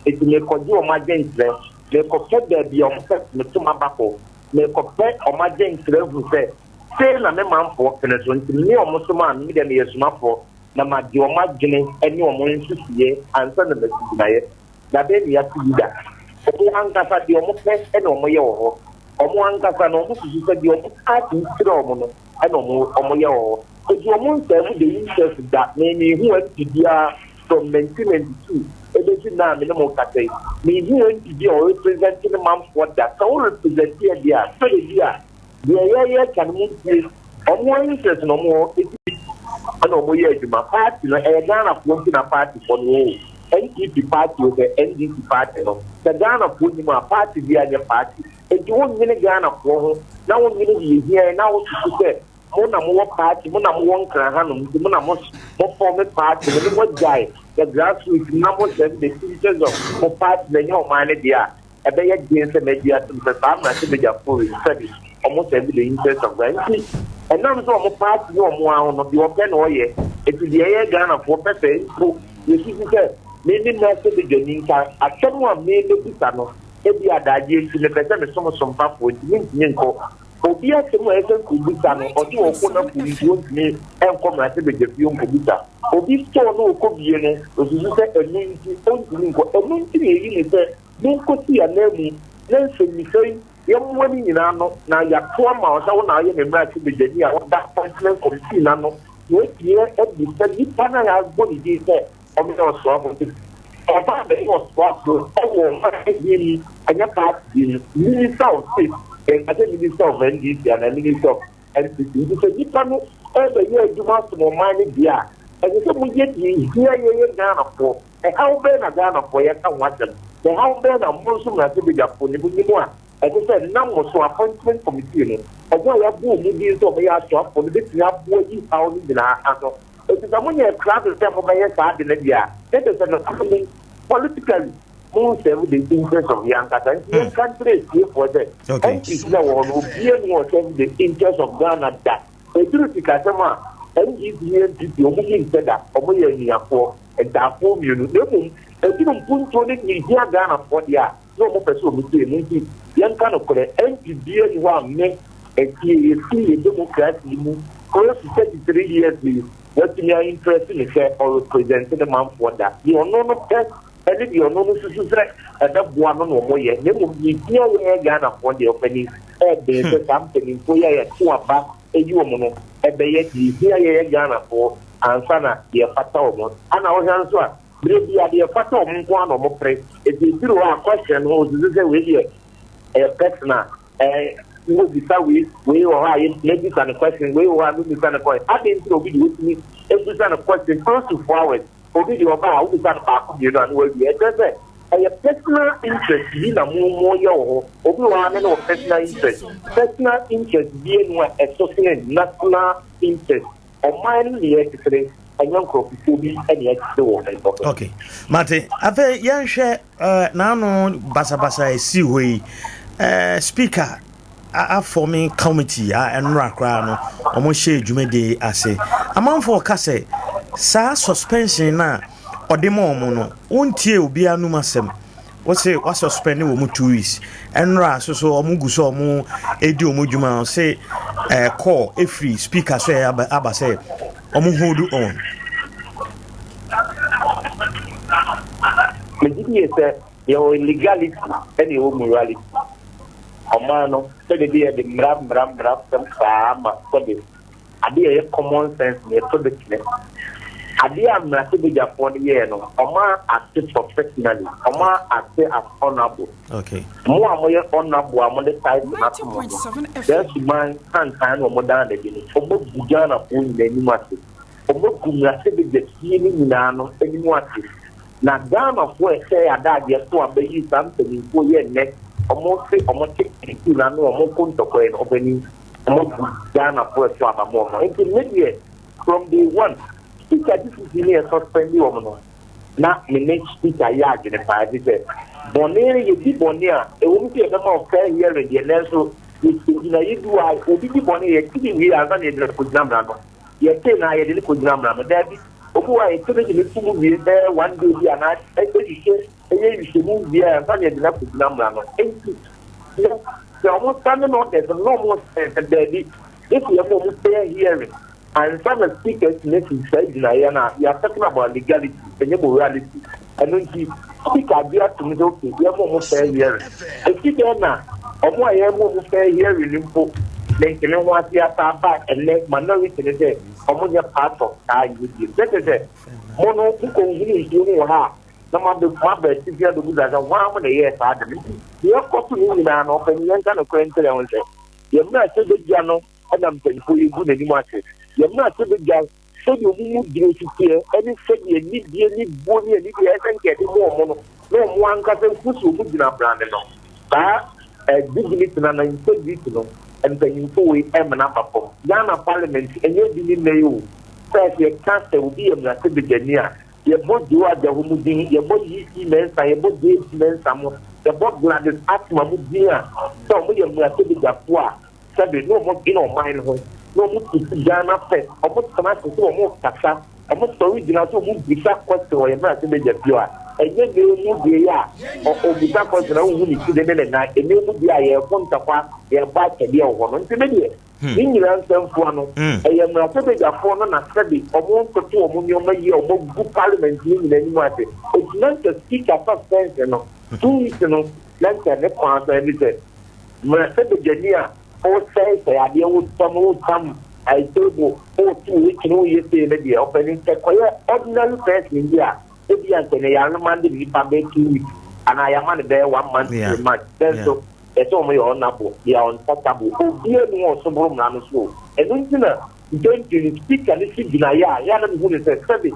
Enti merekɔgye wɔn adwenkyerɛ, merekɔpɛ baabi a wɔpɛ sɛ meto m'aba kɔ, merekɔpɛ wɔn adwenkyerɛ ahu sɛ sei na me manfoɔ pene so, nti me wɔn somaa me, me deɛ meyɛ somafoɔ, na magye wɔn adwene ne wɔn nsusuiɛ ansa na masi gyinaeɛ. Da bɛn na yɛate bi da? Wɔn ankasa deɛ wɔpɛ na wɔyɛ wɔ hɔ. Wɔn ankasa no, wɔsusu sɛ deɛ wɔn party kyerɛ wɔn no na wɔyɛ wɔ hɔ. Enti wɔn nsaa mu the interest da. Me menhu MP biara from 1992 ɛbɛsi nnɛ a me ne mo rekasa yi, menhu MP bi a ɔrepresent ne manfoɔ da. Sɛ wo represent yɛ deɛ a, sɛdeɛ bi a deɛ yɛyɛ ka no montie. Wɔn interest na wɔn wɔ eti ɛna wɔn yɛ adwuma. Party no ɛyɛ Ghanafoɔ nti na party foɔ no wɔ o. NPP party o sɛ NDC party no, sɛ Ghanafoɔ nim a party biara nyɛ party. Enti wonnwene Ghanafoɔ ho na wonnwene deɛ ɛhia yɛn na wosusu sɛ Mo na mowɔ party, mo na mowɔ Nkran hanom nti mo na mo mo form party no ne moagyae the grassroots no na mo serve the interest of mo party na ɛnyɛ ɔman no deɛ a, ɛbɛyɛ den sɛ magye atom sɛ saa mmarahyɛbadwafoɔ wei sɛbe wɔn serve the interest of Ghana. Nti ɛnam sɛ wɔn party ne wɔn ara ho no deɛ ɔpɛ na ɔyɛ, nti deɛ ɛyɛ Ghanafoɔ pɛ sɛ mpo yɛsusu sɛ me ne mmarahyɛbadwani nka asɛm a me mɛbisa no ebia adagyeɛ nti mepɛ sɛ mesom sompafoɔ nti mentumi nkɔ Obi asɛm a ɛsɛ nka obisa no, ɔse ɔkɔ n'afuom nti ontumi nkɔ mmarahyɛbadwafie nkɔbisa. Obi store no ɔkɔbie no, osusu sɛ ɛno nti ontumi nkɔ. Ɛno nti na yɛyi no sɛ monkɔsi ananmu na nsɛmmisa yi yɛmmoa ne nyinaa ano na yɛato ama wo sɛ wo na woyɛ me mmarahyɛbadwani a woda appointment committee no ano na woatumi abisa nipa no a yɛabɔ ne din sɛ Ɔbɛyɛ ɔsoafo nti ɔba abɛyɛ ɔsoafo wɔ ɔman bi mu ɛnyɛ party bi mu. Minister of state yɛnka sɛ minister of NDC anaa minister of NPP nti sɛ nipa no ɛbɛyɛ adwuma asom ɔman no deɛ a ɛsɛ sɛ moyɛ deɛ ɛhia yɛyɛ Ghanafoɔ. Ɛhaw bɛn na Ghanafoɔ yɛka ho asɛm? Ɛhaw bɛn na mo nso mmarahyɛbadwafoɔ no monim a ɛsɛ sɛ nam mo so appointment committee no wɔn a yɛabɔ wɔn din sɛ wɔyɛ asoafoɔ no bɛtumi aboa yi haw no nyinaa ano? Enti sɛ monyɛɛ krado sɛ mobɛyɛ saa ade no deɛ a, na kyerɛ sɛ nokware mu, politically, mo nsɛm the interest of yɛn ankasa. Nti yɛnka nkyerɛ atiefoɔ sɛ, MPs no a ɛwɔ hɔ no, obiara nni hɔ a ɔsɛm the interest of Ghana da. Ɛduru sikasɛm a, NDC ne NPP, wɔn mu nsɛ da, wɔn yɛ anuafoɔ, ntaafoɔ mmienu. Na mmom, ɛduru mpuntuo ne deɛ ɛhia Ghanafoɔ deɛ a, na wɔn pɛ sɛ wɔn tie mu nti yɛnka nokorɛ MP biara nni hɔ a me ɛtie yɛfiri yɛ democracy yi mu close to 33 years yi watumi a impress me sɛ ɔrepresent ne manfoɔ da deɛ ɔno no pɛ ɛne deɛ ɔno no susu sɛ ɛbɛboa no na wɔn yɛ na mmom deɛ ɛhia yɛn Ghanafoɔ deɛ ɔpanin ɛɛden sɛ saa mpanimfoɔ yi a yɛto aba ɛyi wɔn no ɛbɛyɛ deɛ ɛhia yɛn Ghanafoɔ ansa na deɛ ɛfata wɔn ana wohwɛ nso a Berɛ biara deɛ ɛfata wɔn nko ara na wɔpere. Enti ɛduru hɔ a question no wɔsusu sɛ wei deɛ ɛyɛ personal. Ɛɛ wobisa wei, wei wɔ hɔ a mɛbisa no question, wei wɔ hɔ a mɛbisa no question. Adɛn nti na obi deɛ wɔtumi bisa no question close to 4 hours, obi deɛ ɔba a wobisa no baako mmienu a na wawie. Ɛkyerɛ sɛ ɛyɛ personal interest bi na mo moyɛ wɔ hɔ. Obi wɔ hɔ a ne ne wɔ personal interest. Personal interest biara nni hɔ a ɛso sene national interest. Ɔman no na yɛrekyekyere, ɛnyɛ nkurɔfokuo bi na yɛrekyekyere wɔn nkɔ so. Okay, mate. Afei yɛnhwɛ uh, n'ano basabasa a ɛsii hɔ yi. Uh, speaker afɔme committee a ɛnora koraa no wɔn hyɛ dwumadie ase. Amanfoɔ ka sɛ saa suspension no a ɔde ma wɔn no, wontie obiara num asɛm. Wose wa suspend wɔn 2 weeks. Ɛnora so so wɔn gu so wɔn edi wɔn dwuma ɔse ɛɛ call efiri speaker so ɛyɛ aba aba sɛ wɔn hold on. Megye die sɛ yɛwɔ legality ɛna yɛwɔ morality. Ɔman no sɛde bi yɛde mmara mmara mmara sɛm saa ma sɛde ade a ɛyɛ common sense na yɛtɔ de kyerɛ. Adeɛ a mmarahyɛbadwafoɔ no yɛɛ no, wɔn a acte professionally, wɔn a acte as honourable. Okay. Mo a moyɛ honourable a mode title no ato mo no, saa suban tantan na wɔn daa no adi no, wɔagu Ghanafoɔ nyinaa anim ase. Wɔagu mmarahyɛbadwa fie no nyinaa no anim ase. Na Ghanafoɔ a ɛsɛe adagyeɛ so aba yi saa mpanimfoɔ yi ɛnnɛ, wɔn se wɔn te nsuo no ano, wɔn ko ntɔkwa yi no, ɔpanin, wɔagu Ghanafoɔ ɛso aba ma wɔn. Nti me deɛ, From day one, speaker DCC ne yɛ suspend wɔn no, na me ne speaker yɛ adwene paa ɛfiri sɛ bɔne no yɛdi bɔne a, ɛwɔ mu sɛ yɛbɛma wo fair hearing deɛ nanso yɛgyina yɛdu a obi di bɔne yɛte ne wie ansa na yɛde no kɔgyina mmara no yɛte na yɛde no kɔgyina mmara no daabi obi wɔ a yɛte no de no to mu wie bɛyɛ one day bi anaa ɛhwehwɛ ɛyɛ nhwehwɛmu wie ansa na yɛde no akɔgyina mmara no nti sɛ wɔn standing orders no na wɔn sɛ daabi If yɛma ɔmo fair hearing ansa na speaker atumi asi saa gyinaeɛ no a, we are talking about legality, ɛnyɛ morality. Ɛno nti speaker agye atom sɛ okay, yɛma ɔmo fair hearing. Ɛsi dɛn na ɔmo a yɛma ɔmo fair hearing no mpo mente me ho ase asa aba ɛnnɛ minority no sɛ ɔmo nyɛ part of saa yɛ bio. Kyerɛ sɛ mo no mokɔhunu nsuo no wɔ ha a na moabɛ moaba atifi abɛbusa sɛ hwan mo na ɛyɛɛ saa ade no. Nti deɛ ɛkɔ so no nyinaa no ɔpanin yɛnka nokorɛ nkyerɛ ho sɛ Yɛn mmarahyɛbadwa no na mpanyimfoɔ yi gu n'anim ase. Yɛn mmarahyɛbadwa, sɛdeɛ wɔn mu duro si teɛ ne sɛdeɛ anidie ne buo ne anidie a ɛsɛ nka yɛde ma wɔn no, na wɔn ankasa hu sɛ wɔn gyina brane no. Saa eh, dignity no anaa integrity no, mpanyimfoɔ wei ɛmena aba fam. Ghana parliament, ɛnyɛ bi ne nnɛ yi o. First yɛka sɛ obi yɛ mmarahyɛbadwani a, Yɛbɔ Joe Ajaho mu din, yɛbɔ EC Mensah, yɛbɔ JC Mensah mo, yɛbɔ Gladys Asmah mo din a, sɛ wɔn yɛ mmarahyɛbadwafoɔ a, sɛbe na wɔn dwene ɔman no ho, na wɔn putu Ghana first, wɔn tena ase sɛ wɔn rekasa, wɔn sɔre gyina sɛ wɔn bisa question wɔ yɛn mmarahyɛbadwa fie a, ɛnyɛ nnɛ mu deɛ yi a, ɔ ɔbisa question a wonhu ne ti ne ne nan, ɛnnɛ mu deɛ a yɛreko ntɔkwa, yɛrebɔ atwɛdeɛ wɔ hɔ no, nti me deɛ, Ne nyinaa nsɛmfua no, ɛyɛ mmarahyɛbadwafoɔ no na sɛbe wɔntoto wɔn nneɛma yie a wɔagu parliament no nyinaa anim ase. Enti na nka speaker suspension no, 2 weeks no, na nka ne kwan so ɛne sɛ mmarahyɛbadwani a ɔresɛesɛe adeɛ, wotam, wotam table, woto wei kyene, woyɛ sei no deɛ, ɔpanin, sɛ kɔyɛ ordinary person bi a, ebia nka ɛnɛ yɛaremande nipa bɛyɛ 2 weeks anaa yɛama no bɛyɛ one month, 3 months. Nanso ɛsɛ wɔn yɛ honourable, they are untouchable. Obiara nni hɔ a ɔso boro mmara no so o. Ɛno nti na mpɛn pii no speaker no si gyinaeɛ a, ɛyɛ a na mehu no sɛ sɛbe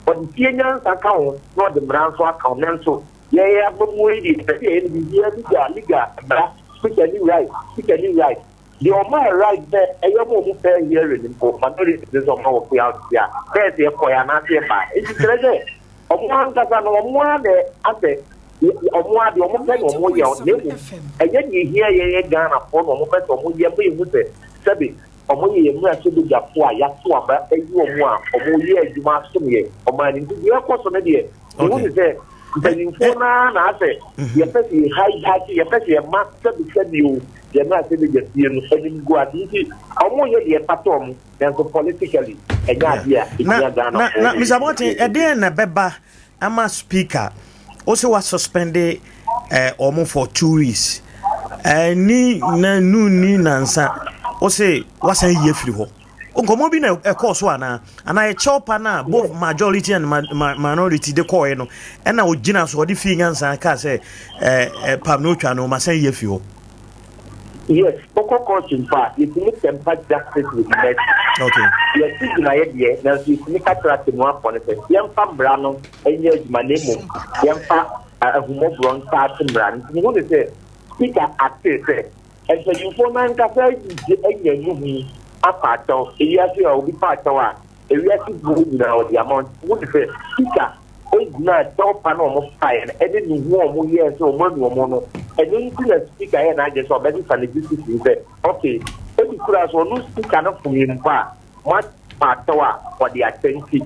ɔde fie nyansa ka ho na ɔde mmara nso aka ho. Nanso yɛn yɛn amammuo yi deɛ, yɛpɛ sɛ yɛyɛ no biribiara legal, legal, mmara, speaker ni right, speaker ni right. Deɛ ɔmaa right sɛ ɛyɛ ma wɔn fair hearing mpo, minority no sɛ ɔma wɔ fair out a, bɛyɛ sɛ yɛkɔeɛ anaasɛ yɛbaeɛ. Nti kyerɛ sɛ wɔn ankasa no, wɔn ara na asɛ wɔn ara deɛ wɔn pɛ na wɔn yɛ, na mmom ɛnyɛ deɛ ehia yɛn yɛ Ghanafoɔ na wɔn pɛ sɛ wɔn yɛ ma yɛhu sɛ sɛbe wɔn yɛ yɛn mmarahyɛbadwafoɔ a yɛato aba ayi wɔn a wɔn yɛ adwuma asom yɛn ɔman no. Nti deɛ ɛkɔ so no deɛ, mehu ne sɛ Mpanyimfoɔ no ara na asɛ yɛpɛ sɛ yɛ hijack, yɛpɛ sɛ yɛma sɛbisɛbi o, yɛn mmarahyɛbadwa fie no anim gu ase nti wɔn yɛ deɛ ɛfata wɔn, nanso politically ɛnyɛ adeɛ a ɛhia Ghanafoɔ. Na Mr. Boateng, ɛdeɛn na ɛbɛba ama speaker wo sɛ wa suspend eh, wɔn for 2 weeks ɛni eh, na nu ni nansa wo sɛ wasan yi afiri hɔ Nkɔmmɔ bi na ɛkɔɔ so anaa? Anaa ɛkyɛw pa no a both majority and ma ma minority de kɔɔɛ no ɛna ɔgyina so ɔde fii nyansa kaa sɛ ɛɛ eh, pam no otwa no masan yi afi hɔ. Yes, wokɔ court mpo a, yɛtumi temper justice with mercy. Okay. Yɛsi gyinaeɛ deɛ, nanso yɛtumi ka kyerɛ atemmuafoɔ no sɛ yɛmfa mmara no nyɛ adwuma na mmom yɛmfa ahummɔborɔ ntaate mmara no. Nti mehu ne sɛ Speaker atee sɛ Mpanyimfoɔ no ankasa gye anya nnuhu apa akyɛw. Ewiase a obi pa akyɛw a, ewiase buo nyinaa ɔde ama wo. Nti wohu sɛ Peter gyinaa kyɛw pa no a wɔpaeɛ no ne nnuhu a wɔyɛɛ sɛ wɔanu wɔn no. Ɛno nti na Speaker yɛɛ n'adwene sɛ ɔbɛsesa ne decision sɛ okay, ebi koraa sɛ ɔno Speaker no fomee mpo a, Moapa akyɛw a ɔde akyɛ nti,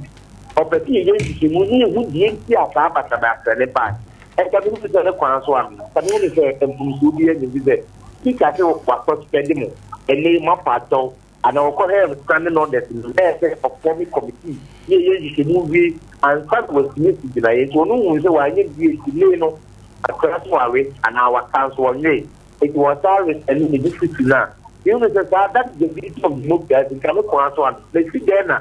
ɔpɛ sɛ yɛyɛ nhwehwɛmu na yehu deɛ nti a saa basabasayɛ no bae. Ɛnka mehu no sɛ ne kwan so anaa? Nka mehu no sɛ mfomsoɔ biara nnim efisɛ Peter se wasɔspɛnde mo, ɛnnɛ yi moapa akyɛw anaa ɔkɔhwɛɛ standing orders no na ɛyɛ sɛ ɔfɔme committee na yɛyɛ nhwehwɛmu wie ansa na watumi asi gyinaeɛ nti ɔno huu sɛ wanyɛ no yie nti mmei no akora so awe anaa waka nso ɔnwee. Enti wɔsan resɛne ne defeat no a, yehu no sɛ saa, that is the beauty of democracy, nka me kwan so a, mesi dɛn na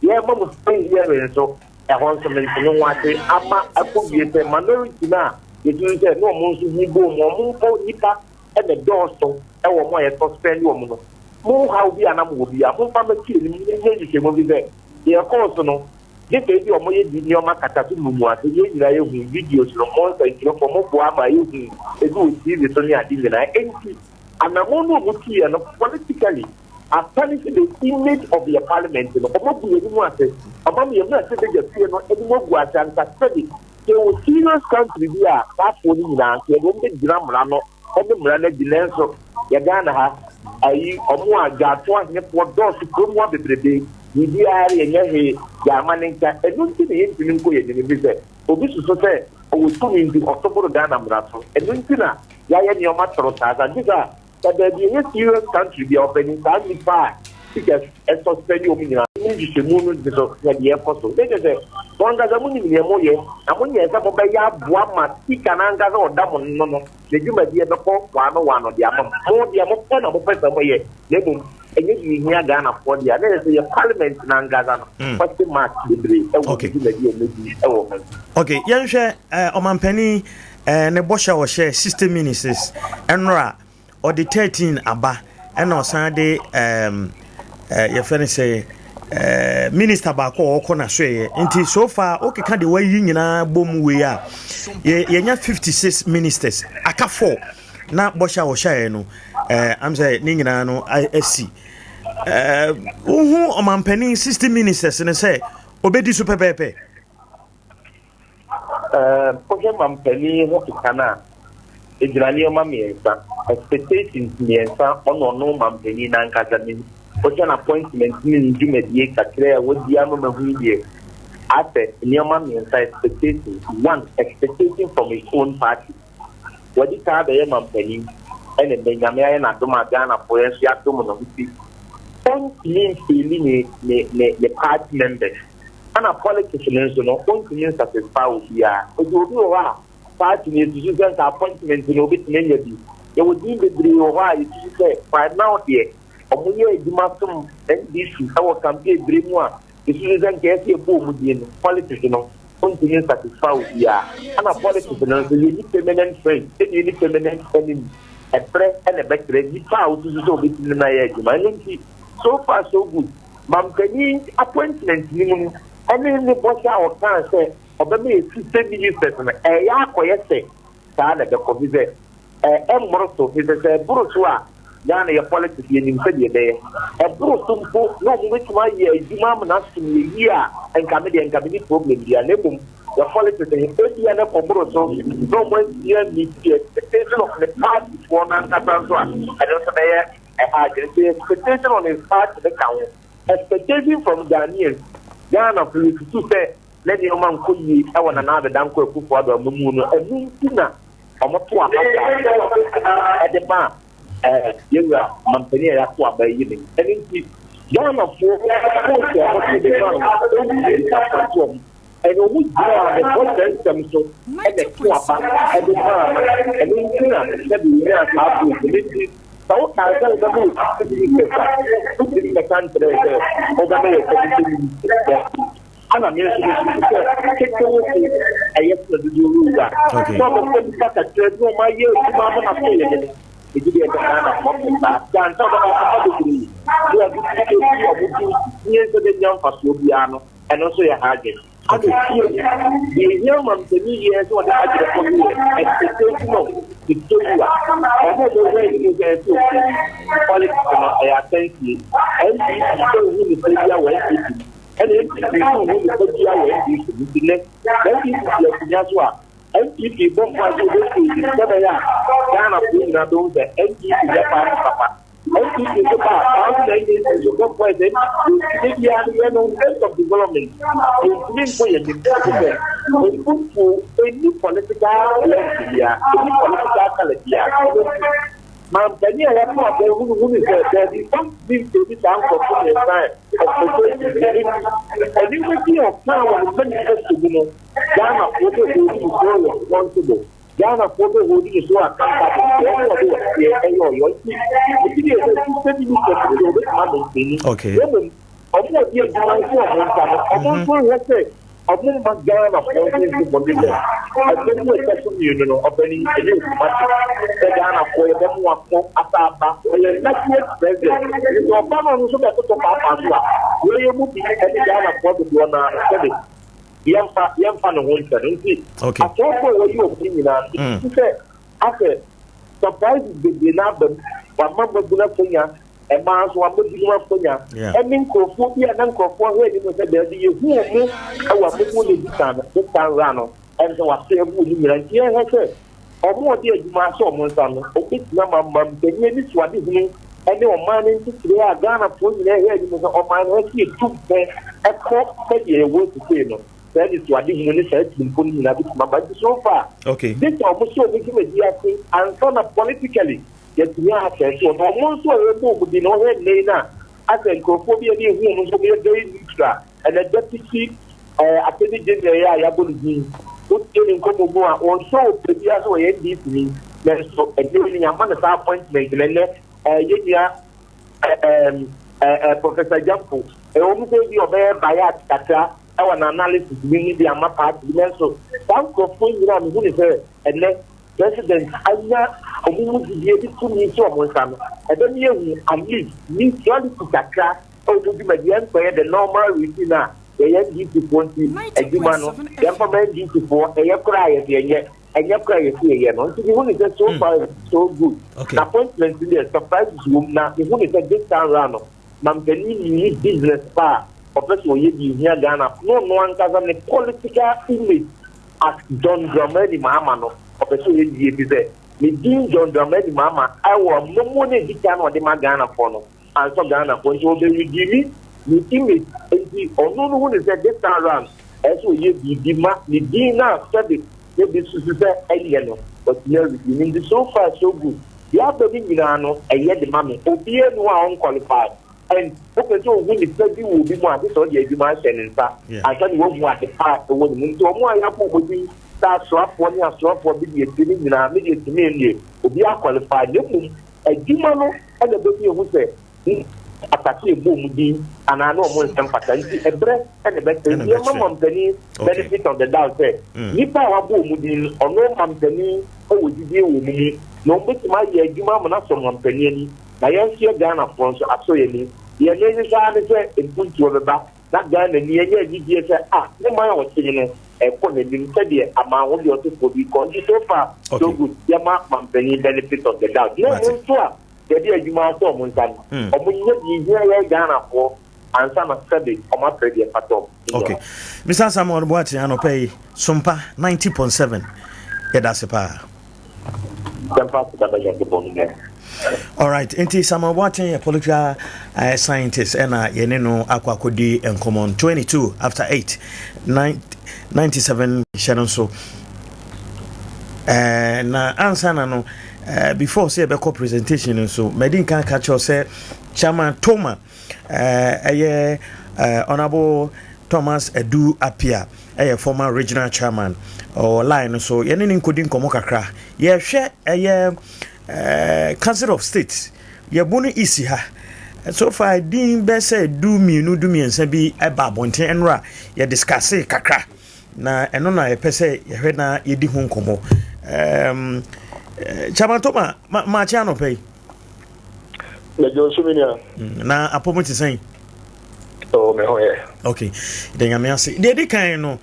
Yɛrema mo stay hearing nso, ɛhɔ nso mente me ho ase ama akɔwie sɛ minority no a yɛsusu sɛ ne wɔn nso ho bom, wɔn mpo nnipa na ɛdɔɔso wɔ wɔn a yɛsuspend wɔn no. Mo haw bi a na mowɔ biara, momfa mmɛto yɛn anim na yɛnyɛ nhwehwɛmu efisɛ deɛ ɛkɔɔ so no, gye sɛ ebi a wɔyɛ de nneɛma kata so mumu ase, yɛn nyinaa yɛhu videos no, mo nsɛntwerɛfoɔ moboa ma yɛhu ebi wɔ TV so ne ade nyinaa. Enti anammɔn no a wɔtuiɛ no, politically, atarnish the image of yɛ parliament no, wɔagu yɛn anim ase, wɔama yɛn mmarahyɛbadwa fie no anim agu ase anka sɛbe sɛ yɛwɔ serious country bi a saafoɔ no nyinaa nka yɛde wɔn bɛgyina mmara no ne mmara no adi nanso yɛ Ghana ha ayi wɔn a dwaato ahenefoɔ dɔɔso kurom hɔ bebrebe biribiara yɛnyɛ hwee yɛama ne nka ɛno nti na yɛntumi nkɔ yɛn anim ɛfiri sɛ obi soso sɛ ɔwɔ tumi nti ɔso boro Ghana mmara so ɛno nti na yɛayɛ nneɛma toro saa saa nti saa Sɛ baabi ɛyɛ serious country bi a ɔpanin saa nnipa a teachers suspend wɔn nyinaa ne nhwehwɛmu no de so hwɛ deɛ ɛkɔ so. Ne kyerɛ sɛ mo ankasa mo nim deɛ mo yɛ na mo nyɛɛ sɛ mo bɛyɛ aboa ma speaker no ankasa ɔda mo no no ne dwumadie bɛkɔ waano waano de ama mo. Mo deɛ mo pɛ na mo pɛ sɛ mo yɛ na mmom ɛnyɛ deɛ ɛhia Ghanafoɔ deɛ a na ɛyɛ sɛ yɛ parliament no ankasa no question mark bebree ɛwɔ ne dwumadie a ɔmɛdi ɛwɔ ho. Okay, yɛnhwɛ eh, ɔmampanin eh, ne bɔhyɛ a ɔhyɛ 60 ministers ɛnora ɔde 13 aba ɛna ɔsan de um, eh, yɛfrɛ no sɛ eh, minister baako a ɔkɔ n'asoɛyɛ nti so far wokeka deɛ wayi nyinaa bɔ mu wei a yɛnya 56 ministers aka 4 na bɔhyɛ a ɔhyɛeɛ no eh, am sɛ ne nyinaa no asi eh, wohu ɔmampanin 60 ministers no sɛ ɔbɛdi so pɛpɛɛpɛ Wohwɛ mampanin ho keka no a, ɛgyina nneɛma mmiɛnsa, expectations mmiɛnsa, ɔna ɔno mampanin no ankasa ne wohwɛ no appointment ne ne dwumadie kakra a wadi ama mahu yi deɛ, asɛ nneɛma mmiɛnsa expectations. One, expectation from his own party. Wadi kan abɛyɛ mampanin ɛna nnɛ Nyame ayɛ n'adom a Ghanafoɔ yɛn nso yɛadom no nti ɔntumi mfeeli ne ne ne ne party members. Ɛna politics no nso no ontumi nsatisfy obiara. Nti obi wɔ hɔ a party no yɛsusu sɛ nka appointment no obetumi anya bi. Yɛwɔ din bebree wɔ hɔ a yɛsusu sɛ by now deɛ ɔmo yɛ adwuma som NDC ɛwɔ campaign bere mu a yɛsusu sɛ nka ɛsɛ yɛbɔ ɔmo din no, politics no ontumi nsatisfy obiara. Ɛna politics no nso yɛnni permanent friend ɛna yɛnni permanent enemy. Ɛberɛ ɛna ɛbɛkyerɛ nipa a wosusu sɛ obetumi ne no ayɛ adwuma. Ɛno nti so far so good. Mampanyin appointment no mu no, ɛne ne bɔhyɛ a ɔkaa sɛ ɔbɛma yɛasi ministers no, ɛreyɛ akɔyɛ sɛ saa na ɛbɛkɔ, fi sɛ ɛmmoro so, fi sɛ sɛ ɛboro so a, Ghana yɛ politics, yɛnim sɛdeɛ ɛbɛyɛ. Ɛboro so mpo na wɔn bɛtumi ayɛ adwuma ama no asom yɛ yie a, nka me deɛ nka menni problem biara, na mmom yɛ politics no, ebia na ɛkɔboro so na wɔn antumi ammeet the expectation of ne partyfoɔ no ankasa nso a, ɛno nso bɛyɛ Ɛha adwene nti expectation on his part no ka ho. Expectation from Ghanaians, Ghanafo yɛsusu sɛ na nneɛma nkɔ yie wɔ Nana Addo Dankwa Akufo Addo amamu no, ɛno nti na wɔto aba saa de maa yɛn wura mampanin a yɛato aba yi no. Ɛno nti Ghanafoɔ vote a wɔto de ma no, ɛnni disappoint wɔn. Ɛnna wɔgyinaa ne bɔhyɛ nsɛm so na ɛtoo aba de maa no. Ɛno nti na sɛbe wɔnyaa saa vote no. Enti sɛ wokaa sɛ wobɛma wo 60 ministers a, wontumi mmɛka nkyerɛ yɛn sɛ wobɛma yɛn 70 ministers. Dabi. Ɛnna me nso mesusu sɛ kete wo se ɛyɛ sɛ dodoɔ wura. Sɛ wɔbɛfa nnipa kakra bi na wɔayɛ adwuma ama no asɔ yɛn ani no, megye di sɛ Ghanafoɔ pɛ saa. Gye ansa wobɛba akɔfa bebree na wɔde sika di wɔn duty ne yɛn nso bɛnya mfasoɔ biara no, ɛno nso yɛ ha adwene. Ana fie deɛ ehia ma mpanin yɛ sɛ ɔde adwene kɔ so yɛ expectation of the failure. Ɔmo a ɔmo hwɛ anim sɛ ɛsɛ ofi politics no ɛyɛ akansie. NDC sɛ ohu nipa bia wɔ NPP mu ɛna NPP nso nhu nipa bia wɔ NDC mu nti nnɛ sɛ NDC si akonnwa so a NPP bɔ mpae sɛ obɛsi obi sɛ bɛyɛ a Ghanafoɔ nyinaa bɛhu sɛ NDC nyɛ party papa. NPP nso ba a, saa nso na NDC nso bɔ mpae sɛ NDC da biara no yɛn no in terms of development yɛntumi nkɔ yɛn anim efisɛ mpuntuo ɛnni political lens biara, ɛnni political colour biara. Ɛno nti mampanin a yɛato aba yi hunu hunu sɛ daabi ɔntumi mfeeli saa nkurɔfo mmiɛnsa a expectations no nti nneɛma bi a ɔkaa wɔ ne manifesto mu no Ghanafoɔ bɛ hold no so responsible. Ghana foɔ bɛ hold no so accountable sɛ ɔmo ɔde ɔseɛ ɛyɛ ɔyɔ nti megye die sɛ sista ministers no deɛ ɔbɛtumi a maintaini Okay. na mmom. Wɔn a wɔde adwuma nso wɔn nsa no, wɔn nso nhwɛ sɛ wɔn mma Ghanafoɔ nso nsi mmɔden sɛ ɛbɛ mu ɛtɔ so mmienu no, ɔpanin ɛnyɛ automatic sɛ Ghanafoɔ yɛbɛmo ako asa aba. Ɔyɛ elected president, nti sɛ ɔba no ɔno nso bɛtoto paapaa so a, yɛyɛ mu bi ne Ghanafoɔ dodoɔ no ara sɛbe yɛmfa yɛmfa ne ho nkyɛ no. Nti asɔfoɔ a wɔyi wɔn nyinaa no, nti sɛ asɛ surprises bebree no aba mu, wama mmabunu akwanya Mmaa nso, wɔama binom akwanya ne nkurɔfoɔ bi a na nkurɔfoɔ hwɛ anim sɛ daabi, yɛhu wɔn wɔ amammuo no adi kan no, this time round no, ɛne sɛ wɔase agu wɔn nyinaa. Nti yɛhwɛ sɛ wɔn a wɔde adwuma ahyɛ wɔn nsa no, wɔbɛtumi ama mampanyin anisoadehunu ne ɔman no nkyekyeree a Ghanafoɔ nyinaa hwɛ anim sɛ ɔman no ɛsɛ yɛtu mpɔn kɔ sɛdeɛ yɛwɔ sesei no, saa anisoadehunu ne saa atirimpɔ no nyinaa bɛtumi aba. Nti so far, gye sɛ wɔhyɛ wɔn dwumadi ase ansa na politically Yɛatumi asɛe so. Na wɔn nso a yɛbɔ wɔn din no, wohwɛ nnɛ yi no a, asɛ nkurɔfoɔ bi a ne yɛhu wɔn nso wɔyɛ very neutral. Ɛnɛ deputy eh, Attorney General yi a yɛabɔ ne din, wotie ne nkɔmmɔ mu a, wɔnsɔ wɔ pɛ biara sɛ ɔyɛ NDC ni. Nanso ɛnnɛ yi no, yɛama no saa appointment no. Ɛnnɛ eh, yɛn nua eh, eh, eh, Professor Gyampo, ɛwɔ mu sɛ ebi ɔbɛyɛ bias kakra ɛwɔ n'analysis bi mu de ama party bi, nanso saa nkurɔfoɔ nyinaa mehu ne sɛ ɛnnɛ President anya wɔn mu gyidie de tumi hyɛ wɔn nsa no, ɛbɛma yɛahu at least neutrality kakra wɔ wɔn dwumadie, ɛnkɔyɛ the normal routine a yɛyɛ NDC foɔ nti adwuma no, yɛmfa ma NDC foɔ, ɛyɛ koraa a yɛse ɛnyɛ, ɛnyɛ koraa a yɛse yɛyɛ no. Nti mehu no sɛ so far so good. Na appointment no deɛ surprises wɔ mu, na mehu no sɛ this time round no, mampanin nni business pa a ɔpɛ sɛ ɔyɛ de hia Ghana, na ɔno ankasa ne political image As John Dramani Mahama no, ɔpɛ sɛ ɔyɛ yie efisɛ ne din John Dramani Mahama wɔ amammuo no a ɛdi kan na ɔde ma Ghanafoɔ no ansɔ Ghanafoɔ nti ɔbɛ redeemi ne image nti ɔno no hu ne sɛ this time round ɛyɛ sɛ ɔyɛ biribi ma ne din no a sɛbe na ebi susu sɛ ɛnyɛ no watumi a redeemi nti so far so good deɛ aba no nyinaa no ɛyɛ de ma me obiara ni hɔ a ɔnqualify And wopɛ sɛ ohu nipa bi wɔ obi mu a, gye sɛ ɔde adwuma ahyɛ ne nsa ansa na wahu ade pa a ɛwɔ ne mu. Nti wɔn a yɛabɔ wɔn din sɛ asoafoɔ ne asoafoɔ bi deɛ ti no nyinaa, me deɛ tumi nnie, obiara qualify. Na mmom adwuma no na ɛbɛma yɛahu sɛ fata sɛ yɛbɔ wɔn din anaa na wɔn nsɛ mfata. Nti ɛberɛ na ɛbɛkyerɛ. Nti yɛmma mampanin benefit of the doubt sɛ nnipa a wɔabɔ wɔn din no, ɔno mampanin wɔ gyidie wɔ wɔn mu na wɔbɛtumi ayɛ adwuma ama no asɔ mampanin ani. Na yɛn nso yɛ Ghanafoɔ nso asɔ yɛn ani. Deɛ mehwehwɛ ara ne sɛ mpuntuo bɛba na Ghanani anya anigyeɛ sɛ ah ne man a ɔte mu no ɛrekɔ n'anim sɛdeɛ aman ahodoɔ sofoɔ bi rekɔ. Nti so far so good yɛma mampanin benefit of the doubt. Na wɔn nso a yɛde adwuma ahyɛ wɔn nsa no wɔn nyɛ deɛ ɛhia yɛn Ghanafoɔ ansa na sɛbe wɔn apere deɛ ɛfata wɔn. Okay. Mr. Samuel Boakye anɔpa yi Sompa 90.7 yɛda ase paa. Alright, nti Samuel Boateng yɛ political uh, scientist ɛna yɛne no akɔ akɔdi nkɔmmɔ 22 after 8 9, 97 hyɛ no nso uh, na ansa na no uh, before sɛ yɛbɛkɔ presentation no nso madi nka ka kyerɛw sɛ chairman Toma ɛyɛ uh, honorable Thomas Adu Apia ɛyɛ former regional chairman ɔwɔ line no so yɛne ne nkɔdi nkɔmmɔ kakra yɛhwɛ ɛyɛ eh, council of state yɛbo no isi ha so far din bɛ sɛ du mmienu du mmiɛnsa bi ɛba abɔnten ɛnora yɛ discuss kakra na ɛno na yɛpɛ sɛ yɛhwɛ na yɛdi ho nkɔmmɔ um, chairman Toma maakye anɔpa yi Mɛgye nso me nua. Mm, na apɔmu te sɛn? Oh, me ho yɛ. Okay, da nyame ase. Deɛ ɛdi kan no,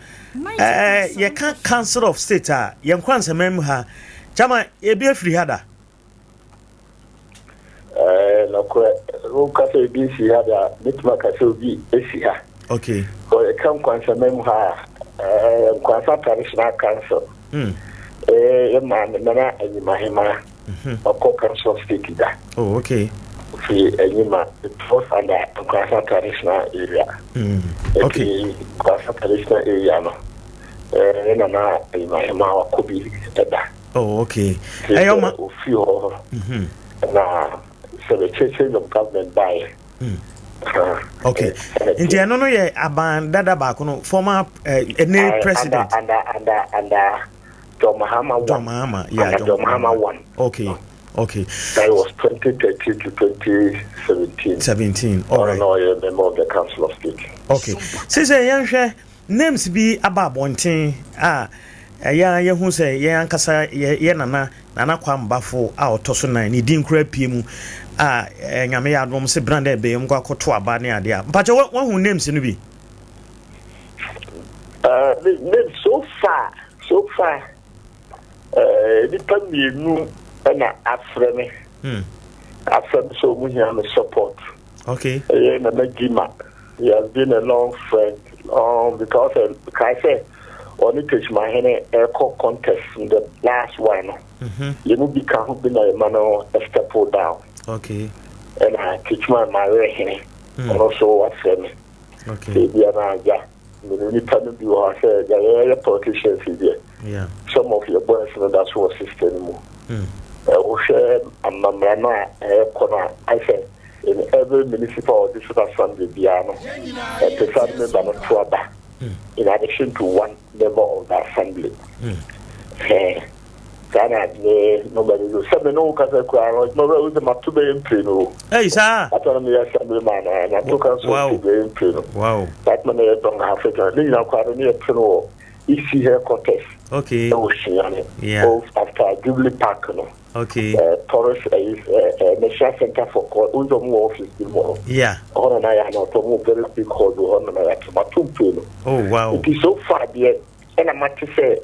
eh, yɛka Council of State a, yɛn kora nsɛmma mu ha. Chama, ebi afiri ha da? Eh, nokorɛ, woka sɛ ebi mfiri ha da, mɛtumi aka sɛ obi esi ha. Okay. Yɛka nkwansɛmma mu ha a, eh, Nkwansa Traditional Council. Mm. Eh, yɛ maame Nana Anyimahema. Ɔkɔ Council of State da. Oh, okay. Fi Enyima, it falls under Nkrasa traditional area. Mm. Okay. Eti Nkrasa traditional area no, eh, na na Enyima hema wakɔ bi da. Oh, okay. Ɛyɛ ɔma. Ofi hɔ. Mhm. Na sɛ the change of government baeɛ. Mm. Okay. Nti ɛno no yɛ aban dada baako no former ɛne eh, president. Under under under under John Mahama one. John Mahama, yeah. John, John Mahama one. Okay. Okay. That was 2013 to 2017. 17, all right. Ɔno na ɔyɛ member of the Council of State. Okay. Sese yɛnhwɛ names bi aba abɔnten a ɛyɛ a yɛhu sɛ yɛn ankasa yɛ nana Nana Kwame Bafo a ɔtɔ so nan ne din koraa pie mu a Nyame yɛ adom sɛ brand a ɛbɛyɛ mu kɔ akɔto aba ne adeɛ a mpakyɛ wahu names no bi? Names so far so far nnipa mmienu na afrɛ me afrɛ me sɛ wɔn hia me support. Okay. Ɛyɛ Nana Gima. He has been a long friend long because kae sɛ ɔne Tekyimahene ɛkɔ contest the last one no. Yɛn mu bi ka ho bi na yɛma no step down. Okay. Ɛna Tekyima Mawerɛ Hene ɔno nso wafrɛ me. Okay. Sɛ ebia na agya mene nipa no bi wɔ hɔ sɛ agya yɛyɛ politicians yi deɛ. Some of your boys no da so wɔ system no mu. Wohwɛ amammerɛ no a ɛrekɔ no a ayɛ sɛ in every municipal or district assembly biara no, preferred member no to aba in addition to one member of the assembly. Saa na me nɔmba no sɛ me ne wo kasa koraa no adwuma wura wo sɛ mato bɛyɛ mpire no o. Ei saa. Ata na meyɛ assembly man na mato council wow. bɛyɛ mpire no. Wow. That man yɛ dɔn Africa ne nyinaa koraa no ne yɛ to no wɔ EC headquarters. Okay. Ɛwɔ Sunyani. Yeah. Oh, after Jubilee Park no. Okay. Tourist National Center for Court. Wọ́n sọ wɔ office bi mu hɔ. Yeah. Ɛhɔ na na yɛ anɔ tɔ mu very big hall bi hɔ na na yɛ ato mato mpire no. Oh wow. Nti so far deɛ ɛna mate sɛ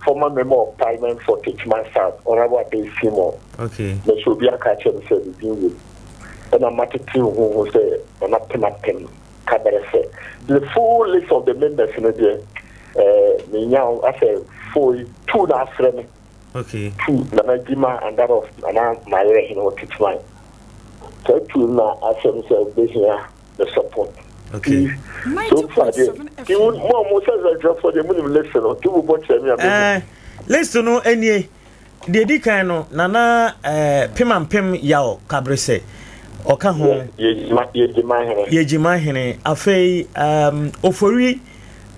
former member of parliament for Techiman South, Honorable Abbey Simon. Okay. Na so obi aka akyerɛ me sɛ ne din wom. Ɛna matete ho ho sɛ nana pem apem kabere sɛ the full list of the members no deɛ menya asɛ four two na afrɛ me. Okay. Two Nana Jima and that of Nana Mayere Hene wɔ Techiman. Saa two na afrɛ me sɛ obehia the support. Okay. So far deɛ ti mo a mo sɛ sɛnkyerɛfoɔ deɛ mo nim list no ti mo bɔ kyerɛ mi a mi. List no nie deɛ di kan no Nana Pemampem Yaw Kabresɛ ɔka ho. Yɛgyima hene. Yɛgyima hene afei Ofori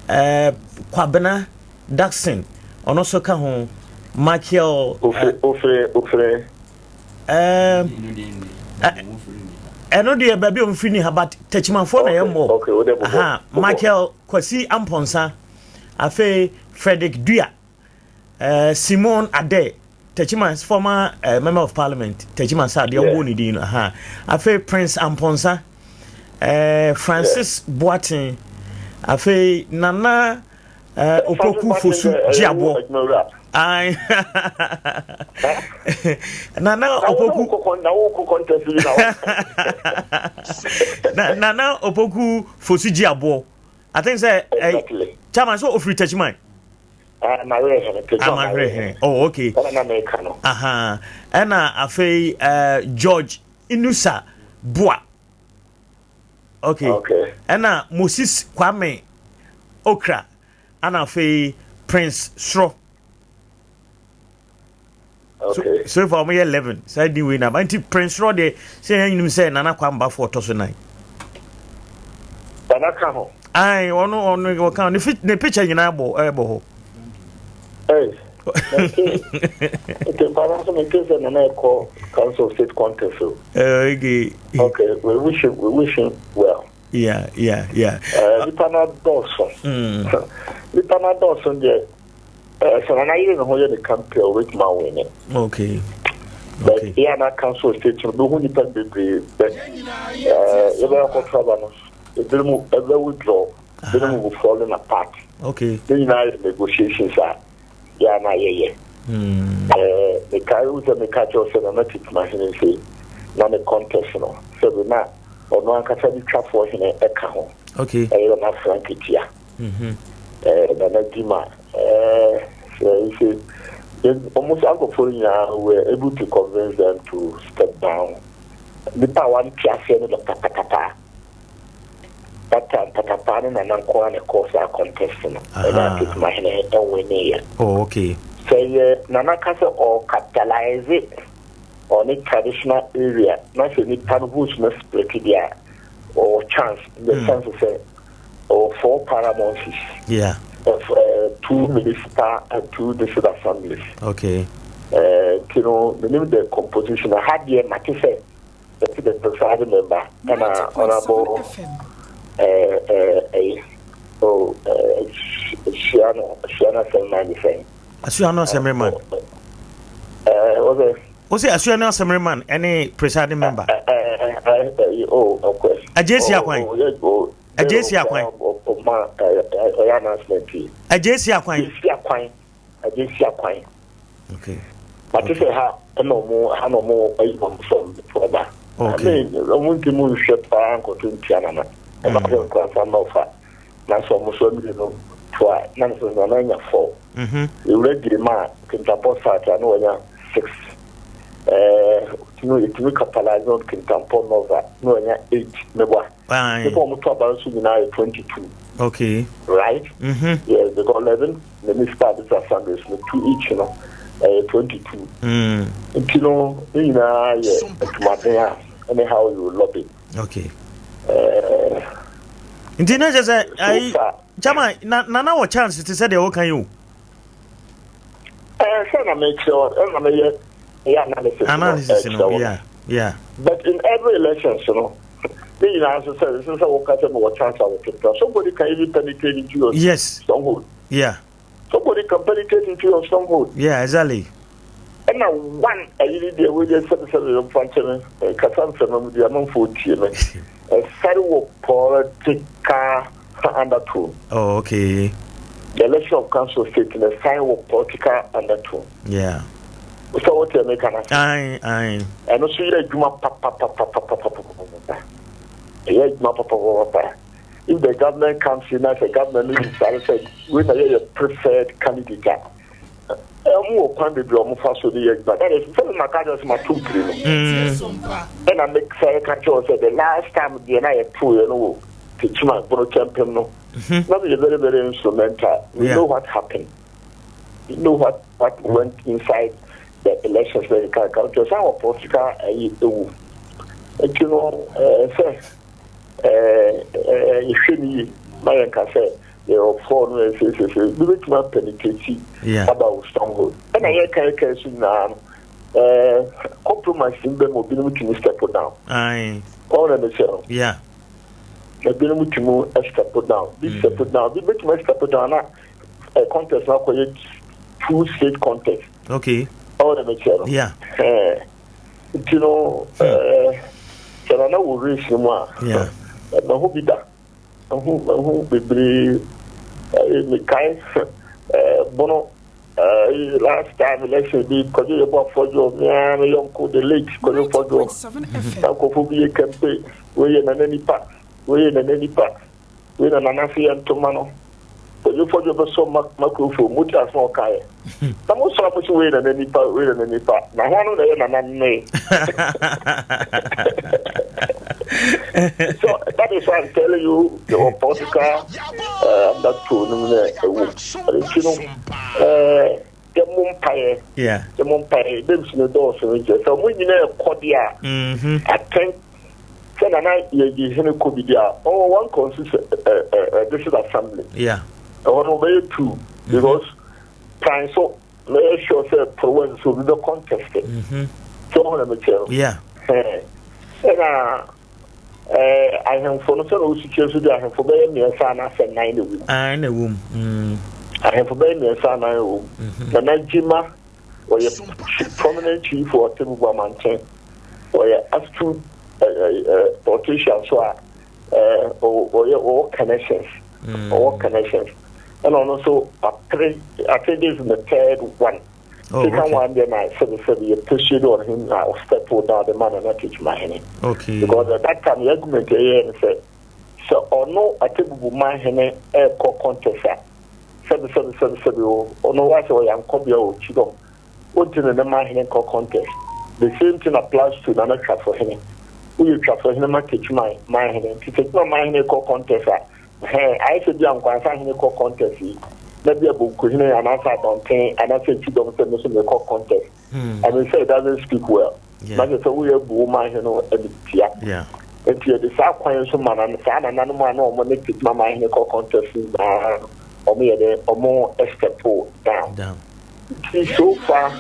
Kwabena Daxon ɔno nso ka ho Michael. Ofiri Ofiri. Ɛno deɛ baabi a ɔmfiri ni ha but Tachimanfoɔ na yɛ mmɔ. Michael Kwasi Amponsa afei Frederick Dua Simon Ade Techiman former member of parliament Techiman sa deɛ ɔbɔ ne din no aha afei Prince Amponsa Francis Boateng afei Nana Opoku Fosu Gyiaboɔ Aye. Nana Opoku Nana Opoku Fosu Gyiaboɔ I think sɛ exactly. Chairman so ofiri Techiman. Amawerɛ hene. Oh, okay. Ɛna na meka no. Aha. Ɛna afei George Inusa Boa. Okay. Okay. Ɛna Moses Kwame Okra. Ɛna afei Prince Soro. Okay. So, so far wɔn yɛ 11. Saa din wei na ba nti Prince Soro deɛ sɛ yɛn nyinam sɛ Nana Kwame Bafo ɔtɔ so nan. Nana ka ho. Ayi ɔno ɔno ɔka ne fi ne picture nyinaa bɔ ɛbɔ hɔ. Ɛy. Nti mpaboa nso mi nke sɛ Nana ɛkɔ Council of State contest o. Okay. Okay, we wish him we wish him well. Yeah. Nipa na dɔɔso. Nipa na dɔɔso deɛ sɛ Nana yere ne ho yɛ ne campaign o wetumi awin. Okay. But yɛ ana Council of State no bɛ hu nipa bebree bɛ yɛ bɛ akɔto aba no ebinom ɛbɛ withdraw ebinom will falling apart. Okay. Ne nyinaa yɛ negotiations a yɛ ana yɛyɛ. Mekae wo sɛ meka kyerɛ sɛ Nana Techiman hene nse na ne contest no sɛbi na ɔno ankasa ne twafoɔ hene ɛka ho. Okay. Ɛyɛ Nana Frank Tia. Nana Jima sɛ sɛ almost ankɔfoɔ nyinaa were able to convince them to step down. Nipa a wante aseɛ no Dr. Patapaa. That time Patapaa ne Nana nko ara na ɛkɔɔ saa contest no. Ɛna Techiman hene ɛnwineeɛ. Oh, okay. Sɛ yɛ Nana ka sɛ ɔcapitalize ɔne traditional area na sɛ nipa no votes no split deɛ a ɔwɔ chance in the sense sɛ ɔwɔ four paramountcies. Yeah. Two municipal and two district assemblies. Okay. Nti Nti no menim the composition. Ha deɛ mate sɛ yɛte the presiding member ɛna honorable ɛɛ ɛɛ ɛyi oh ɛɛ hyia no hyia no asɛm man de sɛn. Asua no asɛm man. Ɛɛ wɔsɛ. Wose Asua no assembly man ɛne presiding member. Oh, okay. Agyesi akwan. Agyesi akwan. Ɔyɛ announcement yi. Agyesi akwan. Agyesi akwan. Agyesi akwan. Okay. Mate sɛ ha ɛna ɔmo ha na ɔmo ayi wɔn fam ɔba. Okay. I mean ɔmo nti mu nhwɛ paa nkɔto ntia nana. Ɛba sɛ nkurasa na ɔfa. Na sɛ ɔmo so amiri no to a na ne sɛ nana anya fɔ. Ewura gyirima a Kintampo South a na wanya 6. Ɛɛ otumi etumi capitalize on Kintampo North a na wanya 8 meboa. Nipa wɔn to aba nso nyinaa yɛ 22. Okay. Right? Mm -hmm. Yes, because 11 municipal district assemblies no two each no ɛyɛ 22. Mm. Nti no ne nyinaa yɛ adwumaden a ɛne how you lobby. Okay. Ɛɛ. Nti na kyerɛ sɛ ayi chairman na nana wɔ chance te sɛ deɛ wɔka yi o. Ɛɛ sɛ na mekyerɛ wɔ ɛna meyɛ ɛyɛ analysis no Analysis no ɛkyerɛ wɔ. yeah yeah. But in every elections no ne nyinaa nso sɛ ɛsɛ sɛ wɔka sɛ mewɔ chance a wɔkeka somebody can even penetrate into your Yes. stronghold. Yeah. Somebody can penetrate into your stronghold. Yeah, exactly. Ɛna one ayi ne deɛ wei deɛ sɛbesɛbe mfa nkyɛ me kasa mframa mu deɛ amanfoɔ tie me ɛsare wɔ political undertone. Oh, okay. The election of council state no ɛsan wɔ political undertone. Yeah. Sɛ wote ɛmeka no ase. Aye, aye. Ɛno nso yɛ adwuma papapapapapapapa. Ɛyɛ adwuma papapapapa. If the government comes in na sɛ government no decide sɛ wei na yɛyɛ preferred candidate a, Wɔn wɔ kwan bebree a wɔfa so de yɛ adwuma. That is, sɛ maka kyerɛ sɛ mato mpire no. Ɛna mesa ka kyerɛ sɛ the last time deɛ na yɛto yɛ no wɔ Techiman Bono Kyɛmpem no. Na meyɛ very very instrumental. We know what happened. We know what what went inside the elections na yɛka ka kyerɛ sɛ wɔ political ayi ewu. Nti no ɛɛ sɛ ɛɛ ɛɛ yɛhwɛ ne yie na yɛnka sɛ Yɛwɔ four no ɛsɛsɛsɛ bi bɛtumi apenetrate aba wo stronghold. Ɛna yɛka yɛka so nyinaa no ɛɛ compromise no bɛma obinom tumi step down. Wɔn na mekyɛ no. Yeah. Ebinom tumi step down. Bi step down. Bi bɛtumi step down na eh, contest no akɔyɛ two state contest. Okay. Wɔn na mekyɛ no. Yeah. Ɛɛ nti no ɛɛ sɛ nana wɔ race no mu a. Yeah. Ɛmɛ ho bi da. Mahu mahu bebree ɛɛ mekae ɛɛ bono ɛɛ last time election bi kɔdwo yɛ bɔ afɔdwo me ara me yɔnko the late kɔdwo fɔdwo na nkurɔfoɔ bi yɛ campaign wei yɛ nana nipa wei yɛ nana nipa wei na nana se yɛ ntoma no kɔdwo fɔdwo bɛsɔ microphone mu te asɛm ɔkaeɛ Na mo sɔrɔ mo si wei na na nipa wei na na nipa na ho ano na ɛyɛ nana nne. So that is why I'm telling you the political undertone no na ɛwɔ mu. Nti no ɛɛ yɛ mo mpaeɛ yɛ mo mpaeɛ dem si ne dɔɔso no nkyɛn sɛ ɔmo nyinaa ɛkɔ deɛ a I think sɛ nana yɛ yi hene kɔ bi deɛ a ɔwɔ one constituency ɛɛ ɛɛ district assembly ɛhɔ no ɔbɛyɛ two because. Kan so mɛyɛ sure sɛ Porowa nso obi bɛ contest. Sɛ ɔho na mekyerɛ no. Yeah. Ɛna ɛɛ ahemfo no sɛ na osi kyerɛ so de ahemfo bɛyɛ mmiɛnsa anaasɛ nnan na ɛwɔ mu. Ah, na ɛwɔ mu. Mm. Ahemfo bɛyɛ mmiɛnsa anan ɛwɔ mu. Mm-hmm. Nana Gyima wɔyɛ prominent chief wɔ Atebubu Amanten. Wɔyɛ astute ɛɛ ɛɛ politician so a ɛɛ ɔyɛ ɔwɔ connections. Mm. Ɔwɔ connections. Ɛna ɔno nso apere I think this is the third one. Oh, Second okay. one deɛ na sɛbi sɛbi yɛ persuade on him na ɔstep down the man na teach my hene. Okay. Because at that time the argument ɛyɛ no sɛ sɛ ɔno atebubu man hene ɛkɔ contest a sɛbi sɛbi sɛbi sɛbi o ɔno wa sɛ ɔyɛ ankɔbea o kyidɔm Wonte ne ne man hene nkɔ contest. The same thing applies to Nana Twafo hene. Woyɛ Twafo hene ma Techiman man hene. Nti Techiman man hene kɔ contest a, ɛhɛn, ayɛ sɛ bi a Nkwansa hene kɔ contest yi, na bi a Bonkuhene anaasɛ Abɔnten anaasɛ Kyidɔm sɛ me nso mekɔ contest. I mean sɛ it doesn't speak well. Na kyerɛ sɛ woyɛ abu wo man hene no animtia. Nti yɛde saa kwan yi so ma na saa nananom a na wɔn ne Techiman man hene kɔ contest nyinaa no, wɔn yɛ dɛ, wɔn step down. Down. Nti so far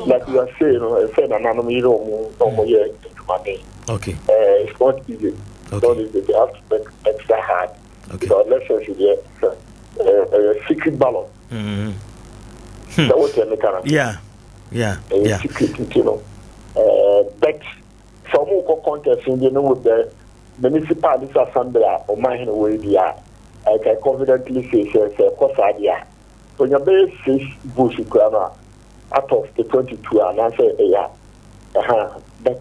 like you are saying no, ɛsɛ nananom yere wɔn na wɔn yɛ adwumaden. Okay. It's not easy. Okay. It's not easy. They have to work extra hard. Okay. Because elections deɛ ɛyɛ secret ballot. Sɛ wote me ka no. Yeah. Yeah. Ɛyɛ Yeah. secret nti no. But sɛ wɔn kɔ contest no deɛ no with the municipal assembly a ɔman hene wɔ yi deɛ a, I can confidently say sɛ sɛ ɛkɔ saa deɛ a, onya bɛyɛ six votes koraa no a out of the 22 a anaasɛ ɛyɛ a ɛha but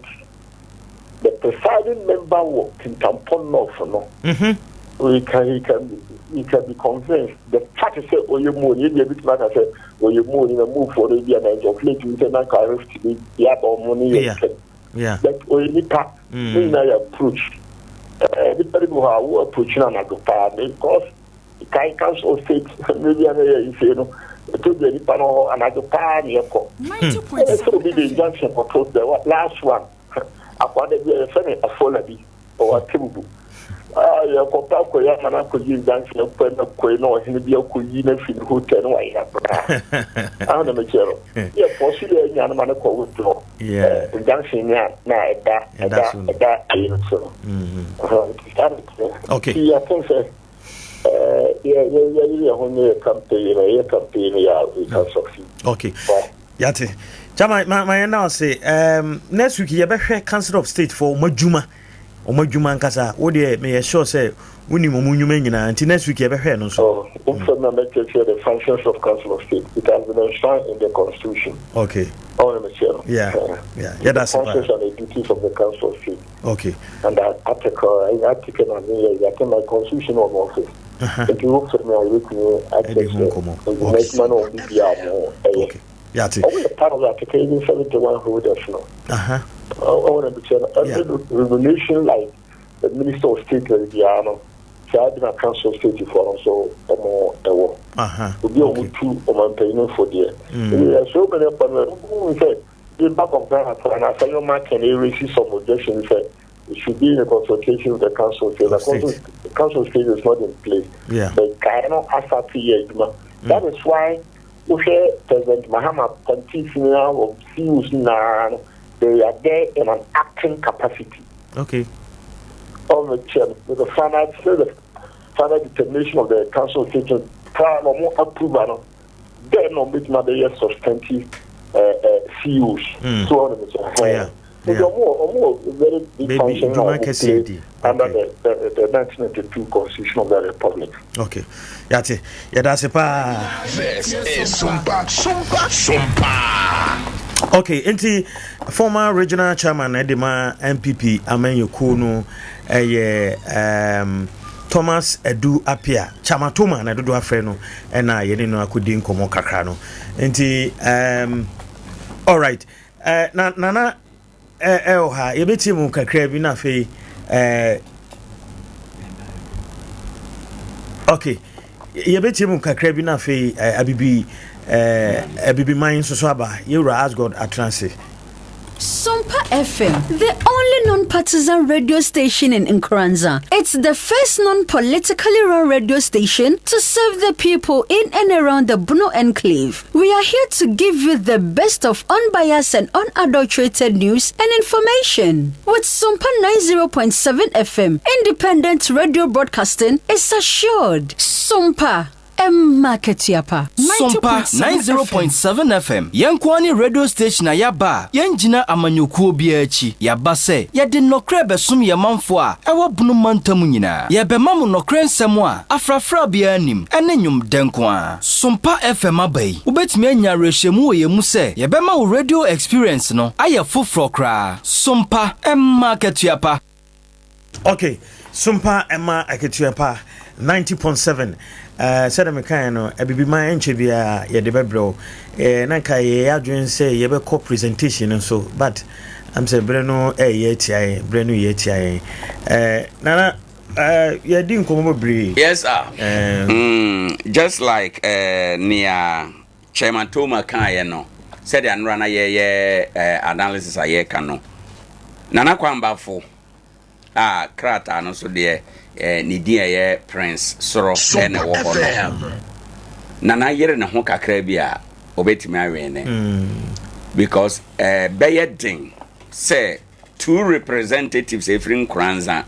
the presiding member wɔ Kintampo North no he can he can he can be convinced the fact sɛ ɔyɛ mu ni ebi ebi tuma ka sɛ ɔyɛ mu ni na mu foɔ no ebi a na nkyɛn plate bi sɛ na nka rift bi yaba ɔmo ne yɛ ntɛm but ɔyɛ nipa ne nyinaa yɛ approach ɛɛ nipa bi wɔ hɔ a wo approach na anadwo paa because kae council of state mmerɛ bi a na yɛ nsie no ɛtɔ bi a nipa no hɔ anadwo paa ne yɛkɔ ɛyɛ sɛ obi de injunction kɔto the last one akwada bi a yɛfɛ ne afola bi ɔwɔ atebubu yɛkɔpɛ akɔyɛ ama no akɔgye injunction akɔ na kɔe na ɔhene bi akɔyi no afiri ne hotel no wayɛ koraa aho na mekyerɛ no yɛfɔ so yɛ anya no ma no kɔ withdraw injunction ne a na ɛda ɛda ɛda ayi no so no nti saa ne teɛ okay nti yɛaten sɛ yɛ yɛ yɛ yɛ ho nyɛ campaign yɛ campaign yɛ a we can succeed. Okay. Yate. Chama ma ma yɛn na ɔse next week yɛbɛhwɛ Council of State for ɔmo adwuma. Ɔmo adwuma nkasa. Wo deɛ meyɛ sure sɛ wonim ɔmo nnwuma nyinaa nti next week yɛbɛhwɛ no nso. Oh, wofɛ na mɛkyerɛkyerɛ the functions of Council of State. It has been enshrined in the constitution. Okay. Ɔno na mekyerɛ no. Yeah. Yeah. Yɛda The se paa. functions and the duties of the Council of State. Okay. And that article, article na me yɛ, I think my constitution wɔ office. Nti wo fɛ mi a yɛbɛtumi akyerɛkyerɛ adwuma adwuma na wɔn bi a wɔn ɛyɛ. Okay. Yate. Ɔmo yɛ part of the article even 71 holders no. Ɔwɔ na mekyerɛ no every revolution like the minister of state na biara no saa bi na council of state foɔ no nso ɔmo ɛwɔ. Obi a ɔmo tu ɔmo mpanyinfo deɛ. Ebi so many kɔ no ɛmu sɛ the Bank of Ghana koraa no Afenyo Markin eresi some objection sɛ it should be in consultation with the council of state. The council, council of state is not in place. Yeah. But kae no asate yɛ adwuma. That is why wohwɛ President Mahama appointees nyinaa wɔ CEOs nyinaa no they are there in an acting capacity. Okay. On the chair, with the final, the final determination of the council of state, prior no more approval no, then no bit ma substantive CEOs. So on the Yeah. Yeah. Ɔmo very big Maybe function adwuma na ɔmo kɛseɛ play di. under the 1992 constitution of the republic. Okay. Yate. Yɛda ase paa. This is Sumpa, Sumpa, Sumpa. Okay, nti former regional chairman ɛde ma NPP amanyɔkuo no ɛyɛ Thomas Edu Apia Chamatoma na dodo afrɛ no ɛna yɛne no akɔdi nkɔmmɔ kakra no nti alright na nana ɛwɔ ha yɛbɛtie mu kakra bi na afei okay yɛbɛtie mu kakra bi na afei abibi abibi man nso so aba yɛwura Asgod atena ase. Sompa FM, the only non-partisan radio station in Nkoranza. It's the first non-politically run radio station to serve the people in and around the Bono Enclave. We are here to give you the best of unbiased and unadulterated news and information. With Sompa 90.7 FM, independent radio broadcasting is assured. Sompa. Emma Ketiapa. Sompa 90.7 FM yɛn nkoa ne radio station a yɛaba a yɛngyina amanyɔkuo biara akyi yɛaba sɛ yɛde nnɔkorɛ bɛsom yɛn manfoɔ a ɛwɔ Bono mantam nyinaa yɛbɛma mo nnɔkorɛ nsɛm a afrafra biara nim ɛne nnwom dɛ nko a Sompa FM aba yi wobɛtumi anya awerɛhyɛmu wɔ yɛn mu sɛ yɛbɛma wo radio experience no ayɛ foforɔ koraa Sompa ɛmma akatua pa. Okay, Sumpa ɛma akatua pa 90.7 sɛdeɛ mekaeɛ no abibiman ɛnkyɛ biara yɛde bɛbrɛ wo na nka yɛyɛ adwene sɛ yɛbɛkɔ presentation no nso but am sɛ berɛ no ɛyɛ atia yɛn berɛ no yɛ atia yɛn nana yɛdi nkɔmmɔ bebree. Yes sir. Just like nea Chairman Toma kaeɛ no sɛdeɛ anora na yɛyɛ analysis a yɛka no Nana Kwambafo a krataa no so deɛ ne din a ɛyɛ Prince Soro ɛna ɛwɔ hɔ no Nana yere ne ho kakra bi a Obetumi awene because ɛbɛyɛ den sɛ two representatives efiri Nkoranza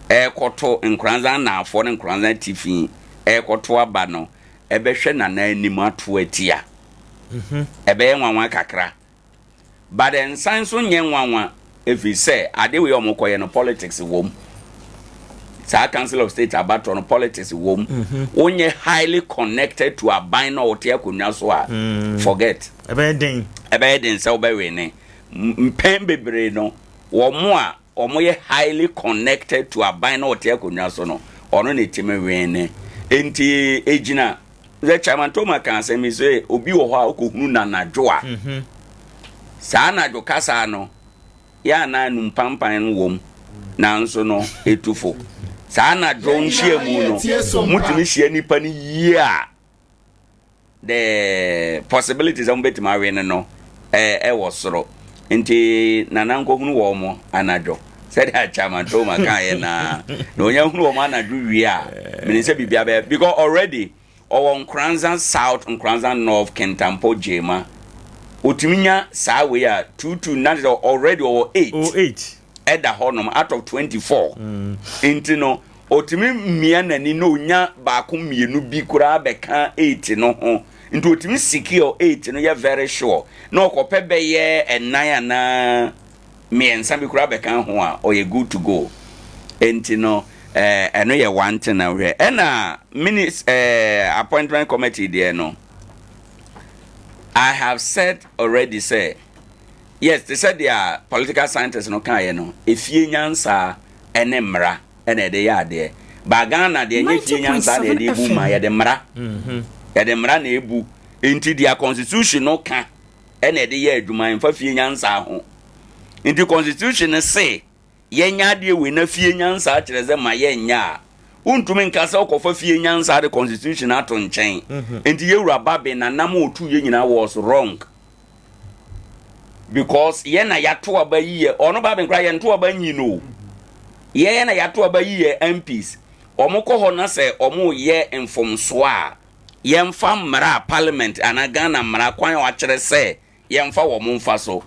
ɛrekɔto Nkoranza Anaafoɔ ne Nkoranza Atifi ɛrekɔto aba no ɛbɛhwɛ Nana anim ato atia. Ɛbɛyɛ nwanwa kakra. But ɛnsan nso nyɛ nwanwa ɛfiri sɛ ade wei a wɔkɔyɛ no politics wom. Saa Council of State abatoɔ no politics wom. Wonyɛ highly connected to aban na ɔte akonnwa so a forget. Ɛbɛyɛ den. Ɛbɛyɛ den sɛ wobɛwene. Mpɛn bebree no wɔn a wɔyɛ highly connected to aban na ɔte akonnwa so no ɔno na ɛtumi wene. Enti ɛgyina sɛ Chairman Toma ka asɛm yi sɛ obi wɔ hɔ a wokɔhunu no anadwo a mhm. saa anadwo kasa no yɛ anaa numpampan no wom nanso no ɛtu fo saa anadwo nhyiamu no motumi hyia nnipa no yie a the possibility sɛ mobɛtumi awe no no ɛwɔ soro nti nana nkɔhunu wɔ mo anadwo sɛdeɛ Chairman Toma kaeɛ naa na ɔnya hunu wɔn anadwo wie a menim sɛ biribia bɛyɛ because already ɔwɔ Nkoranza South, Nkoranza North, Kintampo, Gyema ɔtumi nya saa wei a 22 na sɛ already ɔwɔ 8 oh, 8 ɛda hɔnom out of 24 mm. nti no ɔtumi mmia n'ani na ɔnya baako mmienu bi koraa bɛka 8 no ho nti ɔtumi secure 8 no yɛ very sure na ɔkɔpɛ bɛyɛ ɛnan anaa mmiɛnsa bi koraa bɛka ho a, ɔyɛ good to go. Enti no, eh, ɛno yɛ one thing na wohwɛ. Ɛna minis eh, appointment committee deɛ no, I have said already sɛ, yes, te sɛ deɛ political scientist no kaeɛ no, efie nyansa ɛne mmara ɛna ɛde yɛ adeɛ. Ba Ghana deɛ ɛnyɛ fie nyansa na yɛde ebu ma, yɛde mmara. Yɛde mmara na ebu. Enti deɛ constitution no ka ɛna ɛde yɛ adwuma ɛmfa fie nyansa ho nti constitution no se yɛnyɛ adeɛ wei na fie nyansa kyerɛ sɛ ma yɛnyɛ a wontumi nka sɛ wokɔfa fie nyansa de constitution ato nkyɛn mhm. nti yɛwura babe nanam ɔtu yɛ nyinaa was wrong because yɛn na yɛato aba yi yɛ ɔno babe nkora yɛnto aba nyi no yɛn na yɛato aba yi yɛ MPs wɔn kɔ hɔ na sɛ wɔn yɛ mfomsoɔ a yɛmfa mmara a parliament anaa Ghana mmara kwan a wɔakyerɛ sɛ yɛmfa wɔn mfa so.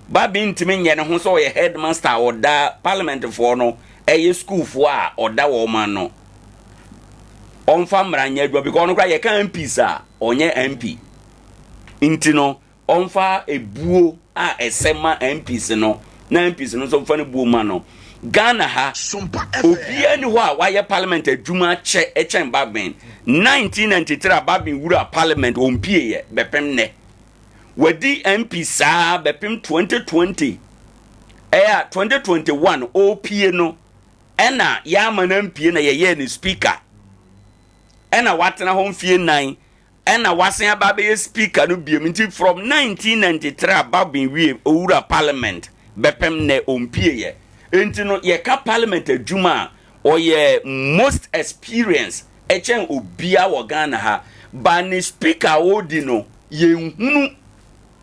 Babi ntumi nyɛ ne ho sɛ ɔyɛ headmaster a ɔda parliamentfoɔ no ɛyɛ sukuufoɔ a ɔda wɔn ano. Ɔmfa mmara nyɛ adwuma because ɔno koraa yɛka MPs a ɔnyɛ MP. Nti no ɔmfa ebuo a ɛsɛ ma MPs no na MPs no nso mfa no buo ma no. Ghana ha, obiara ni hɔ a wayɛ parliament adwuma kyɛ ɛkyɛn Bagbin. 1993 a Bagbin wura parliament ɔmpieeɛ bɛpem nnɛ. Wadi MP saa bɛpem 2020 ɛyɛ a 2021 ɔrepie no ɛna yɛama no ampie na yɛyɛɛ no speaker ɛna watena hɔ mfie nnan Ɛna wasen aba abɛyɛ speaker no biom nti from 1993 a Bagbin wie owura parliament bɛpem nnɛ ɔmpieɛ nti no yɛka parliament adwuma a ɔyɛ most experience ɛkyɛn obia wɔ Ghana ha but ne speaker a ɔredi no yɛnhunu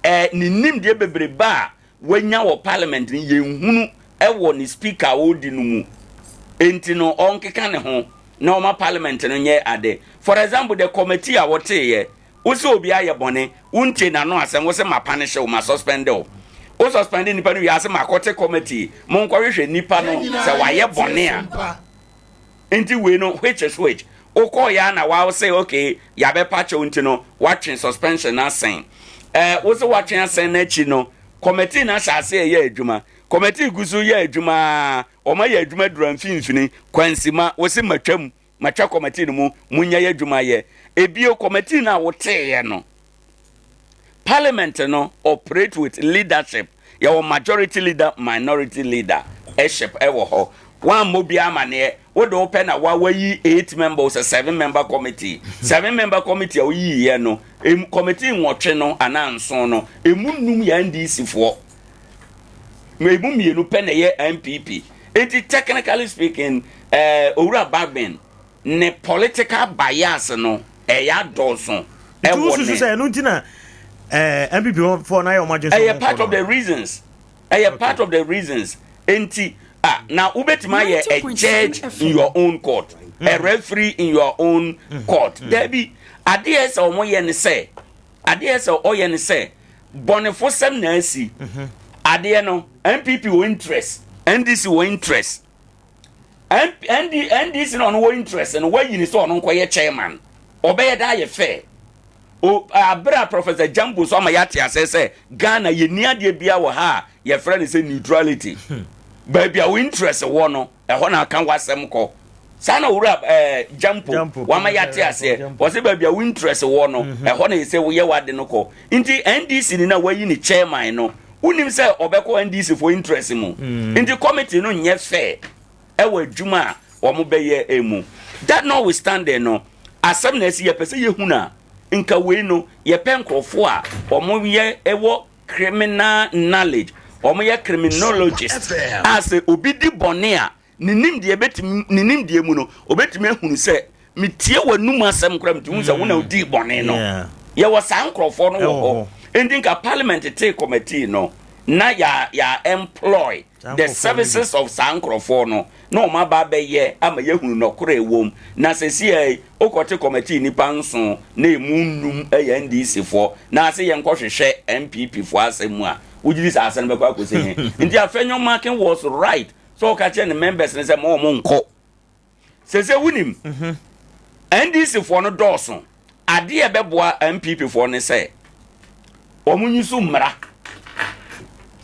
eh, ne nimdeɛ bebrebe a wanya wɔ parliament no yɛnhunu wɔ ne speaker a ɔredi no mu nti no ɔnkeka ne ho na ɔma parliament no nyɛ ade. For example the committee a wɔteeɛ wo sɛ obi ayɛ bɔne wontie n'ano asɛm wo sɛ ma punish wo ma suspend wo wo suspend nipa no wie ase ma kɔte committee monkɔhwehwɛ nipa no sɛ wayɛ bɔne a Nti wei no which is which? Wokɔɔ yɛ a na wa say okay yabɛpa kyɛw nti no watwe suspension no asɛn. Eh, wo se watwe asɛn no akyi no committee no ahyɛ ase ɛyɛ adwuma. Committee gu so yɛ adwuma a wɔn ayɛ adwuma dura mfimfini. Kwansima wo se matwam matwa committee no mu munya yɛ adwuma yɛ. Ebio committee no a woteeɛ no Parliament no operate with leadership. Yɛwɔ majority leader, minority leader ship ɛwɔ hɔ. Wammɔ bi amaneɛ. Wode wopɛ na wa wayi eight member sɛ seven member committee. Seven member committee a woyiiɛ no, em, committee nwɔtwe no anaa nson no, emu num yɛ NDC foɔ. Emu mmienu pɛ na ɛyɛ NPP. Enti technically speaking, eh, Owura Bagbin, ne political bias no ɛyɛ adɔɔso ɛwɔ ne. Nti wosusu sɛ ɛno nti na ɛɛ NPP foɔ no ayɛ wɔn adwene sɛ ɛyɛ part of the reasons ɛyɛ part of the reasons nti ah na wobɛtumi ayɛ a judge in your own court a referee in your own court dabi adeɛ sɛ wɔn yɛ ne sɛ. Adeɛ sɛ ɔyɛ ne sɛ bɔnefosɛm na asi. Adeɛ no NPP wɔ interest, NDC wɔ interest. ND, NDC na ɔno wɔ interest no wayi ne sɛ ɔno nkɔyɛ chairman. Ɔbɛyɛ dɛ ayɛ fair. O abere a Professor Jambo so ama yɛate asɛ sɛ Ghana yɛnni adeɛ biara wɔ ha a yɛfrɛ no sɛ neutrality. Baabi a wo interest wɔ no, ɛhɔ na aka w'asɛm kɔ. Saa na owura eh, Jampo wama yɛate aseɛ. Wɔsɛ baabi a wo interest wɔ no, mhm. ɛhɔ na yɛsɛ woyɛ w'ade no kɔ. Nti NDC ni na wayi ne chairman no, wonim sɛ ɔbɛkɔ NDC for interest mu. Mm. Nti committee no nyɛ fair ɛwɔ adwuma a wɔn bɛyɛ mu. That notwithstanding no, asɛm na ɛsi yɛpɛ sɛ yɛhu na nka wei no yɛpɛ nkurɔfoɔ a wɔn yɛ ɛwɔ criminal knowledge, wɔn yɛ criminologist a sɛ obi di bɔne a ne nimdeɛ bɛtumi ne nimdeɛ mu no obɛtumi ahunu sɛ metie w'anum asɛm koraa metumi hu sɛ wo na wodii bɔne no. Yɛwɔ saa nkurɔfoɔ no wɔ hɔ. Enti nka parliament tee committee no na yɛ yɛ employ the services of saa nkurɔfoɔ no na wɔn aba abɛyɛ ama yɛahunu nɔkorɛ ɛwom. Na sɛsiɛ wokɔte committee nnipa nson na ɛmu nnum yɛ NDC foɔ na ase yɛnkɔhwehwɛ NPP foɔ asɛm mu a wogye di sɛ asɛm no bɛkɔ akɔsi he? Nti Afenyo-Markin was right sɛ ɔka kyerɛ ne members no sɛ ma wɔn nkɔ. Sese wonim mhm. NDC foɔ no dɔɔso. Adeɛ ɛbɛboa NPP foɔ no sɛ wɔn nyi so mmara.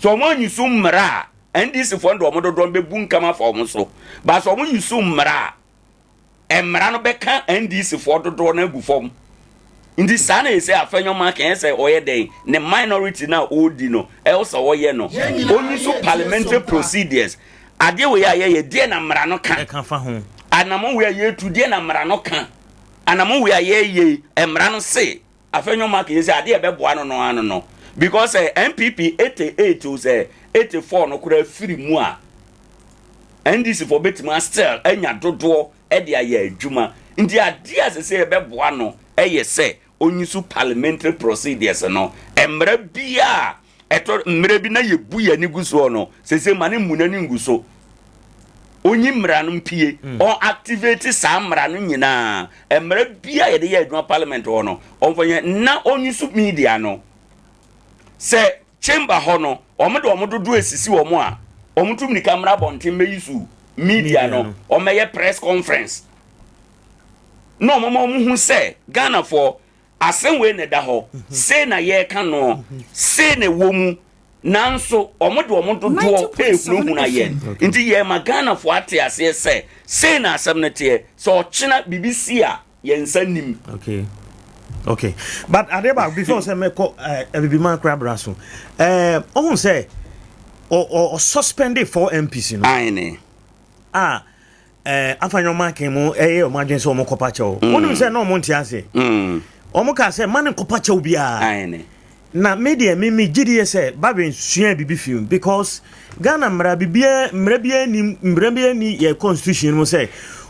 Sɛ wɔn anyi so mmara a NDC foɔ no de wɔn dodoɔ no bɛbu nkam afa wɔn so. Ba sɛ wɔn yi so mmara a mmara no bɛka NDC foɔ dodoɔ no agu fam. Nti saa na ɛsɛ Afenyo Markin ɛsɛ ɔyɛ dɛn ne minority no a ɔredi no ɛwɔ sɛ ɔyɛ no ɔnyi so parliamentary procedures adeɛ wei a yɛyɛ deɛ na mmara no ka ɛka fa ho anamɔ wei a yɛtu deɛ na mmara no ka anamɔ wei a yɛyɛ mmara no se Afenyo Markin yɛ sɛ adeɛ ɛbɛboa no no ano no because sɛ NPP 88 o sɛ 84 no koraa firi mu a NDC foɔ bɛtumi asell anya dodoɔ de ayɛ adwuma. Nti adeɛ a ɛsɛ sɛ yɛbɛboa no yɛ sɛ ɔnyi so parliamentary procedures no. Mmara biara a ɛtɔ mmerɛ bi na yɛbu yɛn ani gu soɔ no, sese ma no mmu n'ani ngu so. Ɔnyi mmara no mpie, mm. ɔn activate saa mmara no nyinaa. Mmara biara yɛde yɛ adwuma parliament hɔ no, ɔmfa nyɛ na ɔnyi so media no. Sɛ Chamber hɔ no, wɔn de wɔn dodoɔ esisi wɔn a, wɔn tu mirika mmra abɔnten mmɛyi su media no, wɔn mɛyɛ press conference. Na wɔn ma wɔn hu sɛ Ghanafoɔ asɛm wei na ɛda hɔ, mhm. sei na yɛreka no, mhm. sei na ɛwɔ mu, nanso wɔn de wɔn dodoɔ ehunahuna yɛn. Nti yɛn ma Ghanafoɔ ate aseɛ sɛ sei na asɛm no teɛ, sɛ ɔkyena biribi si a, yɛn nsa nim. Okay. Okay. But adeɛ baako before sɛ mɛkɔ eh, abibiman koraa bra so. Eh, ɔhu sɛ ɔ suspended four MPs no. Aine. A eh, afa nyɔma kan mu ɛyɛ ɔmo adwene sɛ ɔmo kɔpa kyɛw. Mm. Wonim sɛ na ɔmo nte ase. Mm. Ɔmo kaa sɛ ma ne nkɔpa kyɛw biara. Aine. Na me deɛ me me gyidie sɛ Babin suaa biribi fi mu because Ghana mmara biribiara mmara biara ni mmara biara ni yɛ constitution mu sɛ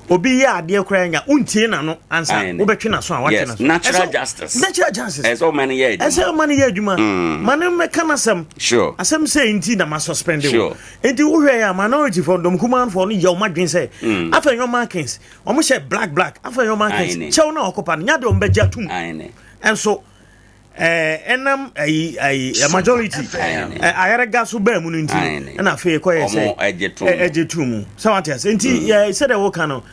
obi yɛ adeɛ koraa nya wontie n'ano ansa wobɛtwe n'aso a watwe n'aso. Natural justice. Natural justice. Ɛsɛ ɔma no yɛ adwuma. Ɛsɛ ɔma no yɛ adwuma. Mm. Ma no mmɛka n'asɛm. Sure. Asɛm sɛ nti na ma suspend wo. Sure. Nti wohwɛ yɛ a minority fo dɔm kumaa fo no yɛ ɔma dwen sɛ mm. afei nyɛ Markins ɔmo hyɛ black black afei nyɛ Markins kyɛw na ɔkɔpa no nya de ɔmo bɛgye atum. Ɛnso ɛnam ayi ayi majority ayarega so baa mu no nti ɛna afei ɛkɔyɛ sɛ ɛgye to mu sɛ wate ase nti mm. sɛdeɛ woka no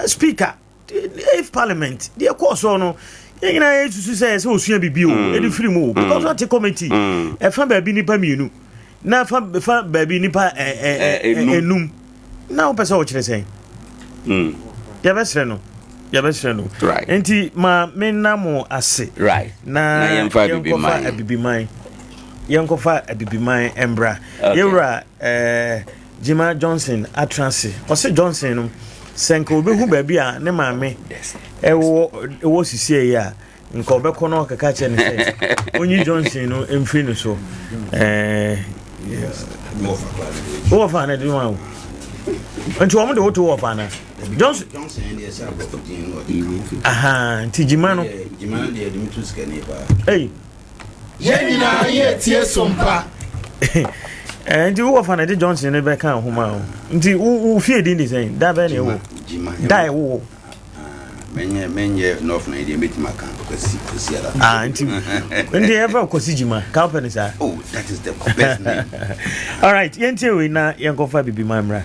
speaker if parliament deɛ kɔɔ soɔ no yɛn nyinaa yɛsusu sɛ sɛ ɔsua biribi o mm. ɛde firi mu o because ɔte mm. committee ɛfa baabi nipa mmienu na fa fa baabi nipa enum na wopɛ sɛ wokyerɛ sɛn hmm. yɛbɛsrɛ no yɛbɛsrɛ no nti ma menna mo ase na yɛnkɔfa abibiman yɛnkɔfa abibiman mbra yɛwura eh, Jima Johnson atena ase ɔse Johnson no sɛ nka obɛhu baabi a ne maame ɛwɔ ɛwɔ sisie yi a Nka ɔbɛkɔ na ɔkeka kyerɛ no sɛ onyi Johnson no mfiri ne so. Ɛɛ wowɔ fa na de ma wo. Nti wɔn de woto wɔ fa na. Johnson. Aha nti gyima no. Gyima no deɛ de mi to sikani paa. Ei. Yɛn nyinaa yɛ tie sompa. Ɛɛ nti wowɔ fa na de Johnson no bɛka ho ma wo. Nti wo fie din de sɛn? Da bɛn na ɛwɔ? Da ɛwɔ. Menyɛ menyɛ nɔf na deɛ mɛtumi aka. Kwasi Kwasi ara. Ah, nti nti yɛfrɛ Kwasi Gyima ka wopɛ ne saa. Oh, that is the best name. All right, yɛntie wei na yɛnkɔfa bibi ma mmra.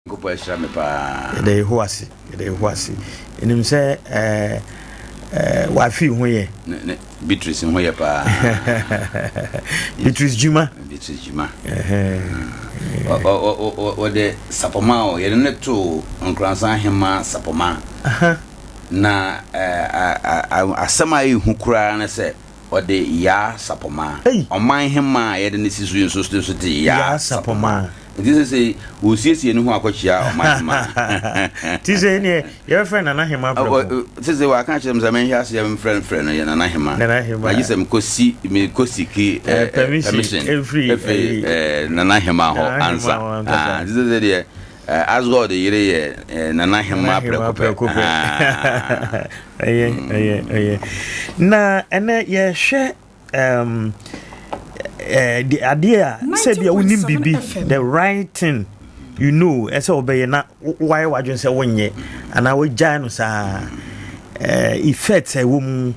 Nyankopɔn ahyira me paa. Yɛda Yehowa ase, yɛda Yehowa ase. Yɛnim sɛ ɛɛ ɛɛ w'afi ho yɛ. Ne ne Beatrice ho yɛ paa. Beatrice Juma. Beatrice Juma. Wɔde sapɔma o, yɛde ne to Nkoransa ahema sapɔma. Na asɛm a ɛyɛ hu koraa ne sɛ ɔde Yaa Sapɔmaa. Ɔman hemaa a yɛde no si so yi nso nso de Yaa Sapɔmaa. Nti sesei wɔresiesie ne ho akɔkyia ɔman hemaa. Nti sɛ neɛ yɛbɛfrɛ Nana Hemaa prɛko. Sesei wɔaka akyerɛ me sɛ menhwɛ aseɛ mfrɛ no frɛ no yɛ Nana Hemaa. Nana Hemaa. Na gye sɛ mekɔsi mekɔsiki permission ɛfiri Nana Hemaa hɔ ansa. Nti sesei deɛ Asgɔd yere yɛ Nana Hemaa prɛko pɛ. Ɛyɛ, ɛyɛ, ɛyɛ. Na ɛnɛ yɛhwɛ um, eh, adeɛ a sɛ bia wonim biribi the right thing you know ɛsɛ wobɛyɛ na woayɛ w'adwene sɛ wonyɛ anaa wogyae no saa eh, effect a ɛwɔ mu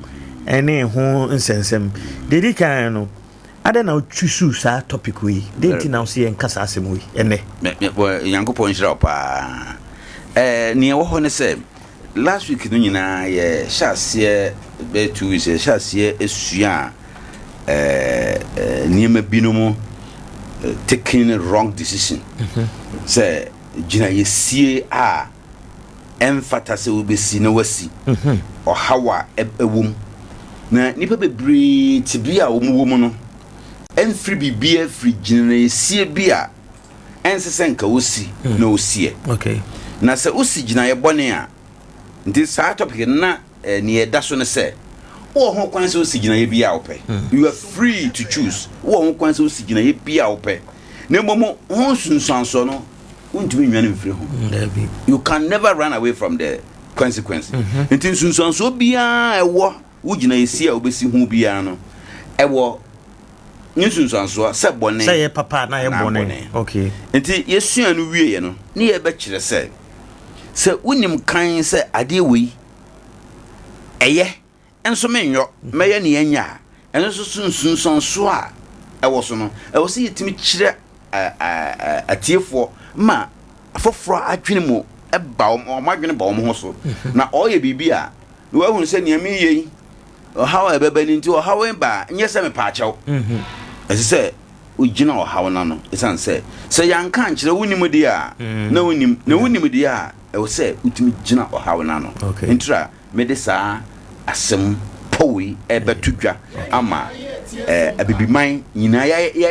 ɛne ho nsɛnsɛm deɛ ɛdi kan no Adɛn na wo choosuu saa topic wei? Dɛn nti na wo se yɛnka saa asɛm wei ɛnnɛ? Nyankopɔn nhyira wo paa. Eh, nea ɛwɔ hɔ ne sɛ, last week no nyinaa yɛ hyɛ aseɛ bɛyɛ two weeks yɛ hyɛ aseɛ sua eh, eh, nneɛma binom eh, taking wrong decision. Mm-hmm. Sɛ gyinaeɛsie a ɛmfata sɛ wobɛsi na wasi ɔhaw a ɛwɔ mu. Na nnipa bebree tebea a wɔwɔ mu no ɛmfiri biribiara firi gyinaeɛsie bi a ɛnsɛ sɛ nka wosi na wosiɛ. Na sɛ wosi gyinaeɛ bɔne a, nti saa topic no na eh, nea ɛda so no sɛ wowɔ ho kwan sɛ wosi gyinaeɛ bi a wopɛ. You are free to choose. Wowɔ ho kwan sɛ wosi gyinaeɛ bi a wopɛ. Na mmom ho nsunsuansoɔ no wontumi nnwane mfiri ho. You can never run away from the consequence. Mhm. Nti nsunsuansoɔ biara ɛwɔ wo gyinaeɛsi a wobɛsi ho biara no ɛwɔ Ne nsunsuansoɔ sɛ bɔne. Sɛ ɛyɛ papa anaa ɛyɛ bɔne. Okay. Nti yɛsua no wieɛ no, ne yɛbɛkyerɛ sɛ, sɛ wonim kan sɛ adeɛ wei ɛyɛ nso menyɔ, mɛyɛ nea ɛnyɛ a, ɛno nso so nsunsuansoɔ a ɛwɔ so no, ɛwɔ sɛ yɛtumi kyerɛ atiefoɔ ma afoforɔ adwene mu ba wɔn, wɔn adwene ba wɔn ho so. Na ɔreyɛ biribi a, na wahunu sɛ nea mereyɛ yi, ɔhaw a ɛbɛba ni nti, ɔhaw yi ba a, nyɛ sɛ mepɛ akyɛw. Ɛsɛ sɛ wogyina ɔhaw no ano, ɛsiane sɛ, sɛ yɛanka ankyerɛ wonim deɛ a, na wonim, na wonim deɛ a, ɛwɔ sɛ wotumi gyina ɔhaw no ano. Ntira mede saa asɛm pɔw yi rebɛto dwa ama eh, abibiman nyinaa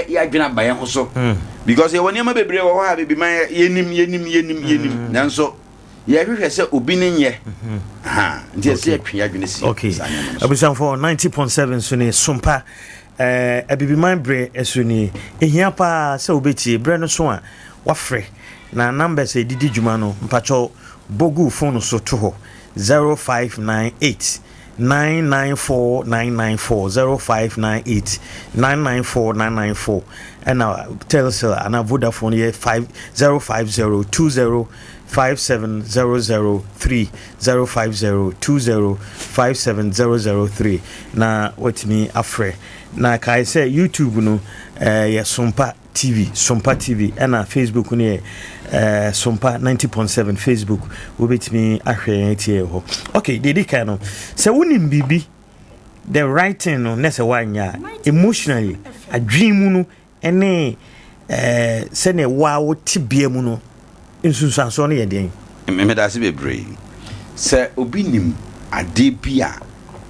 yɛadwene aba yɛn ho so hmm. because yɛwɔ nneɛma bebree wɔ hɔ a abibiman yɛnim yɛnim yɛnim yɛnim hmm. nanso yɛhwehwɛ sɛ obi ne nyɛ hmm. nti ɛsɛ yɛtwe yɛadwene si saa nneɛma no so. Abusuafoɔ 90.7 so ne sompa eh, abibiman berɛ so nie. Ɛhia paa sɛ wobɛtie berɛ no so a wafrɛ na numbers a ɛdidi dwuma no mpakyɛw bɔ gu phone so to hɔ 0598 994 994 0598 994 994 ɛna Telcel anaa Vodafone yɛ 5 050 20 57003 050 20 57003 na watumi afrɛ na kae sɛ YouTube no eh, yɛ Sompa TV, Sompa TV, ɛna Facebook no yɛ eh, Sompa 90.7 Facebook. Wobɛtumi ahwɛ yɛn atie hɔ. Okay, deɛ ɛdi kan no, sɛ wonim biribi, the right thing no, na sɛ woanyɛ a, emotionally, adwene mu no, ɛne eh, sɛdeɛ woa wo tebea mu no, nsunsuansoɔ no yɛ deɛn? Meda ase bebree. Sɛ obi nim adeɛ bi a,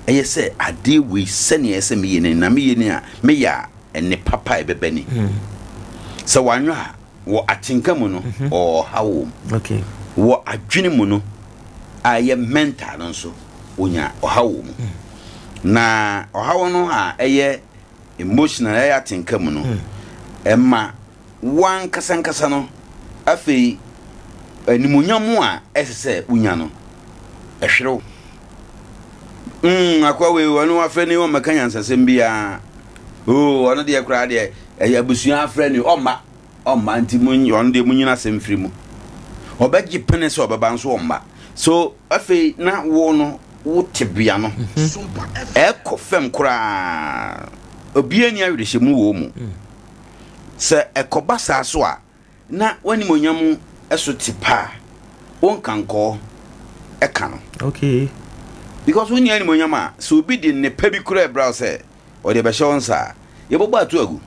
ɛyɛ sɛ adeɛ wei sɛdeɛ ɛsɛ meyɛ no na meyɛ ni a, meyɛ a, ɛnne papa a ɛbɛba ni. Sɛ wanyɔ a, wɔ atenka mu no, ɔwɔ ɔhaw wɔ mu. Wɔ adwene mu no, a ɛyɛ mental no nso, onya ɔhaw wɔ mu. Na ɔhaw no a ɛyɛ emotional, ɛyɛ atenka mu no, ɛma wo ankasa ankasa no, afei animuonyam a ɛsɛ sɛ wonya no, ɛhwere wo. Mm, akoa wei, ɔno wafrɛ ni, ɔmmɛka nyansasɛm biara. Oo, ɔno deɛ koraa deɛ, ɛyɛ abusua afrɛ ni, ɔmma, ɔmma, nti mo, ɔno deɛ monyina asɛm firi mu. Ɔbɛgye pene sɛ ɔbɛba nso ɔmma. So, afei na wo no, wo tebea no, ɛkɔ fam koraa. Obiara ni awerɛhyɛmu wɔ mu. Sɛ ɛkɔba saa so a, na w'animuonyam so te pa a, wo nkankɔɔ ka no. Okay. Because wonni animuonyam a, sɛ obi de nnepa bi koraa brɛ wo sɛ ɔde bɛhyɛ wo nsa a, yɛbɛbɔ ato agu.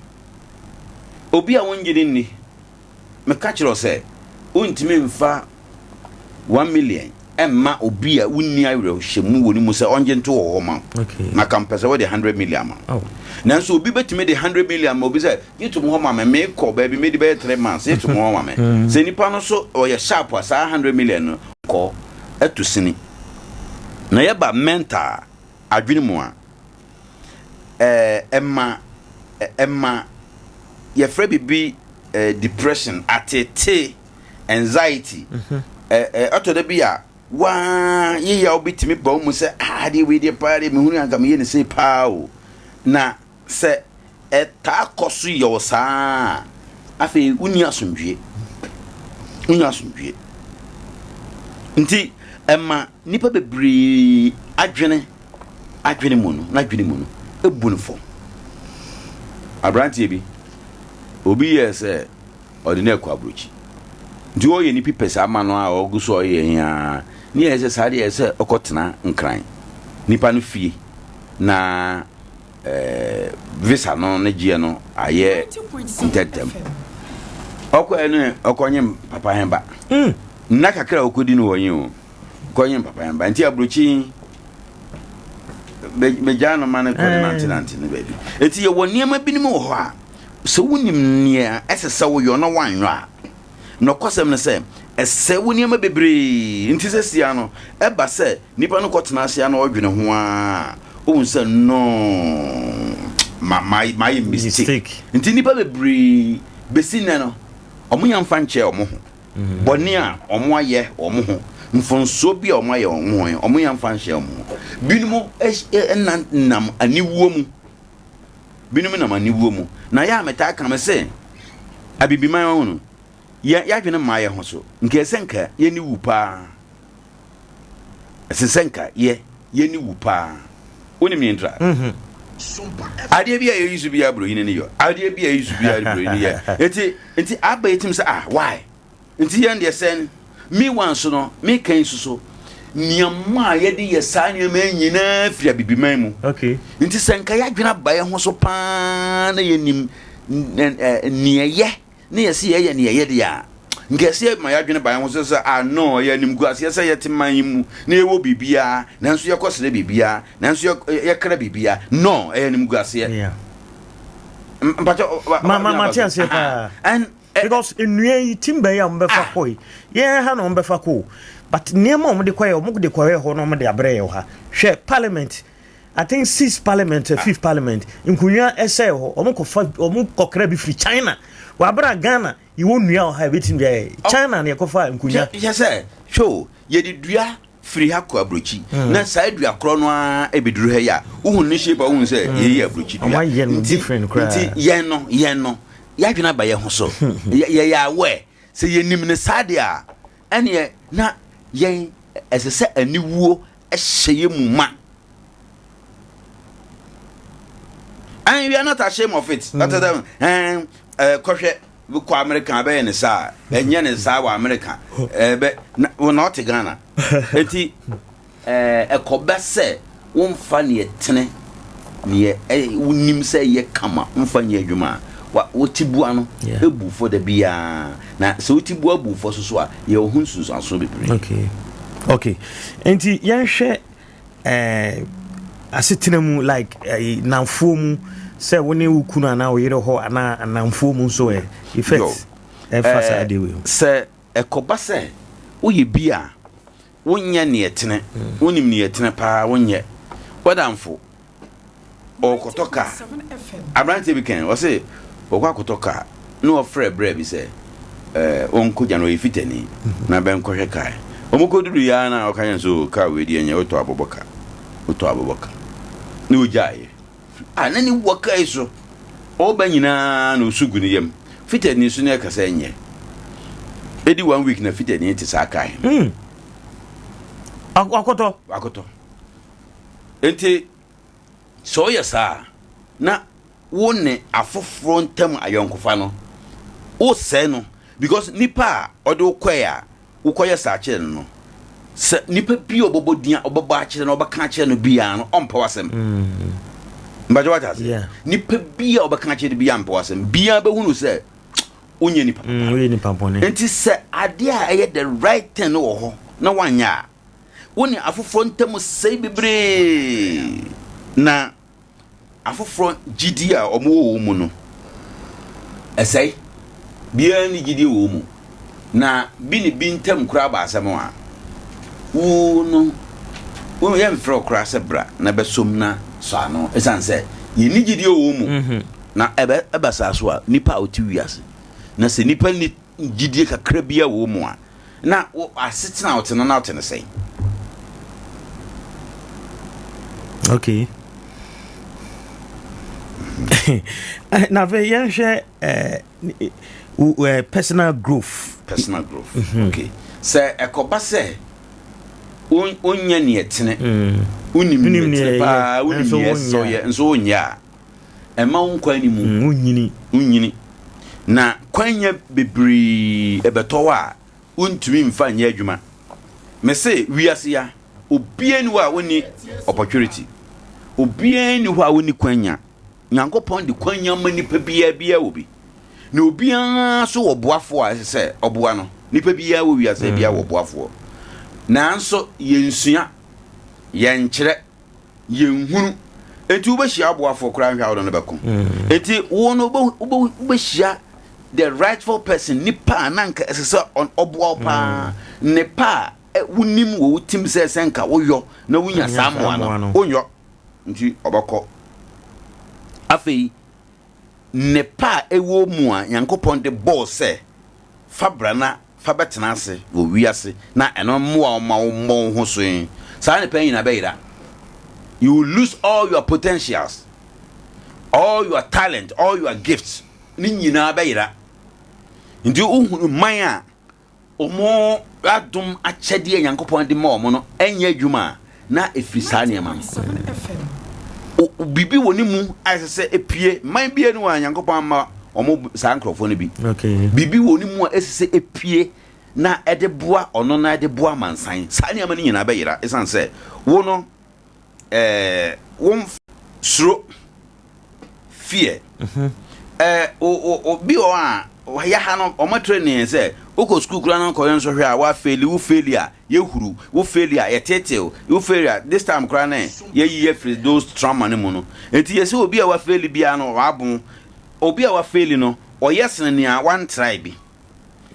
Obi a wongye no nni, meka kyerɛ wo sɛ, wontumi mfa 1 million mma obi a wonni awerɛhyɛmu wɔ ne mu sɛ ɔngye nto wɔ hɔ ma wo. Na ka mpɛ sɛ wode 100 million ama wo. Nanso obi bɛtumi de 100 million ma obi sɛ, gye tom hɔ ma me, mekɔ baabi medi bɛyɛ 3 months, gye tom hɔ ma me. Sɛ nipa no so ɔyɛ sharp a, saa 100 million no kɔ ɛto sini. Na yɛba mental adwene mu a, ɛma ɛma yɛfrɛ biribi depression, atetee, anxiety. Ɛtɔ da bi a waa yeyaw bi tumi ba wo mu sɛ ah adeɛ wei deɛ paa deɛ mehunu anka meyɛ ne sei paa o. Na sɛ ɛtaa kɔ so yɛ wo saa a, afei wonni asomdwie. Wonni asomdwie. Nti ɛma nnipa bebree adwene adwene mu no, n'adwene mu no, ebu no fam. Aberanteɛ bi, obi yɛɛ sɛ ɔde no akɔ aburokyi. Nti ɔyɛ ne pipɛs ama no a ɔgu so ɔyɛ yi ara, ne yɛ sɛ saa deɛ sɛ ɔkɔtena Nkran nipa no fie na eh, visa no ne gyeɛ no ayɛ ntɛntɛm. Ɔkɔɛ no ɔkɔnye papa hɛn ba. Nna kakra a ɔkɔdi no wɔ yi o, kɔnye papa hɛn ba. Nti aburokyi bɛgyaa no ma no kɔ ne nantenante no baabi. Nti yɛwɔ nneɛma binom wɔ hɔ a sɛ wonim nea ɛsɛ sɛ woyɔ na woanyɔ a, nɔkwasɛm ne sɛ, ɛsɛe wo nneɛma bebree. Nti sesia no, ɛba sɛ nipa no kɔtena ase a na ɔdwene ho ara a, ohu sɛ no, ma, ma, mayɛ mistake. Nti nnipa bebree besi nnɛ no, wɔn nya mfa nkyɛɛ wɔn ho. Bɔne a wɔn ayɛ wɔn ho, mfomsoɔ bi a wɔn ayɛ wɔn ho, wɔn nya mfa nhyɛ wɔn ho. Binom nam aniwuo mu. Binom nam aniwuo mu. Na yɛ a metaa ka, mese, Abibiman wahu no, yɛ yɛadwene mmaa yɛ ho so. Nka ɛsɛ nka yɛni wu paa. Ɛsɛ sɛ nka yɛ yɛni wu paa. Wonim ne ntra? Mhm. Adeɛ bi a yɛyi so biara buroyini ne yɔ. Adeɛ bi a yɛyi so biara buroyini yɛ. Nti nti aba yɛtim sɛ ah why? Nti yɛn deɛ sɛn? Meanwhile nso no, meka yi nso so, nneɛma a yɛde yɛ saa nneɛma yi nyinaa firi abibiman mu. Okay. Nti sɛ nka yɛadwene aba yɛn ho so paa na yɛnim nea ɛyɛ na yɛsi yɛyɛ nea ɛyɛ deɛ a, nka ɛsɛ yɛma yɛadwene ba yɛn ho so sɛ ah no, ɛyɛ animguaseɛ sɛ yɛte man yi mu na yɛwɔ biribiara nanso yɛkɔsrɛ biribiara nanso yɛkra biribiara. No, ɛyɛ animguaseɛ. Yeah. Mpakyɛ, ma ma ma te aseɛ paa. And Because nnua yi timber yi a wɔbɛfa kɔ yi yɛn ha na wɔbɛfa kɔ o but nneɛma a wɔde kɔ yɛ wɔde kɔyɛ hɔ na wɔde abrɛ yɛ ha hwɛ parliament I think sixth parliament uh, fifth parliament nkonnwa ɛsɛ hɔ wɔn kɔfa wɔn kɔkra bi firi China wabra Ghana yɛwɔ nnua wɔ ha ebetumi de ayɛ China na yɛkɔfa nkonnwa. Hwɛ sɛ hwɛ o yɛde dua firi ha kɔ aburokyi mm. na saa dua korɔ no ara ɛbɛduru ha yi a wohu ne shape a wohu sɛ mm. yɛyi aburokyi dua nti nti yɛn no yɛn no yɛadwene aba yɛn ho so yɛyɛ aware sɛ yɛnim ne saa deɛ a ɛneɛ na yɛn ɛsɛ sɛ aniwuo hyɛ yɛ mu ma and we are not ashamed of it. Mm. Mm. Eh, kɔhwɛ kɔ America bɛyɛ ne saa ɛnyɛ ne saa wɔ America ɛbɛ na na ɔte Ghana eti ɛɛ ɛkɔbɛ sɛ womfa neɛ tene neɛ ɛ wonim sɛ ɛyɛ kama womfa nyɛ adwuma a wa wote bua no ebu fɔ da biara na sɛ wote bua bu fɔ soso a yɛ wɔ ho nsunsuansoɔ bebree. Okay okay nti yɛnhwɛ eh, asetena mu like eh, namfoɔ mu sɛ wo ne wo kunu anaa wo yere hɔ anaa anamfoɔ mu nso ɛ effect ɛfa saa eh, adeɛ wei ho. Sɛ ɛkɔba sɛ woyɛ bi a wonyɛ neɛ tene mm. wonim neɛ tene paa wonyɛ wadamfo ɔrekɔtɔ kaa. Aberanteɛ bi kan, ɔse ɔkɔ akɔtɔ kaa na ɔfrɛ brɛ bi sɛ ɛɛ ɔnkɔgya no, ɔyɛ fitani na bɛnkɔhwɛ kaa. Wɔn kɔduru yɛ ara na ɔka yɛn so kaa wei deɛ nyɛ wotɔ abɔbɔ ka, wotɔ abɔbɔ ka na ɔgyaeɛ. A na ne wɔ kaa yi so ɔba nyinaa na ɔsu gu ne yam. Fitani so na ɛka sɛ nyɛ. Ɛdi one week na fitani te saa kaa yi. Hmm. Wakɔtɔ. Wakɔtɔ. Enti sɛ woyɛ saa a, na wo ne afoforɔ ntam ayɔnkofa no, wosɛe no because nipa a ɔde wo kɔe a wokɔyɛ saa kyerɛ no no, sɛ nipa bi a ɔbɛbɔ din a ɔbɛbɔ akyerɛ no ɔbɛka akyerɛ no biara no ɔmpɛ w'asɛm. Mm. Mpakyɛ wate ase? Nipa bi a ɔbɛka akyerɛ no biara mpɛ w'asɛm. Biara bɛhunu sɛ wonyɛ nipa papa. Mm, woyɛ nipa bɔne. Nti sɛ adeɛ a ɛyɛ the right thing no wɔ hɔ na wanyɛ a, Wo ne afoforɔ ntam sɛe bebree, na afoforɔ gyidie a wɔwɔ wɔ wo mu no, ɛsɛe. Biara nni gyidie wɔ wo mu. Na bi ne bi ntam koraa ba asɛm a, wo no, wo yɛmfrɛ wo koraa sɛ bra na bɛsom na sɔ ano, ɛsiane sɛ yɛnni gyidie wɔ wo mu. Mhm. Na ɛbɛ ɛba saa so a, nipa a ɔte wiase, na sɛ nipa nni gyidie kakra biara wɔ wo mu a, Na wo asetena a wote no, na wote no sɛn? Okay. na afei yɛnhwɛ eh, eh, personal growth. Personal growth. Mm -hmm. Okay. Sɛ ɛkɔba sɛ wonyɛ neɛ tene, mm. wonim neɛ tene paa, wonim neɛ ɛsɛ ɔyɛ, nso wonyɛ a, ɛma wo nkwa ni mu. Mm, wonyini. Wonyini. Na kwanya bebree ɛbɛtɔ hɔ a wontumi mfa nyɛ adwuma. Mese wiase ya, obiara ni hɔ a onni opportunity. Obiara ni hɔ a onni kwanya. Nyankopɔn de kwanya ma nipa biara biara wɔ bi. Na obiara nso wɔ boafoɔ a ɛsɛ sɛ ɔboa no. Nipa biara wɔ wiase biara wɔ boafoɔ. Nanso yɛnsua, yɛnkyerɛ. Yɛnhunu. Enti wobɛhyia aboafoɔ koraa nhwɛ a wode no bɛko. Mm. Enti wo no wobɛhyia the rightful person, nipa a na nka ɛsɛ sɛ ɔboa wo paa, mm. nipa a wonim wɔ wo tim sɛ sɛ nka woyɔ na wonya saa mmoa no, wonyɔ. Nti ɔbɛkɔ. Afei, nnepa a ɛwɔ mu a Nyankopɔn de bɔɔ sɛ fa bra na fa bɛtena ase wɔ wiase na ɛno mmoa wo ma wo mmɔ wo ho so yi, saa nnepa yi nyinaa bɛyera. You will lose all your potentials. All your talent, all your gifts ne nyinaa bɛyera. Nti wohunu man a wɔn adom akyɛdeɛ a Nyankopɔn de ma wɔn no ɛnyɛ adwuma a, na ɛfiri saa nneɛma no. Biribi wɔ ne mu a ɛsɛ sɛ ɛpue. Man bi ani wɔ a Nyankopɔn ama wɔn saa nkurɔfoɔ no bi. Biribi wɔ ne mu a ɛsɛ sɛ ɛpue na ɛde boa ɔno na ɛde boa amansan. Saa nneɛma no nyinaa bɛyera ɛsiane sɛ wo no ɛɛ wo suro fear ɛɛ obi wɔ hɔ a yɛ ha no wɔn training yɛn sɛ wokɔ sukuu koraa na nkɔyɛ nsɔhwɛ a wafeeli wo feeli a yɛhuru wo feeli a yɛtetew wo feeli a this time koraa ne yɛyi yɛ firi those trauma no mu no nti yɛsɛ obi a wafeeli biara no wabon obi a wafeeli no ɔyɛ sene nea wantrae bi.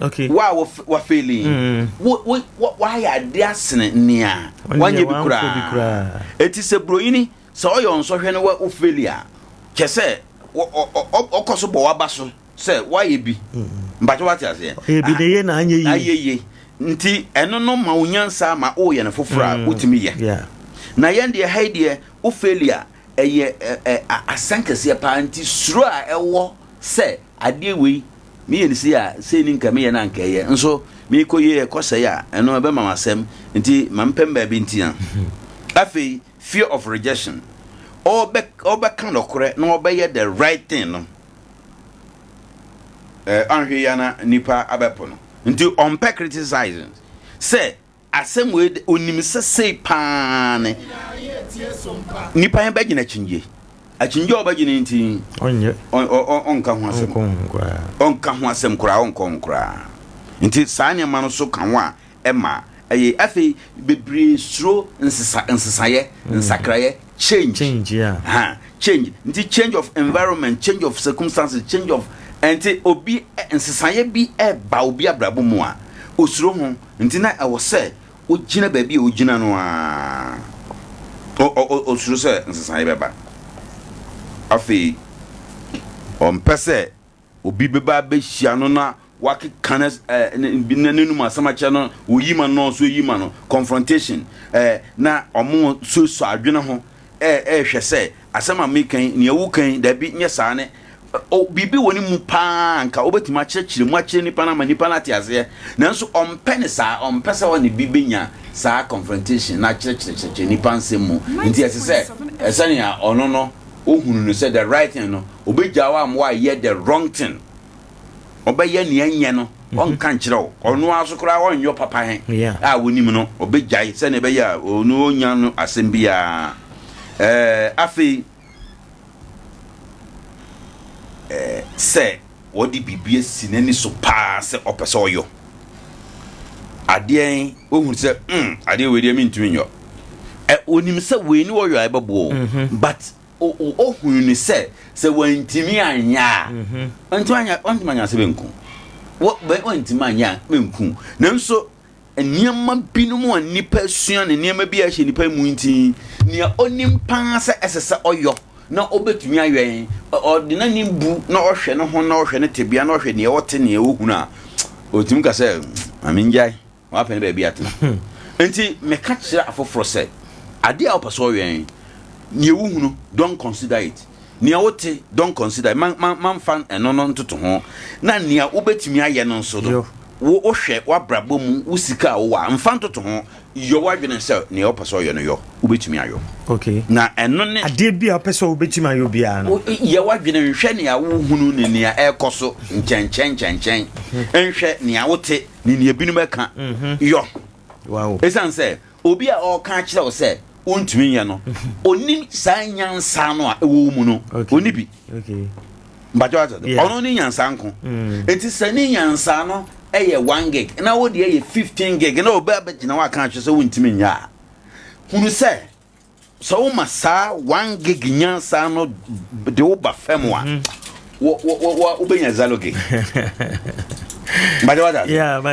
Okay. Wo a wafeeli yi, mm. wo wo wayɛ ade asene nea wanyɛ bi koraa. Eti sɛ buronyini sɛ ɔyɛ ɔnsɔhwɛ no wo feeli a, kyɛ sɛ ɔkɔ so bɔ waba so sɛ wayɛ bi. Mm. Mpakyɛ wate aseɛ. Ɔyɛ bi de yɛ na anyɛ yie. Ayɛ yie. Nti ɛno no ma wo nyansa ma woyɛ no foforɔ a mm. wotumi yɛ. Na yɛn deɛ ha yi deɛ wo feeli a ɛyɛ asɛn kɛseɛ paa nti suro a ɛwɔ sɛ adeɛ wei meyɛ no sei a, sei ne nka meyɛ no a anka ɛyɛ, nso merekɔ yie ɛkɔ sɛe a, ɛno ɛbɛma m'asɛm, nti ma mepɛ me baabi ntia. Afei, fear of rejection. Ɔbɛ, ɔbɛka nɔkorɛ na ɔbɛyɛ the right thing no, eh, anhwɛ yi ana nipa abɛpo no. Nti ɔmpɛ criticizing sɛ Asɛm wei de, onim sɛ sei paa ne nipa yɛn bɛgyina akyinnye. Akyinnye a ɔbɛgye no nti, ɔnka ho asɛm. Ɔnka ho asɛm koraa, ɔnkɔ ho koraa. Nti saa nneɛma no so ka ho a, ɛma ɛyɛ. Afei, bebree suro nsesa, nsesaeɛ, nsakraeɛ, change. Change, yeah. Ha, change. Nti change of environment, change of circumstances, change of, nti obi, nsesaeɛ bi ɛba obi abrabɔ mu a, osuro ho. Nti na ɛwɔ sɛ ogyina baabi a ogyina no ara. Osuro sɛ nsesaeɛ bɛba. Afei, ɔmpɛ sɛ obi bɛba abɛhyia no na wakeka n'anum asɛm akyerɛ no, oyi ma no, ɔnso oyi ma no, confrontation, na wɔn suasua adwene ho ɛrehwɛ sɛ asɛm a meka yi, nea woka yi, dabi, nyɛ saa ne o, biribi wɔ ne mu paa nka wobɛtumi akyerɛkyerɛ mu akyerɛ nipa no ama nipa no ate aseɛ, nanso ɔmpɛ ne saa, ɔmpɛ sɛ ɔne bi bɛnya saa confrontation na akyerɛkyerɛkyerɛkyerɛ nipa nsɛm mu. Nti ɛsɛ sɛ sɛnea ɔno no ohunu no sɛ the right thing no, obɛgya wo ama woayɛ the wrong thing. Ɔbɛyɛ nea ɛnyɛ no, ɔnka nkyerɛ wo. Ɔno ara so koraa ɔnyɔ papa he a wonim no, ɔbɛgyae sɛnea ɛbɛyɛ a ɔno ɔnnya no asɛm biara. Ɛɛ, afei ɛɛ, sɛ wɔde biribi asi n'ani so paa sɛ ɔpɛ sɛ ɔyɔ adeɛ he, ohunu sɛ, mm, adeɛ wei deɛ mentumi nyɔ. Ɛ, onim sɛ wei ne ɔyɔ a ɛbɛboa o, but Ohuu no sɛ, sɛ wantumi anyɛ a, wantumi anyɛ, wantumi anyɛ sɛ benku. Wantumi anyɛ a, benku. Nanso nneɛma binom a nnipa sua ne nneɛma bi a ɛhyɛ nnipa mu nti, nea onim paa sɛ ɛsɛ sɛ ɔyɔ na obetumi ayɛ, ɔde n'ani bu na ɔhwɛ ne ho na ɔhwɛ ne tebea na ɔhwɛ nea ɔte nea ohunu a, otumi ka sɛ, ma mengyae. Wapɛ ne baabi atena. Enti meka kyerɛ afoforɔ sɛ, adeɛ a wopɛ sɛ ɔyɛ, nea wohunu, don't consider it. Nea wote, don't consider it. Ma, ma, mamfa ɛno no ntoto ho. Na nea wobɛtumi ayɛ no nso no, wo, wohwɛ w'abrabɔ mu, wo sika a wowɔ a, mfa ntoto ho. Yɔ w'adwene sɛ nea wopɛ sɛ ɔyɛ no yɔ, wobɛtumi ayɔ. Okay. Na ɛno ne. Adeɛ bi a wopɛ sɛ wobɛtumi ayɔ biara no. Yɛ w'adwene nhwɛ nea wohunu ne nea ɛrekɔ so nkyɛnkyɛn nkyɛnkyɛn. Nhwɛ nea wote ne nea ebinom ɛka yɔ. Esiane sɛ obi a ɔreka akyerɛ wo sɛ wontumi nyɛ no, onim saa nyansa no a ɛwɔ wo mu no, onni bi. Mpakyɛ wate ase? Ɔno ne nyansa nko. Mm. Enti sɛ ne nyansa no ɛyɛ one gig na wo deɛ yɛ 15 gig na obi abɛgyina hɔ aka akyerɛ sɛ wontumi nyɛ a, hunu sɛ Sɛ woma saa one gig nyansa no de wo ba fam a, mhm. wobɛnya zero gig. Bàtɛ wata ase.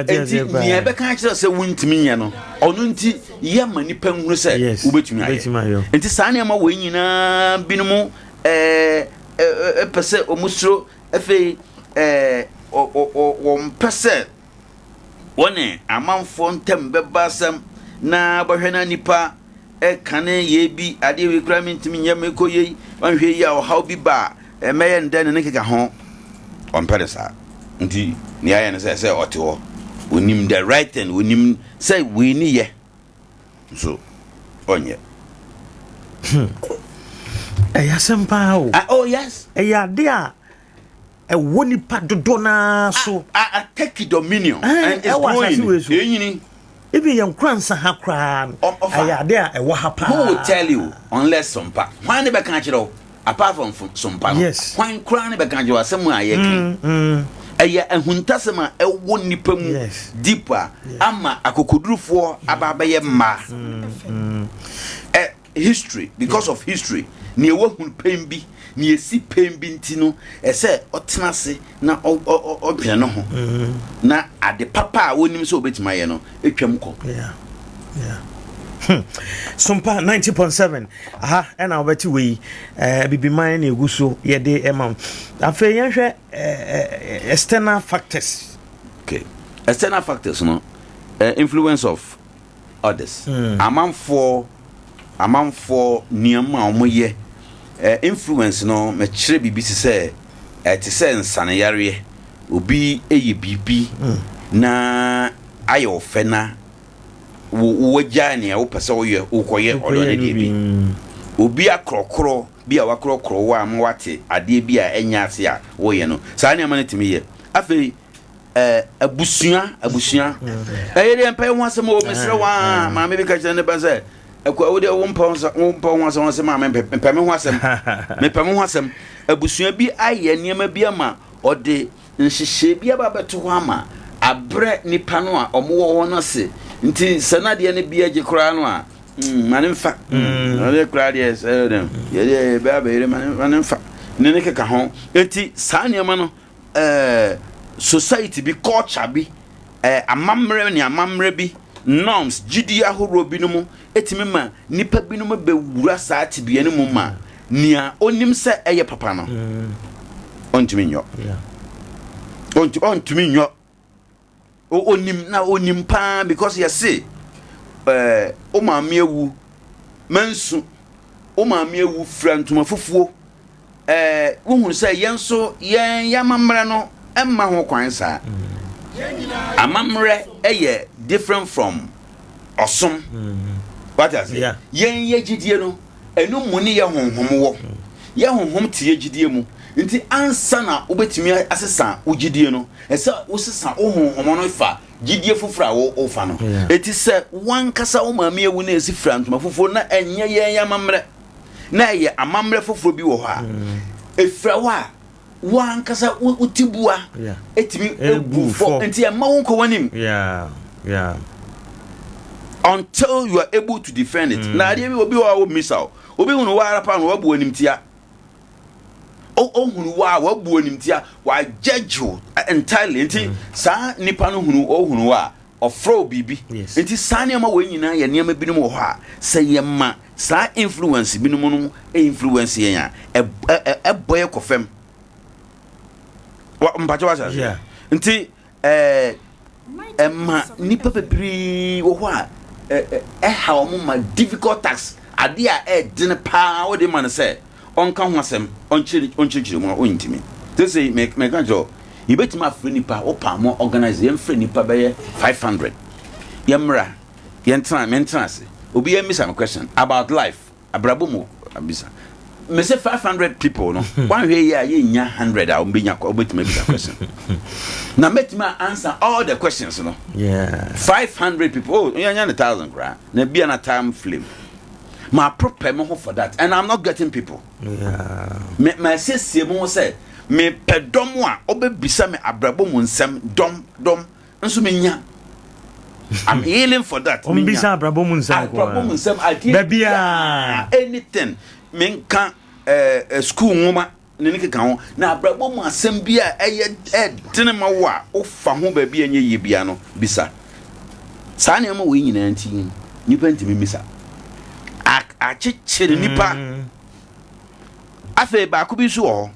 Eti nea ɛbɛka akyerɛ sɛ wontumi nyɛ no, ɔno nti yɛ ma nipa nhunu sɛ wobɛtumi ayɛ. Nti saa nneɛma wɔ nyinaa binom ɛɛ ɛpɛ sɛ wɔn suro afei ɛɛ wɔn pɛ sɛ wɔne amanfoɔ ntam bɛba asɛm na bɛhwɛ na nipa ɛkane yei bi, adeɛ wei koraa mentumi nyɛ, mekɔ yei, wanhwɛ yie a ɔhaw bi ba a. mɛyɛ no dɛn ne ne keka ho. Ɔmpɛ no saa. Nti nea ayɛ no sɛ sɛ ɔte hɔ, onim the right thing, onim sɛ wei ne yɛ, nso ɔnyɛ. Hmm. Ɛyɛ asɛm paa o. Ah, oh yes. Ɛyɛ ade a ɛwɔ nipa dodoɔ naa so. A a take dominion. Eh, and it's ɛwɔ asase growing. wei so. Ɛnyini. Even yɛn kora nsa ha koraa no. Ɛyɛ ade a ɛwɔ ha paa. Who will tell you unless sompa? Hwan ne bɛka akyerɛ wo? Apart from sompa no. Yes. Hwan koraa ne bɛka akyerɛ wo asɛm a yɛka yi? Mm, Ɛyɛ ahuntasɛm a ɛwɔ nipa mu Yes. deep a ama akokodurufoɔ aba abɛyɛ mmaa. Ɛ history because of history nea wahunu pɛn bi nea esi pɛn bi nti no ɛsɛ ɔtena ase na ɔdwene ne ho na ade papa a wonim sɛ obetumi ayɛ no etwam kɔ. Yeah. Yeah. Hmm. Sompa 90.7 aha ɛna wobɛte wei eh, bibiman na ɛgu so yɛde ɛma wo afei yɛnhwɛ eh, eh, external factors okay external factors no uh, influence of others mm. amanfoɔ amanfoɔ nneɛma a wɔyɛ eh, influence no mɛkyerɛ biribi te sɛ ɛte sɛ nsaneyareɛ obi yɛ biribi mm. na ayɛ ɔfɛ na wo wagyae nea wopɛ sɛ woyɛ wokɔyɛ ɔdɔ ne deɛ bi mm. obi akorɔkorɔ bi a wakorɔkorɔ wo a ma wate adeɛ bi a ɛnyɛ ase a woyɛ no saa nneɛma no tumi yɛ afei Eh, abusua abusua ɛyɛ deɛ mpɛ ho asɛm o mesrɛ wo a maame bi ka kyerɛ ne ba sɛ akua wo deɛ wo mpɛ ho asɛm sɛ maame mpɛ me ho asɛm mepɛ me ho asɛm abusua bi ayɛ nneɛma bi ama ɔde nhyehyɛe bi aba bɛto hɔ ama abrɛ nipa no a ɔmo wɔ hɔ no ase nti sɛ nadeɛ no bi agye koraa no a mm, ma ne mfa mm. ɔde koraa deɛ sɛ yɛdeɛ yɛbɛ abɛyere ma ne mfa ne ne keka ho enti saa nneɛma no eh, society bi, culture bi, eh, amammerɛ ne amammerɛ bi, norms, gyidie ahoroɔ binom tumi ma nnipa binom bɛwura saa tebea no mu ma nea ɔnim sɛ ɛyɛ papa no ɔntumi nyɔ. Ɔntumi nyɔ. Onim na onim paa because yɛse ɛɛ wo maame awu mansu wo maame awu fira ntoma fufuo ɛɛ wohunu sɛ yɛn nso yɛn yɛn amammerɛ no mma ho kwan saa amammerɛ yɛ different from ɔsom wate ase yɛn yɛ gyidie no ɛno mu ne yɛ honhom wɔ yɛ honhom te yɛ gyidie mu nti ansa na wobɛtumi asesa wo gyidie no Ɛsɛ sɛ wosesa wo honhom no fa gyidie foforɔ a wofa no. Eti sɛ wankasa wo maame awu na esi fira ntoma fufuo na ɛnyɛ yɛn amammerɛ na ɛyɛ amammerɛ foforɔ bi wɔ hɔ a, mm. efira hɔ a wankasa wo ti bua etumi ebu fɔ nti ɛma wo nkɔ w'anim. Until you are able to defend it. Mm. Na adeɛ bi obi wɔ a wɔmmisa wo. Obi hunu wo ara pa no wabu animtia. Ɔhunu wo a wabu animtia, wajudge wo entirely. Nti mm. saa nipa no hunu ɔhunu wo a ɔfrɛ wo biribi. Nti saa nneɛma wɔ nyinaa yɛ nneɛma binom wɔ hɔ a sɛ yɛma saa influence binom no influence yɛn a ɛbɔ yɛ kɔ fam. Mpakyɛ wasa ase. Nti Ɛɛ, ɛma nnipa bebree wɔ hɔ a ɛha wɔn ma difficult task, adeɛ a ɛdene paa wode ma no sɛ ɔnka ho asɛm, ɔnkyerɛkyerɛ mu a ɔntumi. Sese meka kyerɛ wo, yɛbɛtumi afrɛ nnipa, wopa mo organize, yɛmfrɛ nnipa bɛyɛ 500, yɛmmra, yɛntena, mentena ase, obi yɛmmisa me question about life. Abrabɔ mu abisa. Me se 500 people no, wanhwɛ yi a yɛnnya 100 a wɔbɛnya wɔbɛtumi abisa question. Na mɛtumi a answer all the questions no. Yeah. 500 people, oh, yɛnya ne 1000 koraa. Na bia na time flame. Ma prepare me ho for that and I'm not getting people. Yeah. Me ma siesie mo ho sɛ mepɛ dɔm a ɔbɛbisa me abrabɔ mu nsɛm dɔm dɔm nso menya I'm healing for that. Ombisa abrabɔ mu nsɛm ko. Abrabɔ mu nsɛm adeɛ. Baabiara. Anything. Menka ɛɛ eh, school nwoma ne ne keka ho na abrabɔ mu asɛm bi a ɛyɛ ɛdene ma wo a wofa ho baabi a ɛnyɛ yie bia no bisa. Saa nneɛma wɔ nyinaa nti nipa ntumi mmisa. Akyekyere nipa. Mm. Afei baako bi nso wɔ hɔ.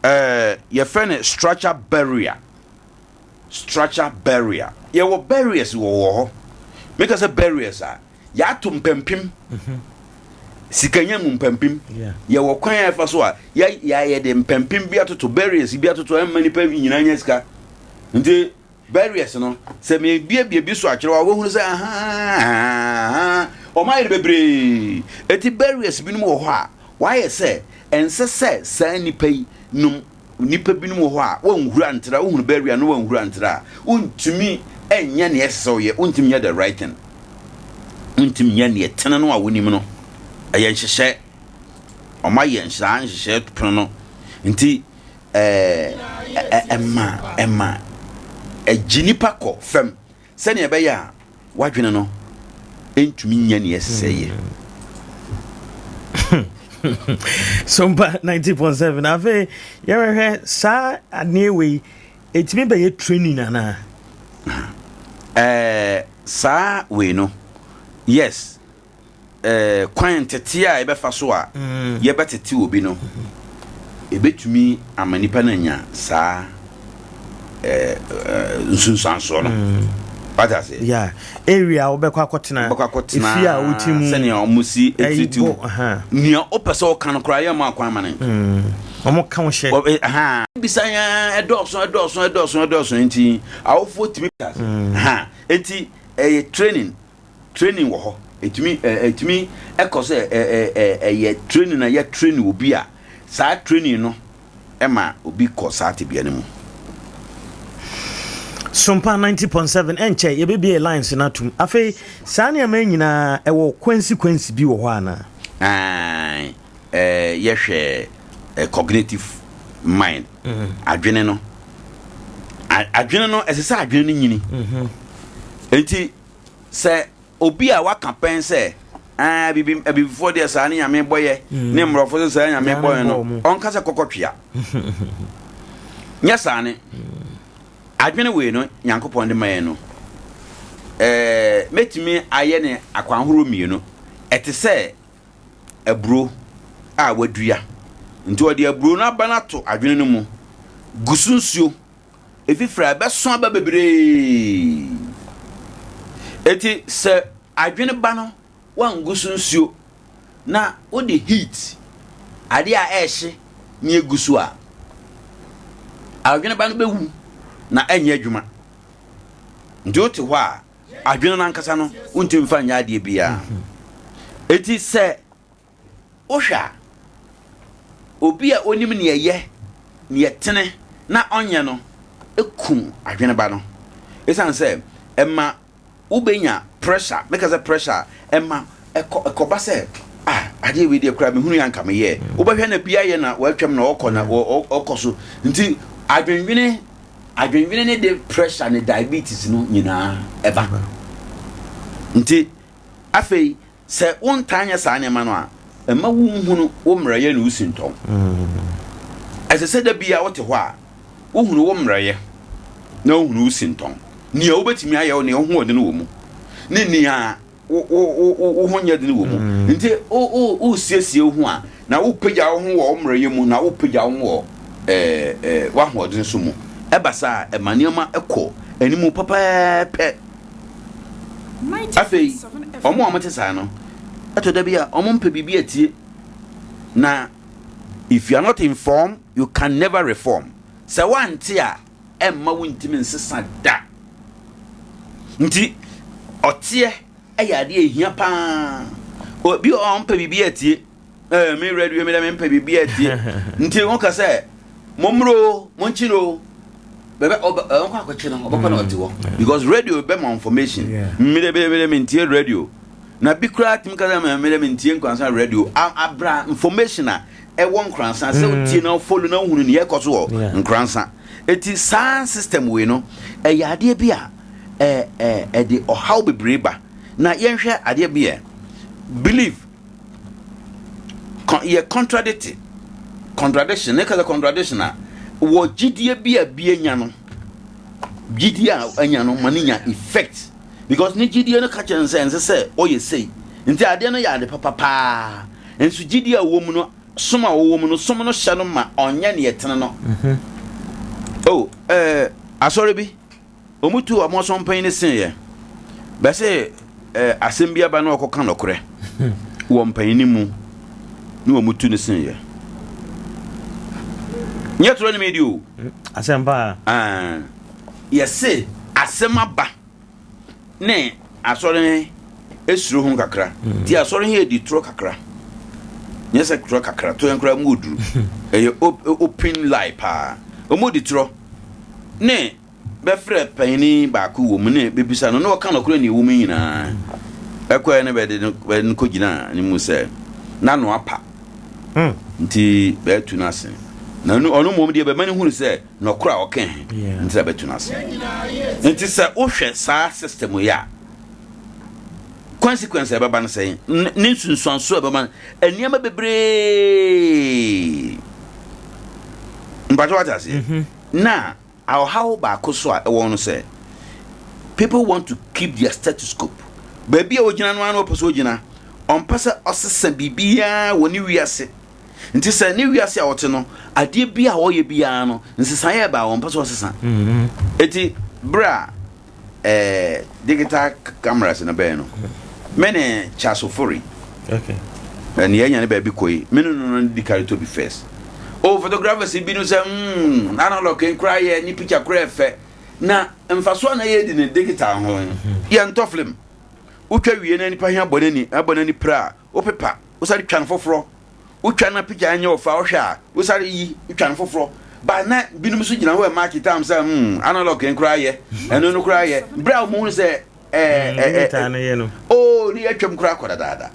Ɛɛ yɛfrɛ no structure barrier. Structure barrier. Yɛwɔ barriers wɔ wɔ hɔ. Meka sɛ barriers a, yɛato mpampim. Sikanya mu mpampim. Yɛwɔ kwan a ɛfa so a yɛ yɛde mpampim bi atoto barriers bi atoto ɛmma nipa nyinaa nya sika. Nti barriers no sɛ mebiebie bi so akyerɛ wa wobɛhunu sɛ ahaa wɔn ayɛ no bebree. Eti barriers binom wɔ hɔ a wɔayɛ sɛ ɛnsɛ sɛ saa nipa yi nom Nnipa binom wɔ hɔ a, wɔnhuru antra, wohunu barrier no wɔnhuru antra a, wontumi nyɛ nea ɛsɛ sɛ woyɛ, wontumi nyɛ the right thing. Wontumi nyɛ nea ɛtene no a wonim no. Ɛyɛ nhyehyɛ. Wɔayɛ saa nhyehyɛ pono no. Nti, ɛɛ, ɛma, ɛma, ɛgye nipa kɔ fam. Sɛnea ɛbɛyɛ a w'adwene no ntumi nyɛ nea ɛsɛ sɛ ɛyɛ. Sompa 90.7 afei yɛrehwɛ saa adeɛ wei ɛtumi bɛyɛ training anaa? Ɛɛ saa wei no yes eh, kwan nteteɛ a yɛbɛfa so a mm. yɛbɛtete obi no ɛbɛtumi ama nipa no anya saa eh, eh, nsunsuansoɔ no mm. wate aseɛ yeah. area a wobɛkɔ akɔtena wobɛkɔ akɔtena efie a wote mu sɛnea ɔmo si etitiw nea wopɛ sɛ ɔka no koraa yɛ ma akwan ma ne mm. ɔmo ka wo hyɛ ha bisa yɛn ɛdɔɔso ɛdɔɔso ɛdɔɔso ɛdɔɔso nti awofoɔ tumi ha nti ɛyɛ training Training wɔ hɔ. Ɛtumi ɛ ɛtumi ɛkɔ sɛ ɛ ɛ ɛyɛ training na yɛ train obi a saa training no ɛma obi kɔ saa tebea no mu. Sompa 90.7 ɛnkyɛ yɛbɛbie lines no atom. Afei saa nneɛma yi nyinaa ɛwɔ kwansi kwansi bi wɔ hɔ anaa? Ae, ɛɛ yɛhwɛ ɛ cognitive mind, adwene no. Adwene no ɛsɛ sɛ adwene no nyini. Enti Sɛ obi a waka pɛn sɛ, Ɛɛ, abibi, abibifoɔ deɛ saa ne Nyame bɔyɛ, mm. ne mmorɔfo nso saa Nyame bɔyɛ no, ɔnka sɛ kɔkɔtwea. Nyɛ saa ne. Adwene wei no, Nyankopɔn de ma yɛn no, ɛɛ, mɛtumi ayɛ ne akwan horow mmienu. Ɛte sɛ aburo a wadua. Nti ɔde aburo no aba no ato adwene no mu, gu so nsuo, Efifiri a, ɛbɛso aba bebree. Enti sɛ adwene ba no, woangu so nsuo na wode heat, adeɛ a ɛrehye ne egu so a, adwene ba no bɛwu na ɛnyɛ adwuma. Nti wote hɔ a, adwene no ankasa no, wontumi mfa nyɛ adeɛ biara. Enti sɛ Wohwɛ a, obi a onim nea ɛyɛ, nea ɛtene na ɔnyɛ no kum adwene ba no. Esiane sɛ ɛma wobenya pressure, meka sɛ pressure a, ɛma ɛkɔ ɛkɔba sɛ ah adeɛ wei deɛ koraa mehunu yɛ anka meyɛɛ. Wobɛhwɛ na bi ayɛ na watwam na ɔkɔ na ɔkɔ so. Nti adwendwene adwendwene ne de pressure ne diabetes no nyinaa ɛba. Nti afei Sɛ wontaa nyɛ saa nneɛma no a, ɛmma wunhunu wo mmerɛwyɛ ne wo sintɔ. Ɛsɛ sɛ da biara wote hɔ a, wohunu wo mmerɛwyɛ na wohunu wo sintɔ, nea wobɛtumi ayɛ, nea wo ho wɔ den wɔ mu, ne nea wo, wo, wo, wo ho nyɛ den wɔ mu. Nti wosiesie wo ho a, na wopagya wo ho wɔ wo mmerɛwyɛ mu, na wopagya wo ho wɔ eh, eh, w'ahoɔden so mu. Ɛba saa a, ɛma nneɛma kɔ anim pɛpɛɛpɛ. Afei, wɔn a wɔte saa no, ɛtɔ da bi a wɔmpɛ biribi atie. Na if you are not informed, you can never reform. Sɛ woante a, ɛmma wontumi nsesa da. Nti, ɔteɛ yɛ adeɛ a ɛhia paa. Obi wɔ hɔ a ɔmpɛ biribi atie. Eh, me radio me dɛ mempɛ biribi atie. Nti woka sɛ, mommrɛ o, monkye no o. Bɛbɛ ɔbɛ ɔnkɔ akɔkye no, ɔbɛkɔ na ɔte hɔ. Mm. Because radio bɛma information. Me dɛ me dɛ mentie radio. Na bi koraa tumi ka sɛ me dɛ mentie Nkoransa radio. Abra information a ɛwɔ Nkoransa sɛ mm. wotie na follow na wohunu nea ɛkɔ so wɔ Nkoransa. Eti saa system wei no, ɛyɛ adeɛ bi a ɛ ɛ ɛde ɔhaw bebree ba. Na yɛnhwɛ adeɛ bi ɛ believe yɛ contradict contradiction ne kasa contradiction a wɔ gyidie bi a bi anya no gyidie a anya no ma ne nya effect because ne gyidie no ka kyerɛ no sɛ ɛnsɛ sɛ ɔyɛ sei nti adeɛ no yɛ ade papa paa nso gyidie a ɔwɔ mu no som a ɔwɔ mu no som no hyɛ no ma ɔnyɛ neɛ ɛtene no mm-hmm. oh ɛɛ eh, asɔre bi Wɔtuu wɔn asɔmpanyin no seeɛ, bɛse eh, asɛm bi aba na ɔkɔka nɔkorɛ. Wɔ mpanyini mu ne wɔn tu no sen yɛ. Nyɛ torɔ ne medi o. Asɛm paa. Ah, yɛse asɛm aba ne asɔre he esuro ho kakra. Mm. Ti asɔre he edi torɔ kakra. Nyɛ sɛ torɔ kakra, torɔ he koraa mu oduru. Ɛyɛ open lie paa. Wɔn di torɔ ne bɛfrɛ panyini baako wɔ mu ne bɛbisa no na ɔka nɔkorɛ nea ɛwɔ mu nyinaa. Ɛkɔɛ ne bɛde no bɛde no kɔgyinaa ne mu sɛ n'ano apa hmm. nti bɛatu no ase. Na ɔno mmom deɛ bɛma no hunu sɛ nɔkorɛ a ɔka he nti na bɛatu no ase. Nti sɛ wohwɛ saa system yi a consequence a ɛbɛba no sɛn ne nsunsuanso a ɛbɛba no nneɛma bebree mpakyɛ wate aseɛ mhm. Na ɔhaw baako so a ɛwɔ no sɛ people want to keep their status quo. Baabi a ogyina no ara na ɔpɛ sɛ ogyina. Ɔmpɛ sɛ ɔsesa biribiara wɔ ne wiase. Nti sɛ ne wiase a ɔte no, adeɛ bi a ɔyɛ biara no, nsesaeɛ ɛba a ɔmpɛ sɛ ɔsesa. Eti berɛ a eh, digital cameras no bɛn no me ne Charles Ofori okay. ɛne yɛanya ne baabi kɔ yi me ne no no di kare tɔ bi first o photographers bi no sɛ mm, analog nkora yɛ ne picture kora ɛfɛ na mfasoɔ na yɛdi ne digital ho yɛntɔ film wotwa wie na nipa hia bɔ n'ani abɔ n'ani pra a wopepa wosare twa no foforɔ Wotwa na picture nyɛ wo fa wohwɛ a wosare yi wotwa no foforɔ ba na binom nso gyina hɔ ɛma kita am sɛ hmm analog no koraa yɛ ɛno no koraa yɛ berɛ a wɔn sɛ ɛɛ ɛɛ ɛɛ oh ne yɛatwam koraa kɔ dadaada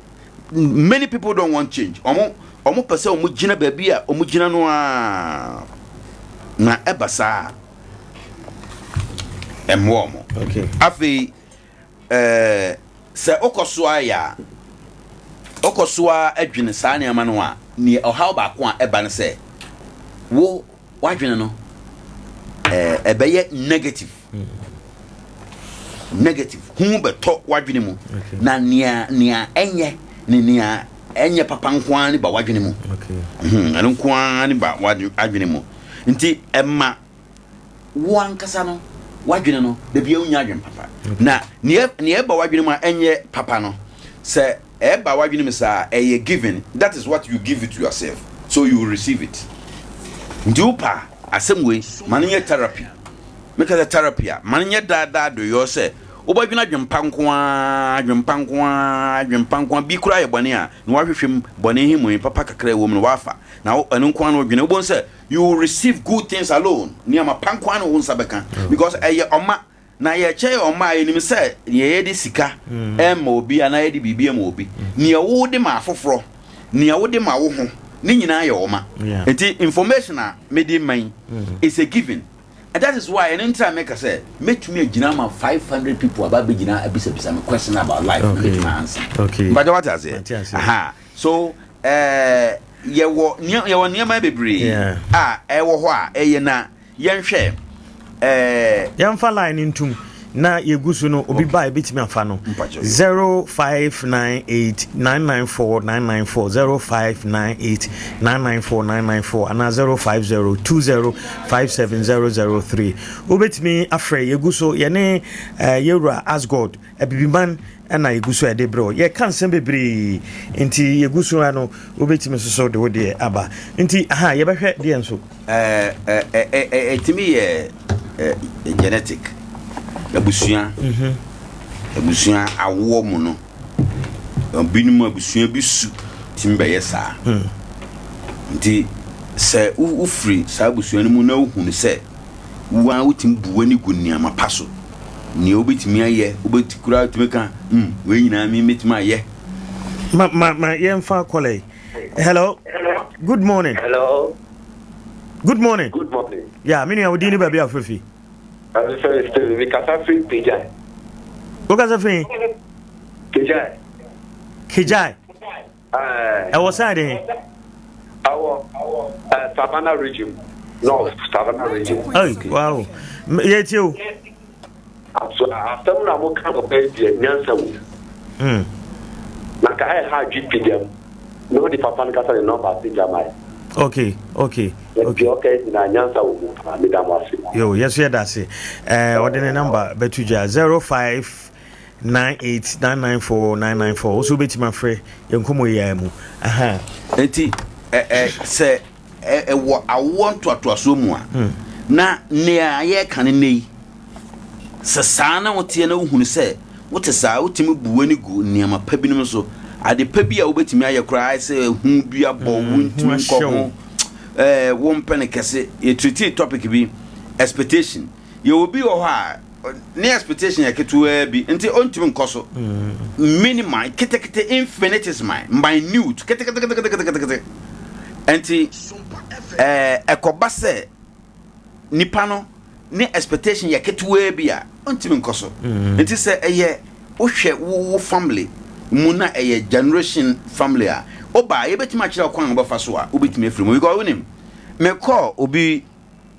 many people don't want change wɔn wɔn pɛ sɛ wɔn gyina baabi a wɔn gyina no ara na ɛba saa ɛmmoa wɔn afei. Ɛɛ, sɛ wokɔ so ara yɛ a, wokɔ so ara dwene saa nneɛma no ho a, nea ɔhaw baako a ɛba ne sɛ, wo w'adwene no ɛɛ ɛbɛyɛ negative. Negative. Hu bɛtɔ w'adwene mu. Na nea nea ɛnyɛ ne nea ɛnyɛ papa nko ara ne ba w'adwene mu. Hmm, ɛno nko ara ne ba w'adwene mu. Nti ɛma wo ankasa no w'adwene no da biara wonya adwene papa na nea nea ɛba w'adwene mu a ɛnyɛ papa no sɛ ɛba w'adwene mu saa ɛyɛ given that is what you give it to yourself so you will receive it nti wo pa asɛm wei ma no nyɛ therapy meka sɛ therapy a ma no nyɛ daadaa doyɔ sɛ wobɛdwene adwempa nko ara adwempa nko ara adwempa nko ara bi koraa yɛ bɔne a na wahwehwɛ mu bɔne he mu papa kakra ɛwɔ mu no wafa na ɛno nko ara na wodwene wobɛhu sɛ You will receive good things alone. Nneɛma pa nko ara na wo nsa bɛka. Mm. Because ɛyɛ ɔma. Na yɛkyɛ yɛ ɔma a yɛnim sɛ nea yɛde sika mm. ɛma obi anaa yɛde biribi ɛma obi. Mm. Nea wode ma afoforɔ, nea wode ma wo ho, ne nyinaa yɛ ɔma. Nti information a mede ma yi is a given. And that is why ɛno nti a meka sɛ mɛtumi agyina ama 500 people aba abɛgyina abisabisa me question about life na mɛtumi answer. Okay. Mpakyɛ wate aseɛ? Aha. So eh, yɛwɔ yɛwɔ nneɛma bebree a ɛwɔ hɔ a ɛyɛ na yɛnhwɛ eh. Yɛmfa line no ntum na yɛgu so no obi ba a ebɛtumi afa no 0598 994 994 0598 994 994 anaa 050 20 57003 wobɛtumi afrɛ yɛgu so yɛne eh, yɛwura Asgod Abibiman na yɛgu so a yɛde brɛ wo. Yɛka nsɛm bebree nti yɛgu so a no wobɛtumi nso so de wo deɛ aba. Nti aha yɛbɛhwɛ deɛ nso. Ɛtumi yɛ genetic abusua mhm. abusua awoɔ mu no binom abusua bi su tumi bɛyɛ saa hmm. nti sɛ wofiri saa abusua no mu na wohunu sɛ Wo ara wotumi bu w'ani gu nneɛma pa so. Nea wobɛtumi ayɛ, wobɛti koraa wotumi ka, hmm, wei nyinaa me mɛtumi ayɛ. Ma ma ma yɛmfa kɔlɛ yi. Hello. Good morning. Hello. Good morning. Good morning. Yeah, me nua wo din ne baabi a wofrɛ fi. Mefrɛ Stephen, mekasa firi Kejai. Wokasa firi? Kejai. Kejai. Ɛwɔ side he? Ɛwɔ Savannah region, North Savannah region. Hey, wow. Yɛtie o. Aso asɛm na mo ka nɔpɛ yi deɛ nyansa wɔ mu. Hmm. Na ka ɛha adwi pagya mu. Na ɔde papa no kasa ne nɔmba ase gya mae. Okay, okay. Okay. Deɛ ɔka yi nyinaa nyansa wɔ mu paa. Meda mo ase. Yo, yɛso yɛda ase. Eh, ɔde ne nɔmba bɛto dwa 05. 98 994 994. Wo so wobɛtumi afrɛ yɛn nkɔmmɔ yi ara mu. Aha. Nti ɛ ɛ sɛ ɛ ɛwɔ awoɔ ntoatoasoɔ mu a, na nea yɛreka no nnɛ yi, sɛ saa na woteɛ na wohunu sɛ wote saa, wotumi bu w'ani gu nneɛma pa binom so. Ade pa bi a wobɛtumi ayɛ koraa ayɛ sɛ ehu bi abɔ wo, wontumi nkɔ ho, ɛɛ wompɛ no kɛse. Yɛtreatii topic bi, expectation. Yɛwɔ bi wɔ hɔ a, ne expectation yɛ ketewaa bi nti ɔntumi nkɔ so. Minimal, ketekete, infinitesimal, minute, keteketeketekete. Nti ɛɛ ɛkɔba sɛ nipa no ne expectation yɛ ketewaa bi a, ɔntumi nkɔ so. Nti sɛ ɛyɛ wohwɛ wo wo family mu na ɛyɛ generation family a, woba a yɛbɛtumi akyerɛ wo kwan a wobɛfa so a wobɛtumi afiri mu. Because wonim, mekɔɔ obi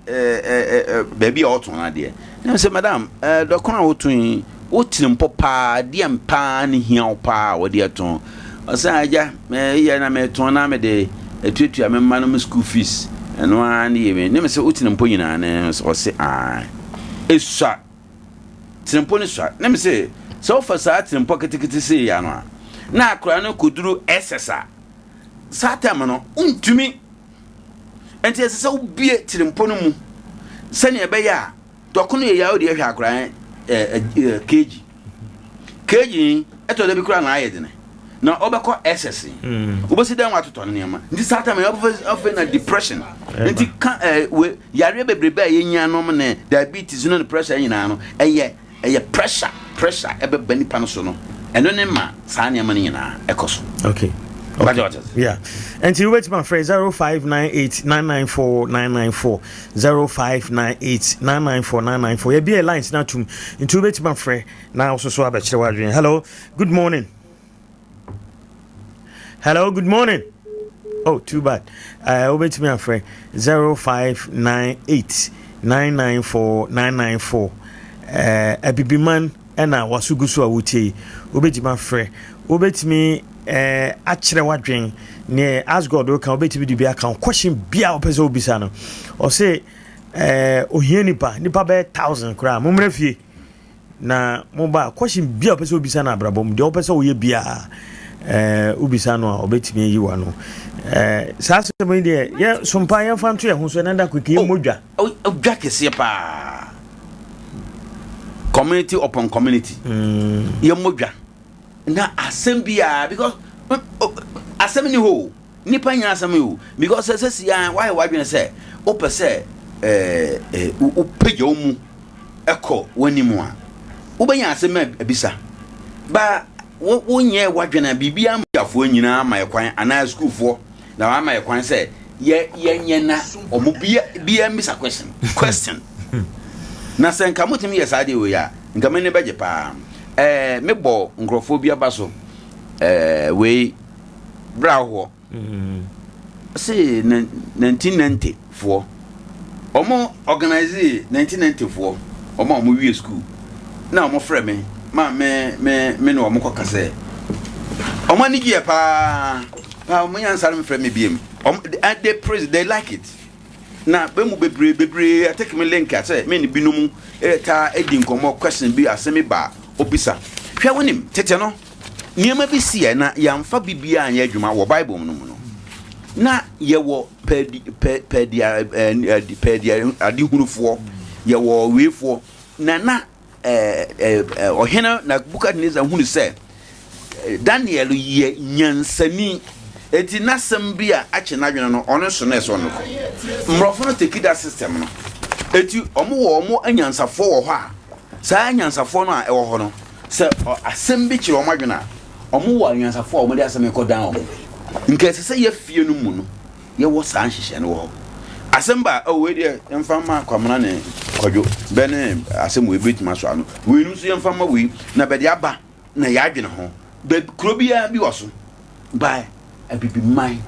baabi a ɔtɔn adeɛ na sɛ madam dɔkono a wotɔn yi wotiri mpɔ paa deɛ paa ne hia wo paa a wɔde atɔn ɔsɛ agya meyɛ na metɔn na mede atuatua me mma no mu school fees ɛno ara ne yɛ me ne me sɛ wotiri mpɔ nyinaa ne ɔse aa esua tirimpɔ no sua ne me sɛ sɛ wofa saa tirimpɔ ketekete sei ya no a na akora no kɔduru SS a saa tɛm no wontumi Enti ɛsɛ sɛ wobue tirimpɔ no mu sɛnea ɛbɛyɛ a dɔko no yɛ yɛ a wode ahwɛ akora ɛɛ keegi. Keegi ɛtɔ da bi koraa na ayɛ dene na ɔbɛkɔ SS. Mm. Wobɛsi dɛn watotɔ no nneɛma. Nti saa time afei na depression. Nti ka ɛɛ yareɛ bebrebe a yɛnya nom ne diabetes no ne pressure nyinaa no ɛyɛ Ɛyɛ pressure pressure ɛbɛba nipa no so no ɛno ne ma saa nneɛma no nyinaa ɛkɔ so. Okay. Okay. Yeah. Nti wobɛtumi afrɛ 0598 994 994 0598 994 994 yɛbie lines no atom nti wobɛtumi afrɛ na wososo abɛkyerɛ w'adwene. Hello, good morning. Hello, good morning. Oh, too bad. Uh, wobɛtumi afrɛ 0598 994 994. Uh, Abibiman ɛna waso gu so a wotie yi. Wobɛtumi afrɛ. Wobɛtumi uh, akyerɛ w'adwen. Neɛ ask God woka wobɛtumi de bi aka wo question bia wopɛ sɛ wobisa no. Ɔse uh, ohia nipa, nipa bɛyɛ thousand koraa. Mommrɛ fie. Na mo ba, question bi a ɔpɛ sɛ obisa no abrabɔ mu, deɛ ɔpɛ sɛ ɔyɛ biara, ɛɛ wobisa no a ɔbɛtumi ayi wa no. Ɛɛ saa asɛm yi deɛ yɛ sompa yɛmfa nto yɛn ho so ɛna da kweke yɛ mmɔ dwa. Dwa kɛseɛ paa. Community upon community. Mm. Yɛ mmɔ dwa. Na asɛm biara because asɛm ni hɔ o. Nnipa nyɛ asɛm yi o because sɛ sɛsi a wayɛ w'adwene sɛ wopɛ sɛ ɛɛ wopagya wo mu ɛkɔ w'anim a wobɛnya asɛm a abisa ba wonyɛ w'adwene a biribi ama afoɔ nyinaa ama yɛ kwan anaa sukuufoɔ na wama yɛ kwan sɛ yɛ yɛnyɛ na ɔmo bia bia mbisa question question na sɛ nka motumi yɛ saa deɛ wei a nka m'ani bɛgye paa ɛɛ mebɔ nkurɔfoɔ bi aba so ɛɛ wei bra hɔ se 1990 foɔ ɔmo organize 1990 foɔ ɔmo a ɔmo wie school na ɔmo frɛ me ma me me me ne ɔmo kɔ kasɛ ɔmo ani gyeɛ paa paa ɔmo nyansa no frɛ me biem ɔmo they praise they like it na bɛ mu bebree bebree atake me link a sɛ me ne binom taa di nkɔmmɔ question bi asɛm bi ba a obisa hwɛ wonim tete no nneɛma bi si ɛ na yɛamfa biribiara anyɛ adwuma wɔ Bible no mu no, na yɛwɔ pɛdi pɛ pɛdi ɛɛ pɛdi adehunufoɔ, yɛwɔ weifoɔ, na na ɛɛ ɛɛ ɔhene Nebukadnezar hunu sɛ Daniel yɛ nyansani, eti n'asɛm bi a akye n'adwene no, ɔno so na ɛsɛ ɔno kɔ. Mmorɔfo no take that system no, eti wɔn wɔ wɔn anyansafoɔ wɔ hɔ a, saa anyansafoɔ no a ɛwɔ hɔ no, Sɛ asɛm bi kyere wɔn adwene a, wɔwɔ anyansafo a wɔde asɛm rekɔdan wɔn. Nka ɛsɛ sɛ yɛn fie no mu no, yɛwɔ saa nhyehyɛe no wɔ hɔ. Asɛm ba a, oh, wei deɛ yɛmfa mma Kwamena ne Kwadwo, bɛ ne asɛm wei bɛtumi asɔ ano. Wei no nso yɛmfa mma wei, na bɛde aba na yɛadwene ho. Bɛ, kuro biara bi wɔ so. By Abibiman,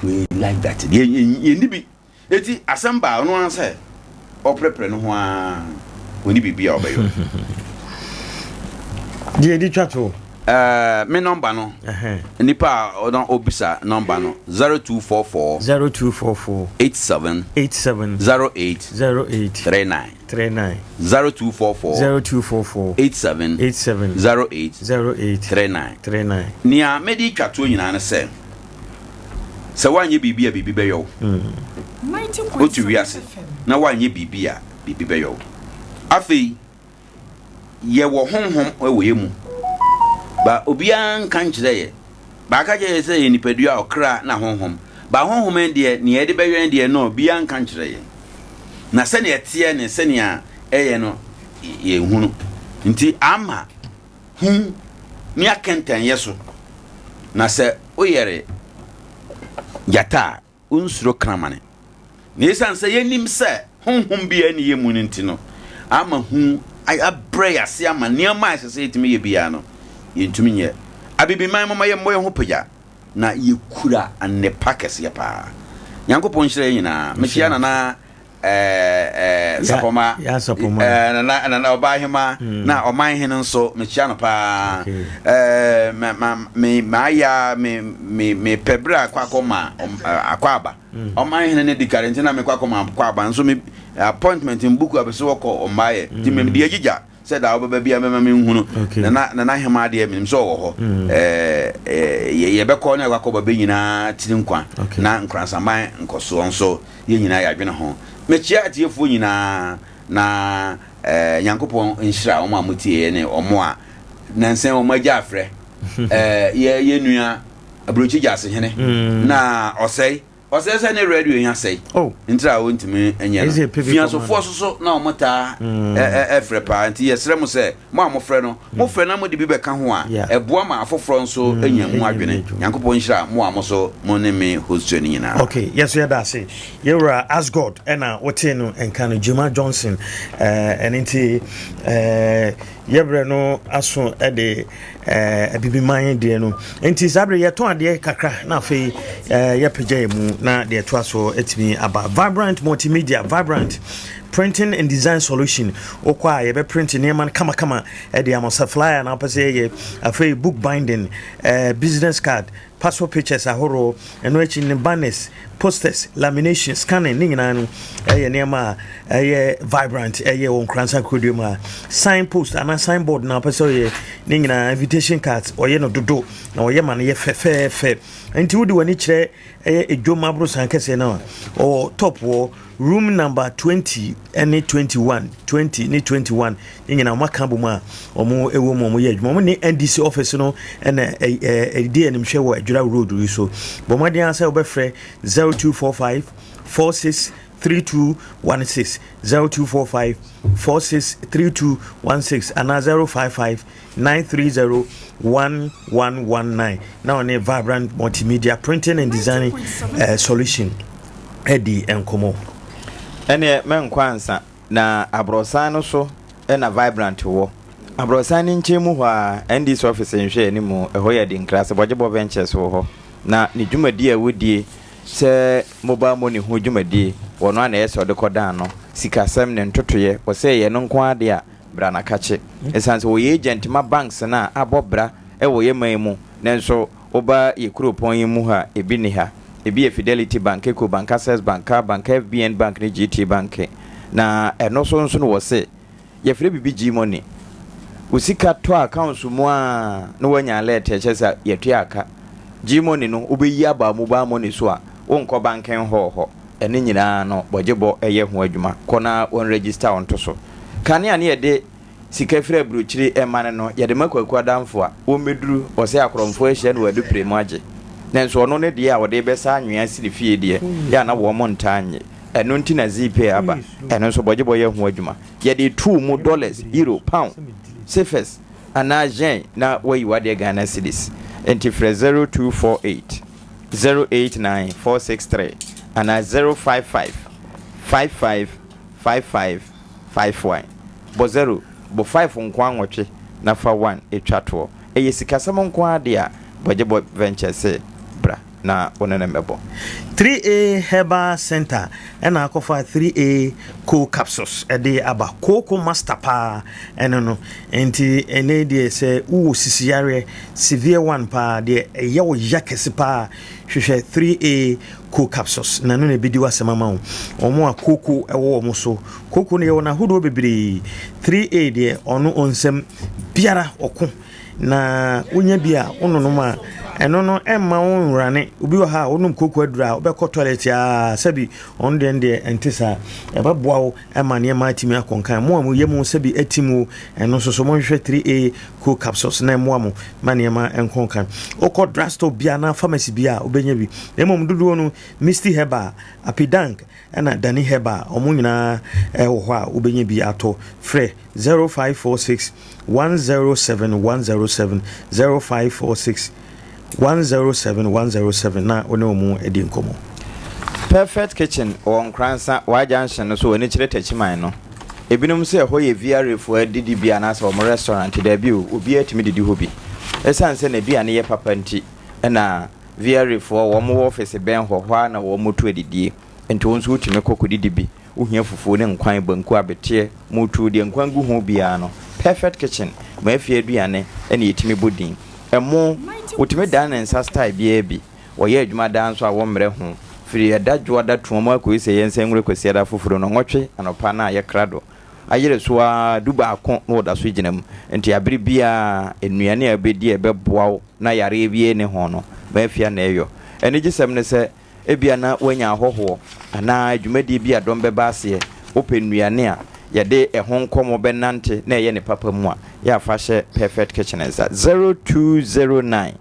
we like that. Yɛnni bi. Enti asɛm baa ɔno ara sɛ ɔprɛprɛ no ho ara, ɔnni biribi a ɔbɛyɔ. Deɛ ɛdi twa to. Ɛɛ me nɔmba no. Nipa a ɔno obisa nɔmba no 0244. 0244. 87. 87. 08. 08. 39. 39. 0244. 0244. 87. 87. 08. 08. 39. 39. Nea mede twa toɔ nyinaa ne sɛ, sɛ woanyɛ biribi a biribi bɛyɔ wo. Wote wiase na woanyɛ biribi a biribi bɛyɔ wo. Afei yɛwɔ honhom wɔ yɛ mu. Ba obiara nka nkyerɛ yɛ. Baaka kyerɛ yɛ sɛ yɛ nipadua, ɔkra na honhom. Ba honhom deɛ, nea yɛde bɛyɔ deɛ no, obiara nka nkyerɛ yɛn. Na sɛnea ɛteɛ ne sɛnea ɛyɛ no, yɛnhunu. Nti ama hu ne akɛntɛnyɛ so. Na sɛ woyɛre gyata a, wonsuro kramane. Na esiane sɛ yenim sɛ honhom biara nni yɛn mu no nti no, ama hu abrɛ yɛn ase ama nneɛma a ɛsɛ sɛ yetumi yɛ biara no, yentumi nyɛ. Abibiman, momma yɛmmɔ yɛn ho pagya na yɛkura nnepa kɛseɛ paa. Nyankopɔn nhyira yɛn nyinaa. Mekyia Nana ɛɛ Sapɔma, ɛɛ Nana Nana Ɔbaahema hmm. na Ɔmanhene nso mekyia no paa. Ɛɛ ma ma me maaya me me me pɛ berɛ akɔ akɔ ma akɔ aba. Hmm. Ɔmanhene ne di kare nti na mekɔ akɔ ma akɔ aba nso me appointment mbuku abɛsɛ wɔkɔ ɔmmaayɛ nti me deɛ agyigya. Sɛ daa wobɛba biara mɛma menhunu. Nana Nana Hemaa deɛ menim sɛ ɔwɔ hɔ. Ɛɛ yɛbɛkɔ na yɛakɔ bɛ nyinaa tiri nkwa na Nkoransaman nkɔsoɔ nso yɛn nyinaa yɛadwene ho. Mekyia atiefoɔ nyinaa na ɛɛ Nyankopɔn nhyira wɔn a motieɛ ne wɔn a nansa wɔn agya afrɛ. Ɛɛ yɛ yɛn nua Aburokyi Gyasehene na ɔsɛe Ɔsɛe sɛ ne radio yi asɛe oh. nti a ɔntumi nyɛ no. Fiasofoɔ so so na wɔn taa mm. ɛfrɛ paa nti yɛsrɛ mo sɛ mo a mofrɛ no mm. mofrɛ na mode bi bɛka ho a ɛboa ma afoforɔ nso mm. nya mu adwene. Nyankopɔn nhyira mo a mo so mo ne me host no nyinaa. Okay, yɛso yɛda ase. Yɛwura Asgod ɛna wotee no nka no Juma Johnson ɛno nti yɛbrɛ no aso de abibiman deɛ no nti saa bere yɛtɔn adeɛ kakra na afei yɛpagya yɛ mu na deɛ ɛtoa so atumi aba vibrant multimedia vibrant printing and design solution wokɔ a yɛbɛ print nneɛma no kamakama ɛde ama sɛ flyer na wopɛ sɛ yɛyɛ afei book binding business card Passport pictures ahorow, ɛno akyi no banners, posters, lamination, scanning ne nyinaa no ɛyɛ nneɛma a ɛyɛ vibrant ɛyɛ wɔ Nkoransa kurodua mu a sign post anaa sign board na ɔpɛ sɛ ɔyɛ ne nyinaa invitation cards ɔyɛ no dodo na ɔyɛ ma no yɛ fɛfɛɛfɛ nti wode w'ani kyerɛ ɛyɛ edwom aborosan kɛseɛ no a ɔwɔ top wɔ Room number 20 ne 21, 20 ne 21 ne nyinaa wɔn aka abom a wɔn wɔ mu wɔn yɛ adwuma. Wɔn ne NDC office no na ɛdi animhwɛ wɔ Adwira Road yi so. Bɔ mmɔden ara sɛ wobɛfrɛ 0245 46 3216 0245 463216 anaa 055 930 1119 na ɔne Vibrant Multimedia Printing and Design uh, Solution adi nkɔmmɔ. Ɛneɛ mɛnkɔ ansa, na aborɔsan no so na Vibrant wɔ. Aborɔsan no nkyɛn mu hɔ ara, NDC office nhwɛ anim, ɛhɔ yɛ Adinkra, Sebɔgyebɔ Ventures wɔ hɔ. Na ne dwumadie a wɔdie sɛ mobile money ho dwumadie, wɔno ara na ɛyɛ sɛ ɔde kɔdan ano, sikasɛm, ne ntotoeɛ, wɔsɛ ɛyɛ ɛno nko ara deɛ a, bra na kakye. Ɛsiane sɛ wɔyɛ agent ma banks no a abɔ bra wɔ yɛ man mu, nanso woba yɛ kuropɔn yi mu ha a, ebi nni ha. Ebi yɛ Fidelity Bank, Eco Bank, Access Bank, Car Bank, FBN Bank ne GT Bank. Na ɛno so nso no wɔse yɛfrɛ biribi G-Money. Wo sika tɔ accounts mu a na woanya alert a ɛkyerɛ sɛ yɛatua aka. G-Money no wobɛyi aba mobile money so a wonkɔ banking hall hɔ. Ɛno nyinaa no bɔgyebɔ yɛ ho adwuma. Kɔ na wɔn register wo nto so. Kane a ne yɛde sika firi aburokyire ma no no, yɛde ma Kwaku Adamfo a, wɔmmɛduru, ɔsɛ akorɔmfoɔ ahyia no wɔ adupire mu agye. Nanso ɔno ne deɛ a ɔde rebɛsa anwea asi ne fie deɛ, yɛ a na wɔn ntaa nnye. Ɛno nti na Zeepay aba. Ɛno nso bɔgyebɔ yɛ ho adwuma. Yɛde reto mu dollars, euro, pound, cefas anaa yen na woayi w'adeɛ Ghana cedis. Enti frɛ 0248 089 463 anaa 055 55 55 51. Bɔ zero, bɔ five nkoa nwɔtwe na fa one twa toɔ. Ɛyɛ sikasɛm nko ara deɛ a, Bɔgyebɔ Ventures se bra. na wo ne no mmɛbɔ. 3A Herbal Center na akɔfa 3A Co Capsules de aba. Kooko master paa ɛno no. Nti ɛnɛ yi deɛ sɛ wowɔ sisi yareɛ, severe one paa, deɛ ɛyɛ wo ya kɛse paa, hwehwɛ 3A Co Capsules na ɛno na ɛbɛdi w'asɛm ama wo. Wɔn a kooko wɔ wɔn so. Kooko no yɛwɔ no ahodoɔ bebree. 3A deɛ ɔno ɔnsɛm biara ɔko. Na wonya bi a wononom a, ɛno no ɛmma wo nwurane. Obi wɔ ha a wonom kooko aduru a wobɛkɔ toilet a sɛbi ɔno deɛ deɛ ɛnte saa. Ɛbɛboa wo ma nneɛma atumi akɔ nkan. Mo a mo yam sɛbi atim o, ɛno nso so monhwehwɛ 3A co capsules na ɛmmoa mo ma nneɛma nkɔ nkan. Wokɔ drugstore bi anaa pharmacy bi a wobɛnya bi. Na mmom dodoɔ no Misty Herbal, Apidank ɛna Dani Herbal wɔn nyinaa ɛwɔ hɔ a wobɛnya bi atɔ. Frɛ 0546 107 107 0546 107 107 na wo ne wɔn adi nkɔmmɔ. Perfect Kitchen wɔ Nkoransa, Waa Junction no so wɔ Anikyerɛ Takyiman no. Ebinom sɛ ɛhɔ yɛ VRA foɔ adidibea anaasɛ wɔn restaurant, daabi o, obiara tumi didi hɔ bi. Ɛsiane sɛ n'aduane yɛ papa nti na VRA foɔ wɔn wɔ office bɛn hɔ, hɔ ara na wɔn to adidie. Nti wo nso wotumi kɔ kɔdidi bi. Wohia fufuo ne nkwan, banku, abeteɛ, mootuo, deɛ nkwan gu ho biara no, Perfect Kitchen ma afie aduane na yɛtumi bɔ din. Ɛmo, wotumi dan ne nsa style biara bi. Wɔyɛ adwuma daa nso a wɔmmrɛ ho. Firi ɛda dwoada tuam ara kɔsi sɛ yɛnsan nwura Kwasiada foforo nnɔnwɔtwe anɔpa no a yɛkra do ayere so ara dubaako na wɔda so gyina mu. Nti abere biara nnuane a wobɛdi a ɛbɛboa wo na yareɛ biara nni ho no, ma afie na ɛyɔ. Anigyesɛm ne sɛ, Ebia na woanya ahɔhoɔ anaa dwumadie bi a dɔm bɛba aseɛ. Wopɛ nnuane a yɛde ɛho nkɔmmɔ bɛnante na ɛyɛ ne papa mu a, yɛ a fa hyɛ Perfect Kitchen nsa. 0209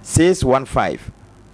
615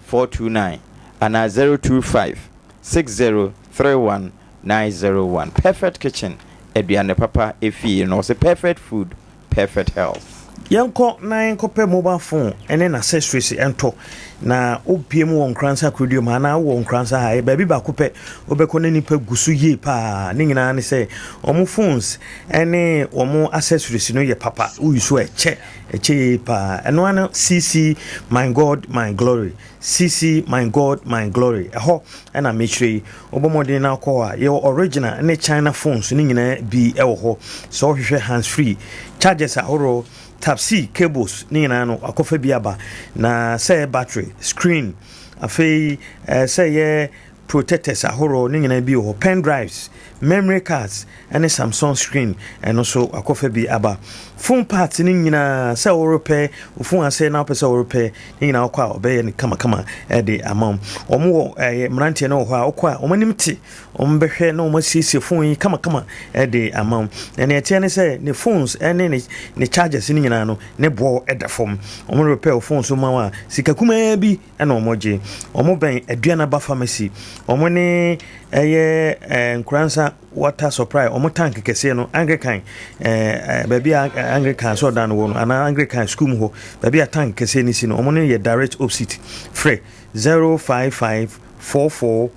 429 anaa 025 6031 901. Perfect Kitchen, aduane papa efie no. Wɔse perfect food perfect health. Yɛnkɔ na yɛnkɔpɛ mobile phone ne n'accessories ntɔ na wopie mu wɔ Nkoransa Kuroduam ha anaa wowɔ Nkoransa ha baabi baako pɛ wobɛkɔ na nipa gu so yie paa ne nyinaa ne sɛ wɔn phones ne wɔn accessories no yɛ papa woyi so ɛkyɛ ɛkyɛ yie paa ɛno ano CC my God my glory CC my God my glory ɛhɔ ɛna mekyerɛ yi Wobɔ mmɔden na wokɔ hɔ a, yɛwɔ original ne China phones no nyinaa bi wɔ hɔ. Sɛ wohwehwɛ hands free, chargers ahorow, type C cables ne nyinaa no, wakɔfa bi aba. Na sɛ ɛyɛ battery, screen, afei sɛ ɛyɛ protectors ahorow ne nyinaa bi wɔ hɔ. Pen drives, memory cards ne Samsung screen ɛno nso wakɔfa bi aba. Phone parts no nyinaa sɛ worepɛ wo phone asɛe na wopɛ sɛ worepɛ ne nyinaa wokɔ a ɔbɛyɛ no kamakama de ama wo. Wɔn wɔ ɛyɛ mmeranteɛ no wɔ hɔ a wokɔ a wɔn anim te wɔn bɛhwɛ na wɔn asiesie phone yi kamakama de ama wo. Na nea ɛteɛ ne sɛ ne phones ne ne ne chargers no nyinaa no ne boɔ da fam. Wɔn repɛ wo phone so ma wo a sika kumaa bi na wɔn gye. Wɔn bɛn Aduanaba pharmacy. Wɔn ne ɛyɛ ɛɛ Nkoransa water supply wɔn tank kɛseɛ no Anglican ɛɛ baabi a Anglican asɔrdan no wɔ no anaa Anglican school mu hɔ baabi a tank kɛseɛ no si no wɔn no yɛ direct opposite. Frɛ 055 44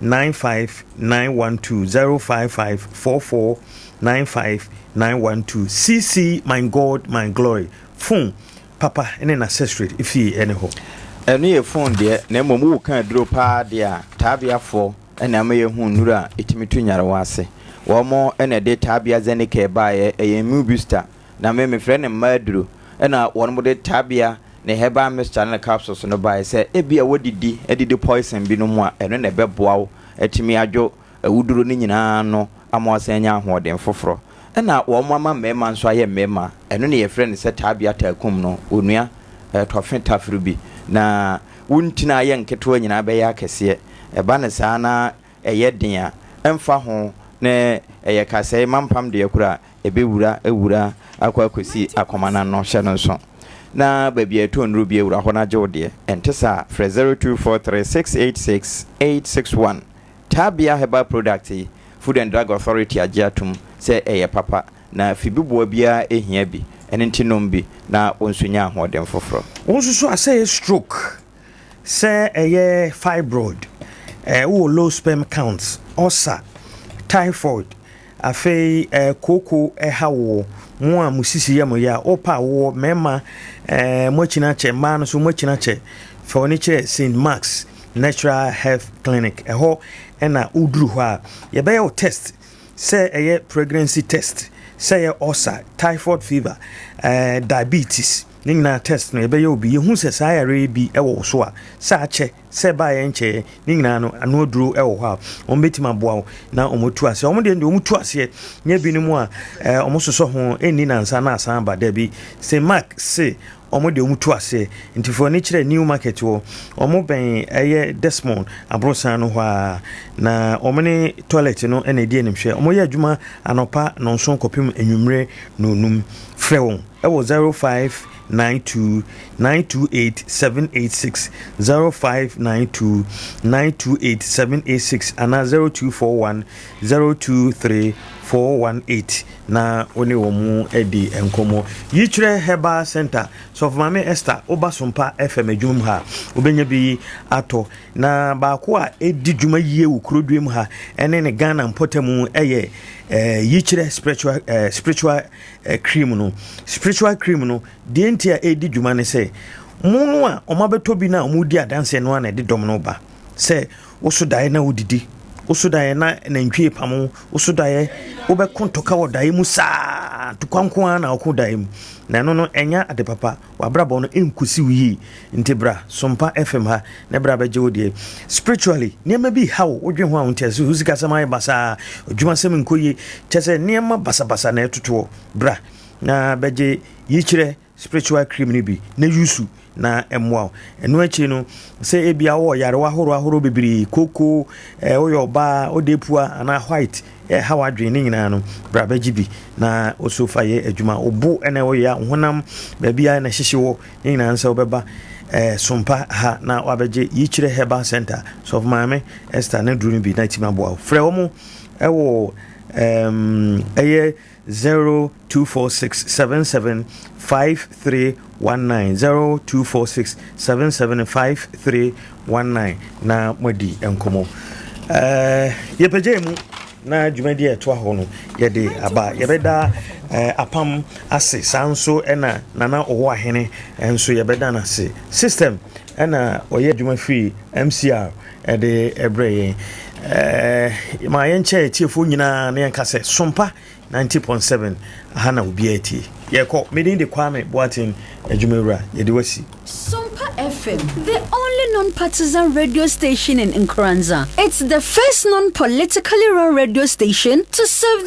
95 912 055 44 95 912 CC my God my glory phone Papa ne n'accessory fie ne hɔ. Ɛno yɛ phone deɛ, na mmom woka aduro paa deɛ a, Taabeafoɔ na ama yɛahu nnuro a ɛtumi tu nyarewa ase. Wɔn na ɛde Taabea Zenicare baeɛ, ɛyɛ immune booster, na me mefrɛ no mmaa aduro. Ɛna wɔn de Taabea ne herbal mixture ne ne capsules no baeɛ sɛ ebia woadidi adidi poison binom a, ɛno na ɛbɛboa wo atumi adwo awuduro no nyinaa ano ama wɔasan anya ahoɔden foforɔ. Ɛna wɔama mmarima nso ayɛ mmarima. Ɛno na yɛfrɛ no sɛ taabea taakum no, onua, tɔfe tafere bi. Na wo ntini a ayɛ nketewa nyinaa bɛyɛ akɛseɛ. Ɛba no saa na ɛyɛ den a, ɛmfa ho ne ɛyɛ kasɛe mampam deɛ koraa a, ɛbɛwura awura akɔ akɔsi akoma no ano. Hyɛ no nso. Na baabi a yɛtɔn nnuro bi awura hɔ no agye wo deɛ. Ɛnte saa a, frɛ 0243 686 861. Tabia herbal product yi, Food and Drug Authority agye atom sɛ ɛyɛ papa, na fibiboa biara hia bi, ɛno nti nom bi na wo nso nya ahoɔden foforɔ. Wo nso so a, sɛ ɛyɛ stroke, sɛ ɛyɛ fibroid, wowɔ low sperm count, ulcer, typhoid, Afei eh, kooko ɛha woɔ, mo a mo sisi yɛ mo ya, wopɛ a wowɔ, mmarima eh, mo akyini akyɛ, mmaa no nso mo akyini akyɛ. Fa w'ani kyerɛ St. Mark's Natural Health Clinic. Ɛhɔ na woduru hɔ a, yɛbɛyɛ wo test, sɛ ɛyɛ pregnancy test, sɛ ɛyɛ ulcer, typhoid fever, eh, diabetes, ne nyinaa test no yɛbɛyɛ wo bi. Yɛhu sɛ saa yareɛ yi bi wɔ wo so a, sɛ akyɛ, sɛ ɛbaeɛ nkyɛeɛ, ne nyinaa no ano aduro wɔ hɔ a wɔbɛtumi aboa wo na wɔatu aseɛ. Wɔn deɛ deɛ wɔtu aseɛ nyɛ binom a eh, wɔsosɔ ho ɛnni nansa na asan aba. Dabi, St. Mark se Wɔn deɛ wɔn tu aseɛ. Nti fa w'ani kyerɛ New Market hɔ. Wɔn bɛn ɛyɛ Desmond aborosan no hɔ ara. Na wɔn ne toilet no na ɛdi animhwɛ. Wɔn yɛ adwuma anɔpa nnɔnson kɔpem anwummere nnɔnnum. Frɛ wɔn ɛwɔ 0592 928 786, 0592 928 786 anaa 0241 023 418 na wo ne wɔn adi nkɔmmɔ. Yikyerɛ Herbal Center, Sɔfo Maame Esther, woba Sompa FM adwuma mu ha a, wobɛnya bi atɔ. Na baako a ɛdi dwuma yie wɔ kurodua mu ha ne ne Ghana mpɔtamu yɛ eh, Yikyerɛ spiritual, eh, spiritual eh, cream no. Spiritual cream no, deɛ nti a ɛdi dwuma ne sɛ, mo no a wɔabɛtɔ bi no a wɔredi adanseɛ no a na ɛde dɔm no ba. Sɛ woso daeɛ na wodidi, woso daeɛ na nantwie pam wo, woso daeɛ wobɛko ntɔka wɔ daeɛ mu saa, ntokwa nko ara na woko daeɛ mu. Na ɛno no ɛnyɛ ade papa, w'abrabɔ no ɛnkosi wo yie. Nti bra Sompa FM ha na bra bɛgye wo deɛ. Spiritually, nneɛma bi ha wo, wodwen ho a wonte ase, wo sikasɛm ayɛ basaa, adwumasɛm nkɔ yie, kyɛ sɛ nneɛma basabasa na ɛtotoɔ. Bra na bɛgye yikyerɛ spiritual cream no bi na yusu na ɛmmoa wo. Ɛno akyi no, sɛ ebia wowɔ yarewa ahorow ahorow bebree, koko, eh, woyɛ ɔbaa, wode pua anaa white, ɛha w'adwene ne nyinaa no, bra bɛgye bi na wo so fa yɛ adwuma. Wo bo na ɛwɔ yɛ a, wo honam baabi a na ɛhyehye wɔ ne nyinaa sɛ wobɛba eh, sompa ha na wabɛgye Yikyerɛ Herbal Center. Sɔfo Maame Esther ne duro no bi na ɛtumi aboa wo. Frɛ wɔn ɛwɔ ɛyɛ 0246 77 5319 0246 77 5319 na moadi nkɔmmɔ. Eh, yɛpɛgya mu na dwumadi a ɛtoa hɔ no yɛde aba. Yɛbɛda eh, apam ase saa nso ɛna Nana Ɔwɔ Ahene nso yɛbɛda no ase. System ɛna ɔyɛ adwuma firi MCR ɛde ɛbrɛ yɛn. Ɛɛ ma yɛnkyɛ atiefoɔ nyinaa na yɛnka sɛ Sompa 90.7 aha na obiara tie. Yɛkɔ, me din de Kwame Boateng adwumawura, yɛde wasi. Sompa FM, the only non-partisan radio station in Nkoranza. It's the first non-politically run radio station to serve.